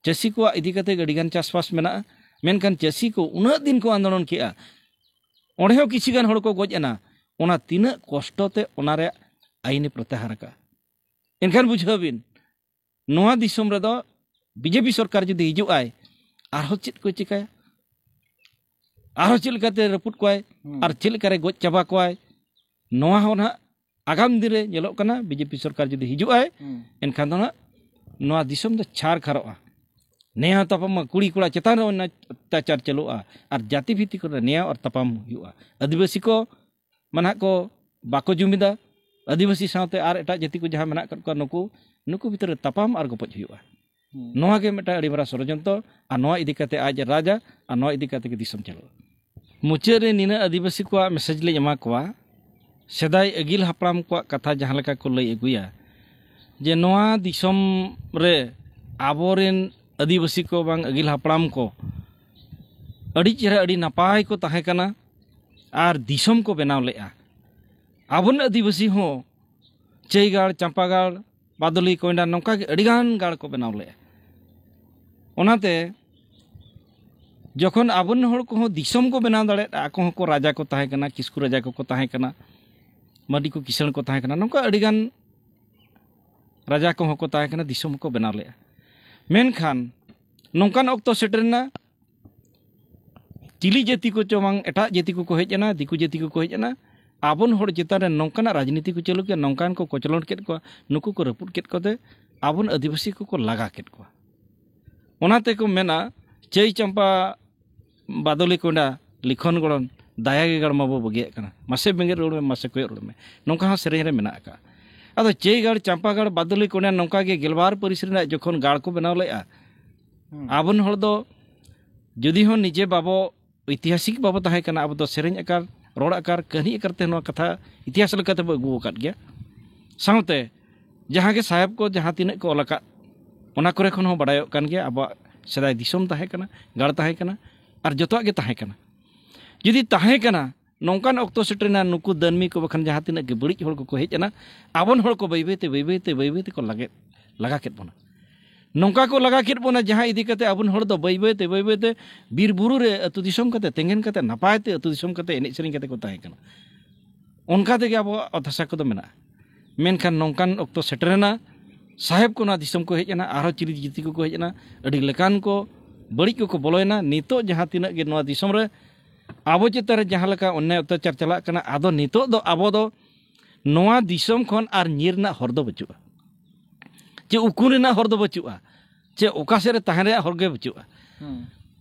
ᱪᱟᱹᱥᱤ ᱠᱚᱣᱟᱜ ᱤᱫᱤ ᱠᱟᱛᱮ ᱟᱹᱰᱤᱜᱟᱱ ᱪᱟᱥᱵᱟᱥ ᱢᱮᱱᱟᱜᱼᱟ, ᱢᱮᱱᱠᱷᱟᱱ ᱪᱟᱹᱥᱤ ᱠᱚ ᱩᱱᱟᱹᱜ ᱫᱤᱱ ᱠᱚ ᱟᱱᱫᱳᱞᱚᱱ ᱠᱮᱜᱼᱟ, ᱚᱸᱰᱮ ᱦᱚᱸ ᱠᱤᱪᱷᱩ ᱜᱟᱱ ᱦᱚᱲ ᱠᱚ ᱜᱚᱡ ᱮᱱᱟ᱾ ᱚᱱᱟ ᱛᱤᱱᱟᱹᱜ ᱠᱚᱥᱴᱚ ᱛᱮ ᱚᱱᱟ ᱨᱮᱭᱟᱜ ᱟᱭᱤᱱᱮ ᱯᱨᱚᱛᱭᱟᱦᱟᱨ ᱟᱠᱟᱫᱼᱟ᱾ ᱮᱱᱠᱷᱟᱱ ᱵᱩᱡᱷᱟᱹᱣ ᱵᱤᱱ, ᱱᱚᱣᱟ ᱫᱤᱥᱚᱢ ᱨᱮᱫᱚ ᱵᱤᱡᱮᱯᱤ ᱥᱚᱨᱠᱟᱨ ᱡᱩᱫᱤ ᱦᱤᱡᱩᱜ ᱟᱭ, ᱟᱨᱦᱚᱸ ᱪᱮᱫ ᱠᱚ ᱪᱤᱠᱟᱹᱭᱟ? ᱟᱨᱦᱚᱸ ᱪᱮᱫ ᱞᱮᱠᱟᱛᱮ ᱨᱟᱹᱯᱩᱫ ᱠᱚᱣᱟᱭ? ᱦᱩᱸ᱾ ᱟᱨ ᱪᱮᱫ ᱞᱮᱠᱟᱨᱮ ᱜᱚᱡ ᱪᱟᱵᱟ ᱠᱚᱣᱟᱭ? ᱱᱚᱣᱟ ᱦᱚᱸ ᱱᱟᱦᱟᱜ ᱟᱜᱟᱢ ᱫᱤᱱ ᱨᱮ ᱧᱮᱞᱚᱜ ᱠᱟᱱᱟ, ᱵᱤᱡᱮᱯᱤ ᱥᱚᱨᱠᱟᱨ ᱡᱩᱫᱤ ᱦᱤᱡᱩᱜ ᱟᱭ, ᱦᱩᱸ᱾ ᱮᱱᱠᱷᱟᱱ ᱫᱚ ᱱᱟᱦᱟᱜ ᱱᱚᱣᱟ ᱫᱤᱥᱚᱢ ᱫᱚ ᱪᱷᱟᱨ ᱠᱷᱟᱨᱚᱜᱼᱟ᱾ ᱱᱮᱭᱟᱣ ᱛᱟᱯᱟᱢ ᱢᱟ ᱠᱩᱲᱤ ᱠᱚᱲᱟ ᱪᱮᱛᱟᱱ ᱨᱮ ᱚᱱᱟ ᱚᱛᱛᱟᱪᱟᱨ ᱪᱟᱹᱞᱩᱜᱼᱟ, ᱟᱨ ᱡᱟᱹᱛᱤ ᱵᱷᱤᱛᱤ ᱠᱚᱨᱮ ᱱᱮᱭᱟᱣ ᱟᱨ ᱛᱟᱯᱟᱢ ᱦᱩᱭᱩᱜᱼᱟ᱾ ᱟᱹᱫᱤᱵᱟᱹᱥᱤ ᱠᱚ ᱢᱟ ᱱᱟᱦᱟᱜ ᱠᱚ ᱵᱟᱠᱚ ᱡᱩᱢᱤᱫᱟ, ᱟᱹᱫᱤᱵᱟᱹᱥᱤ ᱥᱟᱶᱛᱮ ᱟᱨ ᱮᱴᱟᱜ ᱡᱟᱹᱛᱤ ᱠᱚ ᱡᱟᱦᱟᱸ ᱢᱮᱱᱟᱜ ᱟᱠᱟᱫ ᱠᱚᱣᱟ, ᱱᱩᱠᱩ, ᱱᱩᱠᱩ ᱵᱷᱤᱛᱨᱤ ᱨᱮ ᱛᱟᱯᱟᱢ ᱟᱨ ᱜᱚᱯᱚᱡ ᱦᱩᱭᱩᱜᱼᱟ᱾ ᱦᱩᱸ᱾ ᱱᱚᱣᱟ ᱜᱮ ᱢᱤᱫᱴᱟᱝ ᱟᱹᱰᱤ ᱢᱟᱨᱟᱝ ᱥᱚᱲᱚᱡᱚᱱᱛᱨᱚ, ᱟᱨ ᱱᱚᱣᱟ ᱤᱫᱤ ᱠᱟᱛᱮ ᱟᱡ ᱮ ᱨᱟᱡᱟ, ᱟᱨ ᱱᱚᱣᱟ ᱤᱫᱤ ᱠᱟᱛᱮ ᱜᱮ ᱫᱤᱥᱚᱢ ᱪᱟᱞᱟᱜᱼᱟ᱾ ᱢᱩᱪᱟᱹᱫ ᱨᱮ ᱱᱤᱱᱟᱹᱜ ᱟᱹᱫᱤᱵᱟᱹᱥᱤ ᱠᱚᱣᱟᱜ ᱢᱮᱥᱮᱡᱽ ᱞᱤᱧ ᱮᱢᱟ ᱠᱚᱣᱟ, ᱥᱮᱫᱟᱭ ᱟᱹᱜᱤᱞ ᱦᱟᱯᱲᱟᱢ ᱠᱚᱣᱟᱜ ᱠᱟᱛᱷᱟ ᱡᱟᱦᱟᱸ ᱞᱮᱠᱟ ᱠᱚ ᱞᱟᱹᱭ ᱟᱹᱜᱩᱭᱟ, ᱡᱮ ᱱᱚᱣᱟ ᱫᱤᱥᱚᱢ ᱨᱮ ᱟᱵᱚᱨᱮᱱ ᱟᱹᱫᱤᱵᱟᱹᱥᱤ ᱠᱚ ᱵᱟᱝ ᱟᱹᱜᱤᱞ ᱦᱟᱯᱲᱟᱢ ᱠᱚ ᱟᱹᱰᱤ ᱪᱮᱦᱨᱟ, ᱟᱹᱰᱤ ᱱᱟᱯᱟᱭ ᱠᱚ ᱛᱟᱦᱮᱸ ᱠᱟᱱᱟ, ᱟᱨ ᱫᱤᱥᱚᱢ ᱠᱚ ᱵᱮᱱᱟᱣ ᱞᱮᱫᱼᱟ᱾ ᱟᱵᱚᱨᱮᱱ ᱟᱹᱫᱤᱵᱟᱹᱥᱤ ᱦᱚᱸ ᱪᱟᱹᱭᱜᱟᱲ, ᱪᱟᱢᱯᱟᱜᱟᱲ, ᱵᱟᱫᱚᱞᱤ, ᱠᱚᱭᱰᱟ, ᱱᱚᱝᱠᱟ ᱜᱮ ᱟᱹᱰᱤᱜᱟᱱ ᱜᱟᱲ ᱠᱚ ᱵᱮᱱᱟᱣ ᱞᱮᱫᱼᱟ᱾ ᱚᱱᱟᱛᱮ ᱡᱚᱠᱷᱚᱱ ᱟᱵᱚᱨᱮᱱ ᱦᱚᱲ ᱠᱚᱦᱚᱸ ᱫᱤᱥᱚᱢ ᱠᱚ ᱵᱮᱱᱟᱣ ᱫᱟᱲᱮᱭᱟᱜᱼᱟ, ᱟᱠᱚ ᱦᱚᱸᱠᱚ ᱨᱟᱡᱟ ᱠᱚ ᱛᱟᱦᱮᱸ ᱠᱟᱱᱟ, ᱠᱤᱥᱠᱩ ᱨᱟᱡᱟ ᱠᱚᱠᱚ ᱛᱟᱦᱮᱸ ᱠᱟᱱᱟ, ᱢᱟᱹᱰᱤ ᱠᱚ ᱠᱤᱥᱟᱹᱬ ᱠᱚ ᱛᱟᱦᱮᱸ ᱠᱟᱱᱟ, ᱱᱚᱝᱠᱟ ᱟᱹᱰᱤᱜᱟᱱ ᱨᱟᱡᱟ ᱠᱚᱦᱚᱸ ᱠᱚ ᱛᱟᱦᱮᱸ ᱠᱟᱱᱟ, ᱫᱤᱥᱚᱢ ᱦᱚᱸᱠᱚ ᱵᱮᱱᱟᱣ ᱞᱮᱫᱼᱟ᱾ ᱢᱮᱱᱠᱷᱟᱱ ᱱᱚᱝᱠᱟᱱ ᱚᱠᱛᱚ ᱥᱮᱴᱮᱨᱮᱱᱟ, ᱪᱤᱞᱤ ᱡᱟᱹᱛᱤ ᱠᱚᱪᱚ ᱵᱟᱝ ᱮᱴᱟᱜ ᱡᱟᱹᱛᱤ ᱠᱚᱠᱚ ᱦᱮᱡ ᱮᱱᱟ, ᱫᱤᱠᱩ ᱡᱟᱹᱛᱤ ᱠᱚᱠᱚ ᱦᱮᱡ ᱮᱱᱟ, ᱟᱵᱚᱱ ᱦᱚᱲ ᱪᱮᱛᱟᱱ ᱨᱮ ᱱᱚᱝᱠᱟᱱᱟᱜ ᱨᱟᱡᱽᱱᱤᱛᱤ ᱠᱚ ᱪᱟᱹᱞᱩ ᱠᱮᱫᱼᱟ, ᱱᱚᱝᱠᱟᱱ ᱠᱚ ᱠᱚᱪᱞᱚᱱ ᱠᱮᱫ ᱠᱚᱣᱟ, ᱱᱩᱠᱩ ᱠᱚ ᱨᱟᱹᱯᱩᱫ ᱠᱮᱫ ᱠᱚᱛᱮ ᱟᱵᱚᱱ ᱟᱹᱫᱤᱵᱟᱹᱥᱤ ᱠᱚᱠᱚ ᱞᱟᱜᱟ ᱠᱮᱫ ᱠᱚᱣᱟ᱾ ᱚᱱᱟ ᱛᱮᱠᱚ ᱢᱮᱱᱟ, ᱪᱟᱹᱭ ᱪᱟᱢᱯᱟ ᱵᱟᱫᱚᱞᱤ ᱠᱚᱸᱰᱟ ᱞᱤᱠᱷᱚᱱ ᱜᱚᱲᱚᱱ, ᱫᱟᱭᱟ ᱜᱮ ᱜᱟᱲ ᱢᱟᱵᱚ ᱵᱟᱹᱜᱤᱭᱟᱜ ᱠᱟᱱᱟ, ᱢᱟᱥᱮ ᱵᱮᱸᱜᱮᱫ ᱨᱩᱣᱟᱹᱲ ᱢᱮ, ᱢᱟᱥᱮ ᱠᱚᱭᱚᱜ ᱨᱩᱣᱟᱹᱲ ᱢᱮ, ᱱᱚᱝᱠᱟ ᱦᱚᱸ ᱥᱮᱨᱮᱧ ᱨᱮ ᱢᱮᱱᱟᱜ ᱟᱠᱟᱫᱼᱟ᱾ ᱟᱫᱚ ᱪᱟᱹᱭ ᱜᱟᱲ, ᱪᱟᱢᱯᱟ ᱜᱟᱲ, ᱵᱟᱫᱚᱞᱤ ᱠᱚᱸᱰᱟ ᱱᱚᱝᱠᱟ ᱜᱮ ᱜᱮᱞᱵᱟᱨ ᱯᱟᱹᱨᱤᱥ ᱨᱮᱱᱟᱜ ᱡᱚᱠᱷᱚᱱ ᱜᱟᱲ ᱠᱚ ᱵᱮᱱᱟᱣ ᱞᱮᱫᱼᱟ, ᱦᱩᱸ᱾ ᱟᱵᱚᱱ ᱦᱚᱲ ᱫᱚ ᱡᱩᱫᱤ ᱦᱚᱸ ᱱᱤᱡᱮ ᱵᱟᱵᱚ ᱤᱛᱤᱦᱟᱥᱤᱠ ᱵᱟᱵᱚ ᱛᱟᱦᱮᱸ ᱠᱟᱱᱟ, ᱟᱵᱚ ᱫᱚ ᱥᱮᱨᱮᱧ ᱟᱠᱟᱨ, ᱨᱚᱲ ᱟᱠᱟᱨ, ᱠᱟᱹᱦᱱᱤ ᱟᱠᱟᱨ ᱛᱮ ᱱᱚᱣᱟ ᱠᱟᱛᱷᱟ ᱤᱛᱤᱦᱟᱥ ᱞᱮᱠᱟᱛᱮ ᱵᱚ ᱟᱹᱜᱩ ᱟᱠᱟᱫ ᱜᱮᱭᱟ᱾ ᱥᱟᱶᱛᱮ ᱡᱟᱦᱟᱸ ᱜᱮ ᱥᱟᱦᱮᱵᱽ ᱠᱚ ᱡᱟᱦᱟᱸ ᱛᱤᱱᱟᱹᱜ ᱠᱚ ᱚᱞ ᱟᱠᱟᱫ, ᱚᱱᱟ ᱠᱚᱨᱮ ᱠᱷᱚᱱ ᱦᱚᱸ ᱵᱟᱲᱟᱭᱚᱜ ᱠᱟᱱ ᱜᱮᱭᱟ ᱟᱵᱚᱣᱟᱜ ᱥᱮᱫᱟᱭ ᱫᱤᱥᱚᱢ ᱛᱟᱦᱮᱸ ᱠᱟᱱᱟ, ᱜᱟᱲ ᱛᱟᱦᱮᱸ ᱠᱟᱱᱟ, ᱟᱨ ᱡᱚᱛᱚᱣᱟᱜ ᱜᱮ ᱛᱟᱦᱮᱸ ᱠᱟᱱᱟ᱾ ᱡᱩᱫᱤ ᱛᱟᱦᱮᱸ ᱠᱟᱱᱟ, ᱱᱚᱝᱠᱟᱱ ᱚᱠᱛᱚ ᱥᱮᱴᱮᱨᱮᱱᱟ, ᱱᱩᱠᱩ ᱫᱟᱹᱱᱢᱤ ᱠᱚ ᱵᱟᱠᱷᱟᱱ ᱡᱟᱦᱟᱸ ᱛᱤᱱᱟᱹᱜ ᱜᱮ ᱵᱟᱹᱲᱤᱡ ᱦᱚᱲ ᱠᱚᱠᱚ ᱦᱮᱡ ᱮᱱᱟ, ᱟᱵᱚᱱ ᱦᱚᱲ ᱠᱚ ᱵᱟᱹᱭ ᱵᱟᱹᱭ ᱛᱮ, ᱵᱟᱹᱭ ᱵᱟᱹᱭ ᱛᱮ, ᱵᱟᱹᱭ ᱵᱟᱹᱭ ᱛᱮᱠᱚ ᱞᱟᱜᱮ-, ᱞᱟᱜᱟ ᱠᱮᱫ ᱵᱚᱱᱟ᱾ ᱱᱚᱝᱠᱟ ᱠᱚ ᱞᱟᱜᱟ ᱠᱮᱫ ᱵᱚᱱᱟ, ᱡᱟᱦᱟᱸ ᱤᱫᱤ ᱠᱟᱛᱮ ᱟᱵᱚ ᱦᱚᱲ ᱫᱚ ᱵᱟᱹᱭ ᱵᱟᱹᱭ ᱛᱮ, ᱵᱟᱹᱭ ᱵᱟᱹᱭ ᱛᱮ ᱵᱤᱨ ᱵᱩᱨᱩ ᱨᱮ ᱟᱹᱛᱩ ᱫᱤᱥᱚᱢ ᱠᱟᱛᱮ, ᱛᱮᱸᱜᱮᱱ ᱠᱟᱛᱮ, ᱱᱟᱯᱟᱭ ᱛᱮ ᱟᱹᱛᱩ ᱫᱤᱥᱚᱢ ᱠᱟᱛᱮ, ᱮᱱᱮᱡ ᱥᱮᱨᱮᱧ ᱠᱟᱛᱮ ᱠᱚ ᱛᱟᱦᱮᱸ ᱠᱟᱱᱟ᱾ ᱚᱱᱠᱟ ᱛᱮᱜᱮ ᱟᱵᱚᱣᱟᱜ ᱚᱛ ᱦᱟᱥᱟ ᱠᱚᱫᱚ ᱢᱮᱱᱟᱜᱼᱟ᱾ ᱢᱮᱱᱠᱷᱟᱱ ᱱᱚᱝᱠᱟᱱ ᱚᱠᱛᱚ ᱥᱮᱴᱮᱨᱮᱱᱟ, ᱥᱟᱦᱮᱵ ᱠᱚ ᱱᱚᱣᱟ ᱫᱤᱥᱚᱢ ᱠᱚ ᱦᱮᱡ ᱮᱱᱟ, ᱟᱨᱦᱚᱸ ᱪᱤᱞᱤ ᱡᱟᱹᱛᱤ ᱠᱚᱠᱚ ᱦᱮᱡ ᱮᱱᱟ, ᱟᱹᱰᱤ ᱞᱮᱠᱟᱱ ᱠᱚ ᱵᱟᱹᱲᱤᱡ ᱠᱚᱠᱚ ᱵᱚᱞᱚᱭᱮᱱᱟ᱾ ᱱᱤᱛᱚᱜ ᱡᱟᱦᱟᱸ ᱛᱤᱱᱟᱹᱜ ᱜᱮ ᱱᱚᱣᱟ ᱫᱤᱥᱚᱢ ᱨᱮ ᱟᱵᱚ ᱪᱮᱛᱟᱱ ᱨᱮ ᱡᱟᱦᱟᱸ ᱞᱮᱠᱟ ᱚᱱᱱᱭᱟᱭ ᱚᱛᱛᱟᱪᱟᱨ ᱪᱟᱞᱟᱜ ᱠᱟᱱᱟ, ᱟᱫᱚ ᱱᱤᱛᱚᱜ ᱫᱚ ᱟᱵᱚ ᱫᱚ ᱱᱚᱣᱟ ᱫᱤᱥᱚᱢ ᱠᱷᱚᱱ ᱟᱨ ᱧᱤᱨ ᱨᱮᱱᱟᱜ ᱦᱚᱨ ᱫᱚ ᱵᱟᱹᱪᱩᱜᱼᱟ, ᱪᱮ ᱩᱠᱩᱱ ᱨᱮᱱᱟᱜ ᱦᱚᱨ ᱫᱚ ᱵᱟᱹᱪᱩᱜᱼᱟ, ᱪᱮ ᱚᱠᱟ ᱥᱮᱫ ᱨᱮ ᱛᱟᱦᱮᱸ ᱨᱮᱭᱟᱜ ᱦᱚᱨ ᱜᱮ ᱵᱟᱹᱪᱩᱜᱼᱟ᱾ ᱦᱩᱸ᱾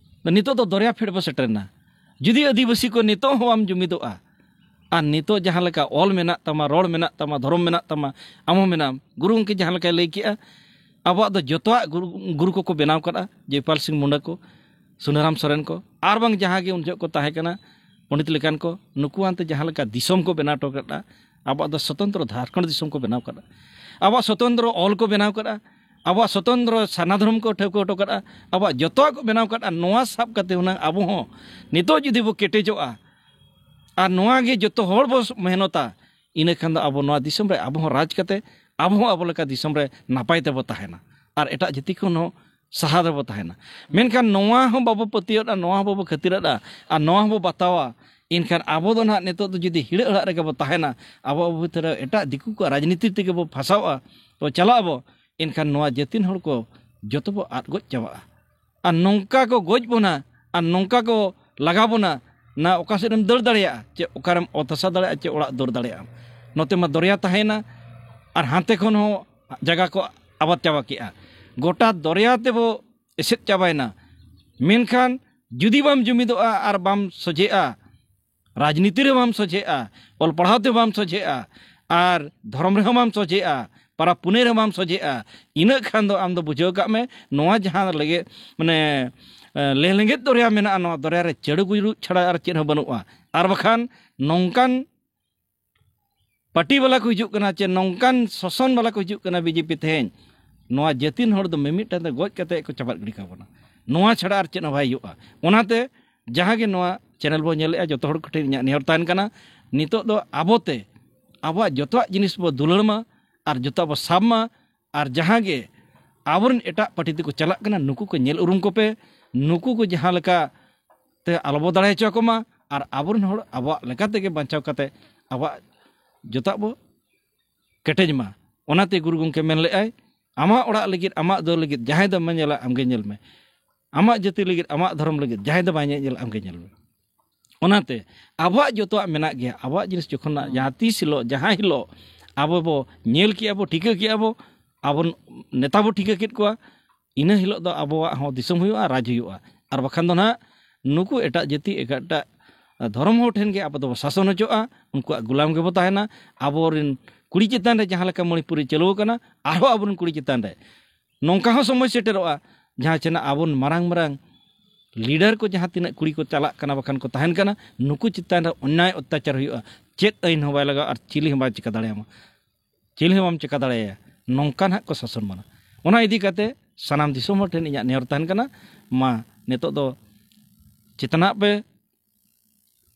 ᱱᱤᱛᱚᱜ ᱫᱚ ᱫᱚᱨᱭᱟ ᱯᱷᱮᱰ ᱵᱚ ᱥᱮᱴᱮᱨᱮᱱᱟ᱾ ᱡᱩᱫᱤ ᱟᱹᱫᱤᱵᱟᱹᱥᱤ ᱠᱚ ᱱᱤᱛᱚᱜ ᱦᱚᱸ ᱵᱟᱢ ᱡᱩᱢᱤᱫᱚᱜᱼᱟ, ᱟᱨ ᱱᱤᱛᱚᱜ ᱡᱟᱦᱟᱸ ᱞᱮᱠᱟ ᱚᱞ ᱢᱮᱱᱟᱜ ᱛᱟᱢᱟ, ᱨᱚᱲ ᱢᱮᱱᱟᱜ ᱛᱟᱢᱟ, ᱫᱷᱚᱨᱚᱢ ᱢᱮᱱᱟᱜ ᱛᱟᱢᱟ, ᱟᱢ ᱦᱚᱸ ᱢᱮᱱᱟᱢ, ᱜᱩᱨᱩ ᱜᱚᱢᱠᱮ ᱡᱟᱦᱟᱸ ᱞᱮᱠᱟᱭ ᱞᱟᱹᱭ ᱠᱮᱜᱼᱟ, ᱟᱵᱚᱣᱟᱜ ᱫᱚ ᱡᱚᱛᱚᱣᱟᱜ ᱜᱩᱨᱩ, ᱜᱩᱨᱩ ᱠᱚᱠᱚ ᱵᱮᱱᱟᱣ ᱠᱟᱫᱼᱟ, ᱡᱚᱭᱯᱟᱞ ᱥᱤᱝ ᱢᱩᱱᱰᱟ ᱠᱚ, ᱥᱩᱱᱟᱨᱟᱢ ᱥᱚᱨᱮᱱ ᱠᱚ, ᱟᱨ ᱵᱟᱝ ᱡᱟᱦᱟᱸ ᱜᱮ ᱩᱱ ᱡᱚᱦᱚᱜ ᱠᱚ ᱛᱟᱦᱮᱸ ᱠᱟᱱᱟ, ᱯᱚᱱᱰᱤᱛ ᱞᱮᱠᱟᱱ ᱠᱚ, ᱱᱩᱠᱩ ᱟᱱᱛᱮ ᱡᱟᱦᱟᱸ ᱞᱮᱠᱟ ᱫᱤᱥᱚᱢ ᱠᱚ ᱵᱮᱱᱟᱣ ᱦᱚᱴᱚ ᱠᱟᱫᱼᱟ, ᱟᱵᱚᱣᱟᱜ ᱫᱚ ᱥᱚᱛᱚᱱᱛᱨᱚ ᱡᱷᱟᱲᱠᱷᱚᱸᱰ ᱫᱤᱥᱚᱢ ᱠᱚ ᱵᱮᱱᱟᱣ ᱠᱟᱫᱼᱟ, ᱟᱵᱚᱣᱟᱜ ᱥᱚᱛᱚᱱᱛᱨᱚ ᱚᱞ ᱠᱚ ᱵᱮᱱᱟᱣ ᱠᱟᱫᱼᱟ, ᱟᱵᱚᱣᱟᱜ ᱥᱚᱛᱚᱱᱛᱨᱚ ᱥᱟᱨᱱᱟ ᱫᱷᱚᱨᱚᱢ ᱠᱚ ᱴᱷᱟᱹᱣᱠᱟᱹ ᱦᱚᱴᱚ ᱠᱟᱫᱼᱟ, ᱟᱵᱚᱣᱟᱜ ᱡᱚᱛᱚᱣᱟᱜ ᱠᱚ ᱵᱮᱱᱟᱣ ᱠᱟᱫᱼᱟ᱾ ᱱᱚᱣᱟ ᱥᱟᱵ ᱠᱟᱛᱮ ᱦᱩᱱᱟᱹᱝ ᱟᱵᱚ ᱦᱚᱸ ᱱᱤᱛᱚᱜ ᱡᱩᱫᱤ ᱵᱚ ᱠᱮᱴᱮᱡᱚᱜᱼᱟ ᱟᱨ ᱱᱚᱣᱟ ᱜᱮ ᱡᱚᱛᱚ ᱦᱚᱲ ᱵᱚ ᱢᱮᱦᱱᱚᱛᱟ, ᱤᱱᱟᱹ ᱠᱷᱟᱱ ᱫᱚ ᱟᱵᱚ ᱱᱚᱣᱟ ᱫᱤᱥᱚᱢ ᱨᱮ ᱟᱵᱚ ᱦᱚᱸ ᱨᱟᱡᱽ ᱠᱟᱛᱮ ᱟᱵᱚ ᱦᱚᱸ ᱟᱵᱚ ᱞᱮᱠᱟ ᱫᱤᱥᱚᱢ ᱨᱮ ᱱᱟᱯᱟᱭ ᱛᱮᱵᱚ ᱛᱟᱦᱮᱱᱟ ᱟᱨ ᱮᱴᱟᱜ ᱡᱟᱹᱛᱤ ᱠᱷᱚᱱ ᱦᱚᱸ ᱥᱟᱦᱟ ᱨᱮᱵᱚ ᱛᱟᱦᱮᱱᱟ᱾ ᱢᱮᱱᱠᱷᱟᱱ ᱱᱚᱣᱟ ᱦᱚᱸ ᱵᱟᱵᱚ ᱯᱟᱹᱛᱭᱟᱹᱣᱟᱜᱼᱟ, ᱱᱚᱣᱟ ᱦᱚᱸ ᱵᱟᱵᱚ ᱠᱷᱟᱹᱛᱤᱨᱟᱜᱼᱟ ᱟᱨ ᱱᱚᱣᱟ ᱦᱚᱸᱵᱚ ᱵᱟᱛᱟᱣᱟ, ᱮᱱᱠᱷᱟᱱ ᱟᱵᱚ ᱫᱚ ᱱᱟᱦᱟᱜ ᱱᱤᱛᱚᱜ ᱫᱚ ᱡᱩᱫᱤ ᱦᱤᱲᱟᱹ ᱦᱟᱲᱟᱜ ᱨᱮᱜᱮ ᱵᱚ ᱛᱟᱦᱮᱱᱟ, ᱟᱵᱚ ᱟᱵᱚ ᱵᱷᱤᱛᱨᱤ ᱨᱮ ᱮᱴᱟᱜ ᱫᱤᱠᱩ ᱠᱚᱣᱟᱜ ᱨᱟᱡᱽᱱᱤᱛᱤ ᱛᱮᱜᱮ ᱵᱚ ᱯᱷᱟᱥᱟᱣᱼᱟ, ᱛᱚ ᱪᱟᱞᱟᱜ ᱟᱵᱚ, ᱮᱱᱠᱷᱟᱱ ᱱᱚᱣᱟ ᱡᱟᱹᱛᱤᱱ ᱦᱚᱲ ᱠᱚ ᱡᱚᱛᱚ ᱵᱚ ᱟᱫ ᱜᱚᱡ ᱪᱟᱵᱟᱜᱼᱟ᱾ ᱟᱨ ᱱᱚᱝᱠᱟ ᱠᱚ ᱜᱚᱡ ᱵᱚᱱᱟ ᱟᱨ ᱱᱚᱝᱠᱟ ᱠᱚ ᱞᱟᱜᱟ ᱵᱚᱱᱟ, ᱱᱟ ᱚᱠᱟ ᱥᱮᱫ ᱮᱢ ᱫᱟᱹᱲ ᱫᱟᱲᱮᱭᱟᱜᱼᱟ, ᱪᱮ ᱚᱠᱟᱨᱮᱢ ᱚᱛ ᱦᱟᱥᱟ ᱫᱟᱲᱮᱭᱟᱜᱼᱟ, ᱪᱮ ᱚᱲᱟᱜ ᱫᱩᱣᱟᱹᱨ ᱫᱟᱲᱮᱭᱟᱜᱼᱟ᱾ ᱱᱚᱛᱮ ᱢᱟ ᱫᱚᱨᱭᱟ ᱛᱟᱦᱮᱸᱭᱮᱱᱟ ᱟᱨ ᱦᱟᱱᱛᱮ ᱠᱷᱚᱱ ᱦᱚᱸ ᱡᱟᱭᱜᱟ ᱠᱚ ᱟᱵᱟᱫ ᱪᱟᱵᱟ ᱠᱮᱜᱼᱟ᱾ ᱜᱚᱴᱟ ᱫᱚᱨᱭᱟ ᱛᱮᱵᱚ ᱮᱥᱮᱫ ᱪᱟᱵᱟᱭᱮᱱᱟ᱾ ᱢᱮᱱᱠᱷᱟᱱ ᱡᱩᱫᱤ ᱵᱟᱢ ᱡᱩᱢᱤᱫᱚᱜᱼᱟ ᱟᱨ ᱵᱟᱢ ᱥᱚᱡᱷᱮᱜᱼᱟ, ᱨᱟᱡᱽᱱᱤᱛᱤ ᱨᱮ ᱵᱟᱢ ᱥᱚᱡᱷᱮᱜᱼᱟ, ᱚᱞ ᱯᱟᱲᱦᱟᱣ ᱛᱮ ᱵᱟᱢ ᱥᱚᱡᱷᱮᱜᱼᱟ, ᱟᱨ ᱫᱷᱚᱨᱚᱢ ᱨᱮᱦᱚᱸ ᱵᱟᱢ ᱥᱚᱡᱷᱮᱜᱼᱟ, ᱯᱟᱨᱟᱵᱽ ᱯᱩᱱᱟᱹᱭ ᱨᱮᱦᱚᱸ ᱵᱟᱢ ᱥᱚᱡᱷᱮᱜᱼᱟ, ᱤᱱᱟᱹᱜ ᱠᱷᱟᱱ ᱫᱚ ᱟᱢ ᱫᱚ ᱵᱩᱡᱷᱟᱹᱣ ᱠᱟᱜ ᱢᱮ, ᱱᱚᱣᱟ ᱡᱟᱦᱟᱸ ᱞᱮᱜᱮ-, ᱢᱟᱱᱮ, ᱮ, ᱞᱮ-, ᱞᱮᱸᱜᱮᱫ ᱫᱚᱨᱭᱟ ᱢᱮᱱᱟᱜᱼᱟ, ᱱᱚᱣᱟ ᱫᱚᱨᱭᱟ ᱨᱮ ᱪᱟᱹᱲᱩ ᱜᱩᱡᱩᱜ ᱪᱷᱟᱲᱟ ᱟᱨ ᱪᱮᱫ ᱦᱚᱸ ᱵᱟᱹᱱᱩᱜᱼᱟ᱾ ᱟᱨ ᱵᱟᱠᱷᱟᱱ ᱱᱚᱝᱠᱟᱱ ᱯᱟᱨᱴᱤ ᱵᱟᱞᱟ ᱠᱚ ᱦᱤᱡᱩᱜ ᱠᱟᱱᱟ, ᱪᱮ ᱱᱚᱝᱠᱟᱱ ᱥᱟᱥᱚᱱ ᱵᱟᱞᱟ ᱠᱚ ᱦᱤᱡᱩᱜ ᱠᱟᱱᱟ ᱵᱤᱡᱮᱯᱤ ᱛᱮᱦᱮᱧ, ᱱᱚᱣᱟ ᱡᱟᱹᱛᱤᱱ ᱦᱚᱲ ᱫᱚ ᱢᱤᱢᱤᱫᱴᱟᱝ ᱛᱮ ᱜᱚᱡ ᱠᱟᱛᱮ ᱠᱚ ᱪᱟᱵᱟ ᱜᱤᱰᱤ ᱠᱟᱵᱚᱱᱟ᱾ ᱱᱚᱣᱟ ᱪᱷᱟᱲᱟ ᱟᱨ ᱪᱮᱫ ᱦᱚᱸ ᱵᱟᱭ ᱦᱩᱭᱩᱜᱼᱟ᱾ ᱚᱱᱟᱛᱮ ᱡᱟᱦᱟᱸ ᱜᱮ ᱱᱚᱣᱟ ᱪᱮᱱᱮᱞ ᱵᱚ ᱧᱮᱞᱮᱫᱼᱟ, ᱡᱚᱛᱚ ᱦᱚᱲ ᱠᱚᱴᱷᱮᱱ ᱤᱧᱟᱹᱜ ᱱᱮᱦᱚᱨ ᱛᱟᱦᱮᱱ ᱠᱟᱱᱟ, ᱱᱤᱛᱚᱜ ᱫᱚ ᱟᱵᱚᱛᱮ ᱟᱵᱚᱣᱟᱜ ᱡᱚᱛᱚᱣᱟᱜ ᱡᱤᱱᱤᱥ ᱵᱚ ᱫᱩᱞᱟᱹᱲ ᱢᱟ ᱟᱨ ᱡᱚᱛᱚᱣᱟᱜ ᱵᱚ ᱥᱟᱵ ᱢᱟ, ᱟᱨ ᱡᱟᱦᱟᱸ ᱜᱮ ᱟᱵᱚᱨᱮᱱ ᱮᱴᱟᱜ ᱯᱟᱨᱴᱤ ᱛᱮᱠᱚ ᱪᱟᱞᱟᱜ ᱠᱟᱱᱟ, ᱱᱩᱠᱩ ᱠᱚ ᱧᱮᱞ ᱩᱨᱩᱢ ᱠᱚᱯᱮ, ᱱᱩᱠᱩ ᱠᱚ ᱡᱟᱦᱟᱸ ᱞᱮᱠᱟ ᱛᱮ ᱟᱞᱚᱵᱚ ᱫᱟᱲᱮ ᱦᱚᱪᱚ ᱟᱠᱚ ᱢᱟ, ᱟᱨ ᱟᱵᱚᱨᱮᱱ ᱦᱚᱲ ᱟᱵᱚᱣᱟᱜ ᱞᱮᱠᱟ ᱛᱮᱜᱮ ᱵᱟᱧᱪᱟᱣ ᱠᱟᱛᱮ ᱟᱵᱚᱣᱟᱜ ᱡᱚᱛᱚᱣᱟᱜ ᱵᱚ ᱠᱮᱴᱮᱡ ᱢᱟ᱾ ᱚᱱᱟᱛᱮ ᱜᱩᱨᱩ ᱜᱚᱢᱠᱮ ᱢᱮᱱ ᱞᱮᱫᱟᱭ, ᱟᱢᱟᱜ ᱚᱲᱟᱜ ᱞᱟᱹᱜᱤᱫ, ᱟᱢᱟᱜ ᱫᱩᱣᱟᱹᱨ ᱞᱟᱹᱜᱤᱫ ᱡᱟᱦᱟᱸᱭ ᱫᱚ ᱵᱟᱭ ᱧᱮᱞᱟ, ᱟᱢᱜᱮ ᱧᱮᱞ ᱢᱮ᱾ ᱟᱢᱟᱜ ᱡᱟᱹᱛᱤ ᱞᱟᱹᱜᱤᱫ, ᱟᱢᱟᱜ ᱫᱷᱚᱨᱚᱢ ᱞᱟᱹᱜᱤᱫ ᱡᱟᱦᱟᱸᱭ ᱫᱚ ᱵᱟᱭ ᱧᱮᱧᱮᱞᱟ, ᱟᱢᱜᱮ ᱧᱮᱞ ᱢᱮ᱾ ᱚᱱᱟᱛᱮ ᱟᱵᱚᱣᱟᱜ ᱡᱚᱛᱚᱣᱟᱜ ᱢᱮᱱᱟᱜ ᱜᱮᱭᱟ᱾ ᱟᱵᱚᱣᱟᱜ ᱡᱤᱱᱤᱥ ᱡᱚᱠᱷᱚᱱ ᱱᱟᱜ ᱡᱟᱦᱟᱸ ᱛᱤᱥ ᱦᱤᱞᱳᱜ, ᱡᱟᱦᱟᱸ ᱦᱤᱞᱳᱜ ᱟᱵᱚ ᱵᱚ ᱧᱮᱞ ᱠᱮᱜᱼᱟ, ᱵᱚ ᱴᱷᱤᱠᱟᱹ ᱠᱮᱜᱼᱟ, ᱵᱚ ᱟᱵᱚ ᱱᱮᱛᱟ ᱵᱚ ᱴᱷᱤᱠᱟᱹ ᱠᱮᱫ ᱠᱚᱣᱟ, ᱤᱱᱟᱹ ᱦᱤᱞᱳᱜ ᱫᱚ ᱟᱵᱚᱣᱟᱜ ᱦᱚᱸ ᱫᱤᱥᱚᱢ ᱦᱩᱭᱩᱜᱼᱟ, ᱨᱟᱡᱽ ᱦᱩᱭᱩᱜᱼᱟ᱾ ᱟᱨ ᱵᱟᱠᱷᱟᱱ ᱫᱚ ᱱᱟᱦᱟᱜ ᱱᱩᱠᱩ ᱮᱴᱟᱜ ᱡᱟᱹᱛᱤ, ᱮᱴᱟᱜ ᱮᱴᱟᱜ ᱫᱷᱚᱨᱚᱢ ᱦᱚᱲ ᱴᱷᱮᱱ ᱜᱮ ᱟᱵᱚ ᱫᱚᱵᱚ ᱥᱟᱥᱚᱱ ᱦᱚᱪᱚᱜᱼᱟ, ᱩᱱᱠᱩᱣᱟᱜ ᱜᱩᱞᱟᱢ ᱜᱮᱵᱚ ᱛᱟᱦᱮᱱᱟ᱾ ᱟᱵᱚᱨᱮᱱ ᱠᱩᱲᱤ ᱪᱮᱛᱟᱱ ᱨᱮ ᱡᱟᱦᱟᱸ ᱞᱮᱠᱟ ᱢᱚᱬᱤᱯᱩᱨᱤ ᱪᱟᱹᱞᱩ ᱟᱠᱟᱱᱟ, ᱟᱨᱦᱚᱸ ᱟᱵᱚᱨᱮᱱ ᱠᱩᱲᱤ ᱪᱮᱛᱟᱱ ᱨᱮ ᱱᱚᱝᱠᱟ ᱦᱚᱸ ᱥᱚᱢᱚᱭ ᱥᱮᱴᱮᱨᱚᱜᱼᱟ, ᱡᱟᱦᱟᱸ ᱪᱮ ᱱᱟᱜ ᱟᱵᱚᱨᱮᱱ ᱢᱟᱨᱟᱝ ᱢᱟᱨᱟᱝ ᱞᱤᱰᱟᱨ ᱠᱚ ᱡᱟᱦᱟᱸ ᱛᱤᱱᱟᱹᱜ ᱠᱩᱲᱤ ᱠᱚ ᱪᱟᱞᱟᱜ ᱠᱟᱱᱟ, ᱵᱟᱠᱷᱟᱱ ᱠᱚ ᱛᱟᱦᱮᱱ ᱠᱟᱱᱟ, ᱱᱩᱠᱩ ᱪᱮᱛᱟᱱ ᱨᱮ ᱚᱱᱱᱭᱟᱭ ᱚᱛᱛᱟᱪᱟᱨ ᱦᱩᱭᱩᱜᱼᱟ᱾ ᱪᱮᱫ ᱟᱹᱭᱤᱱ ᱦᱚᱸ ᱵᱟᱭ ᱞᱟᱜᱟᱣᱟ ᱟᱨ ᱪᱤᱞᱤ ᱦᱚᱸ ᱵᱟᱭ ᱪᱤᱠᱟ ᱫᱟᱲᱮᱭᱟᱢᱟ, ᱪᱤᱞᱤ ᱦᱚᱸ ᱵᱟᱢ ᱪᱤᱠᱟ ᱫᱟᱲᱮᱭᱟᱭᱟ᱾ ᱱᱚᱝᱠᱟ ᱱᱟᱦᱟᱜ ᱠᱚ ᱥᱟᱥᱚᱱ ᱵᱚᱱᱟ᱾ ᱚᱱᱟ ᱤᱫᱤ ᱠᱟᱛᱮ ᱥᱟᱱᱟᱢ ᱫᱤᱥᱚᱢ ᱦᱚᱲ ᱴᱷᱮᱱ ᱤᱧᱟᱹᱜ ᱱᱮᱦᱚᱨ ᱛᱟᱦᱮᱱ ᱠᱟᱱᱟ, ᱢᱟ ᱱᱤᱛᱚᱜ ᱫᱚ ᱪᱮᱛᱱᱟᱜ ᱯᱮ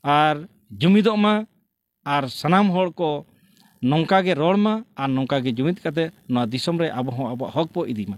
ᱟᱨ ᱡᱩᱢᱤᱫᱚᱜ ᱢᱟ, ᱟᱨ ᱥᱟᱱᱟᱢ ᱦᱚᱲ ᱠᱚ ᱱᱚᱝᱠᱟ ᱜᱮ ᱨᱚᱲ ᱢᱟ ᱟᱨ ᱱᱚᱝᱠᱟ ᱜᱮ ᱡᱩᱢᱤᱫ ᱠᱟᱛᱮ ᱱᱚᱣᱟ ᱫᱤᱥᱚᱢ ᱨᱮ ᱟᱵᱚ ᱦᱚᱸ ᱟᱵᱚᱣᱟᱜ ᱦᱚᱠ ᱵᱚ ᱤᱫᱤ ᱢᱟ᱾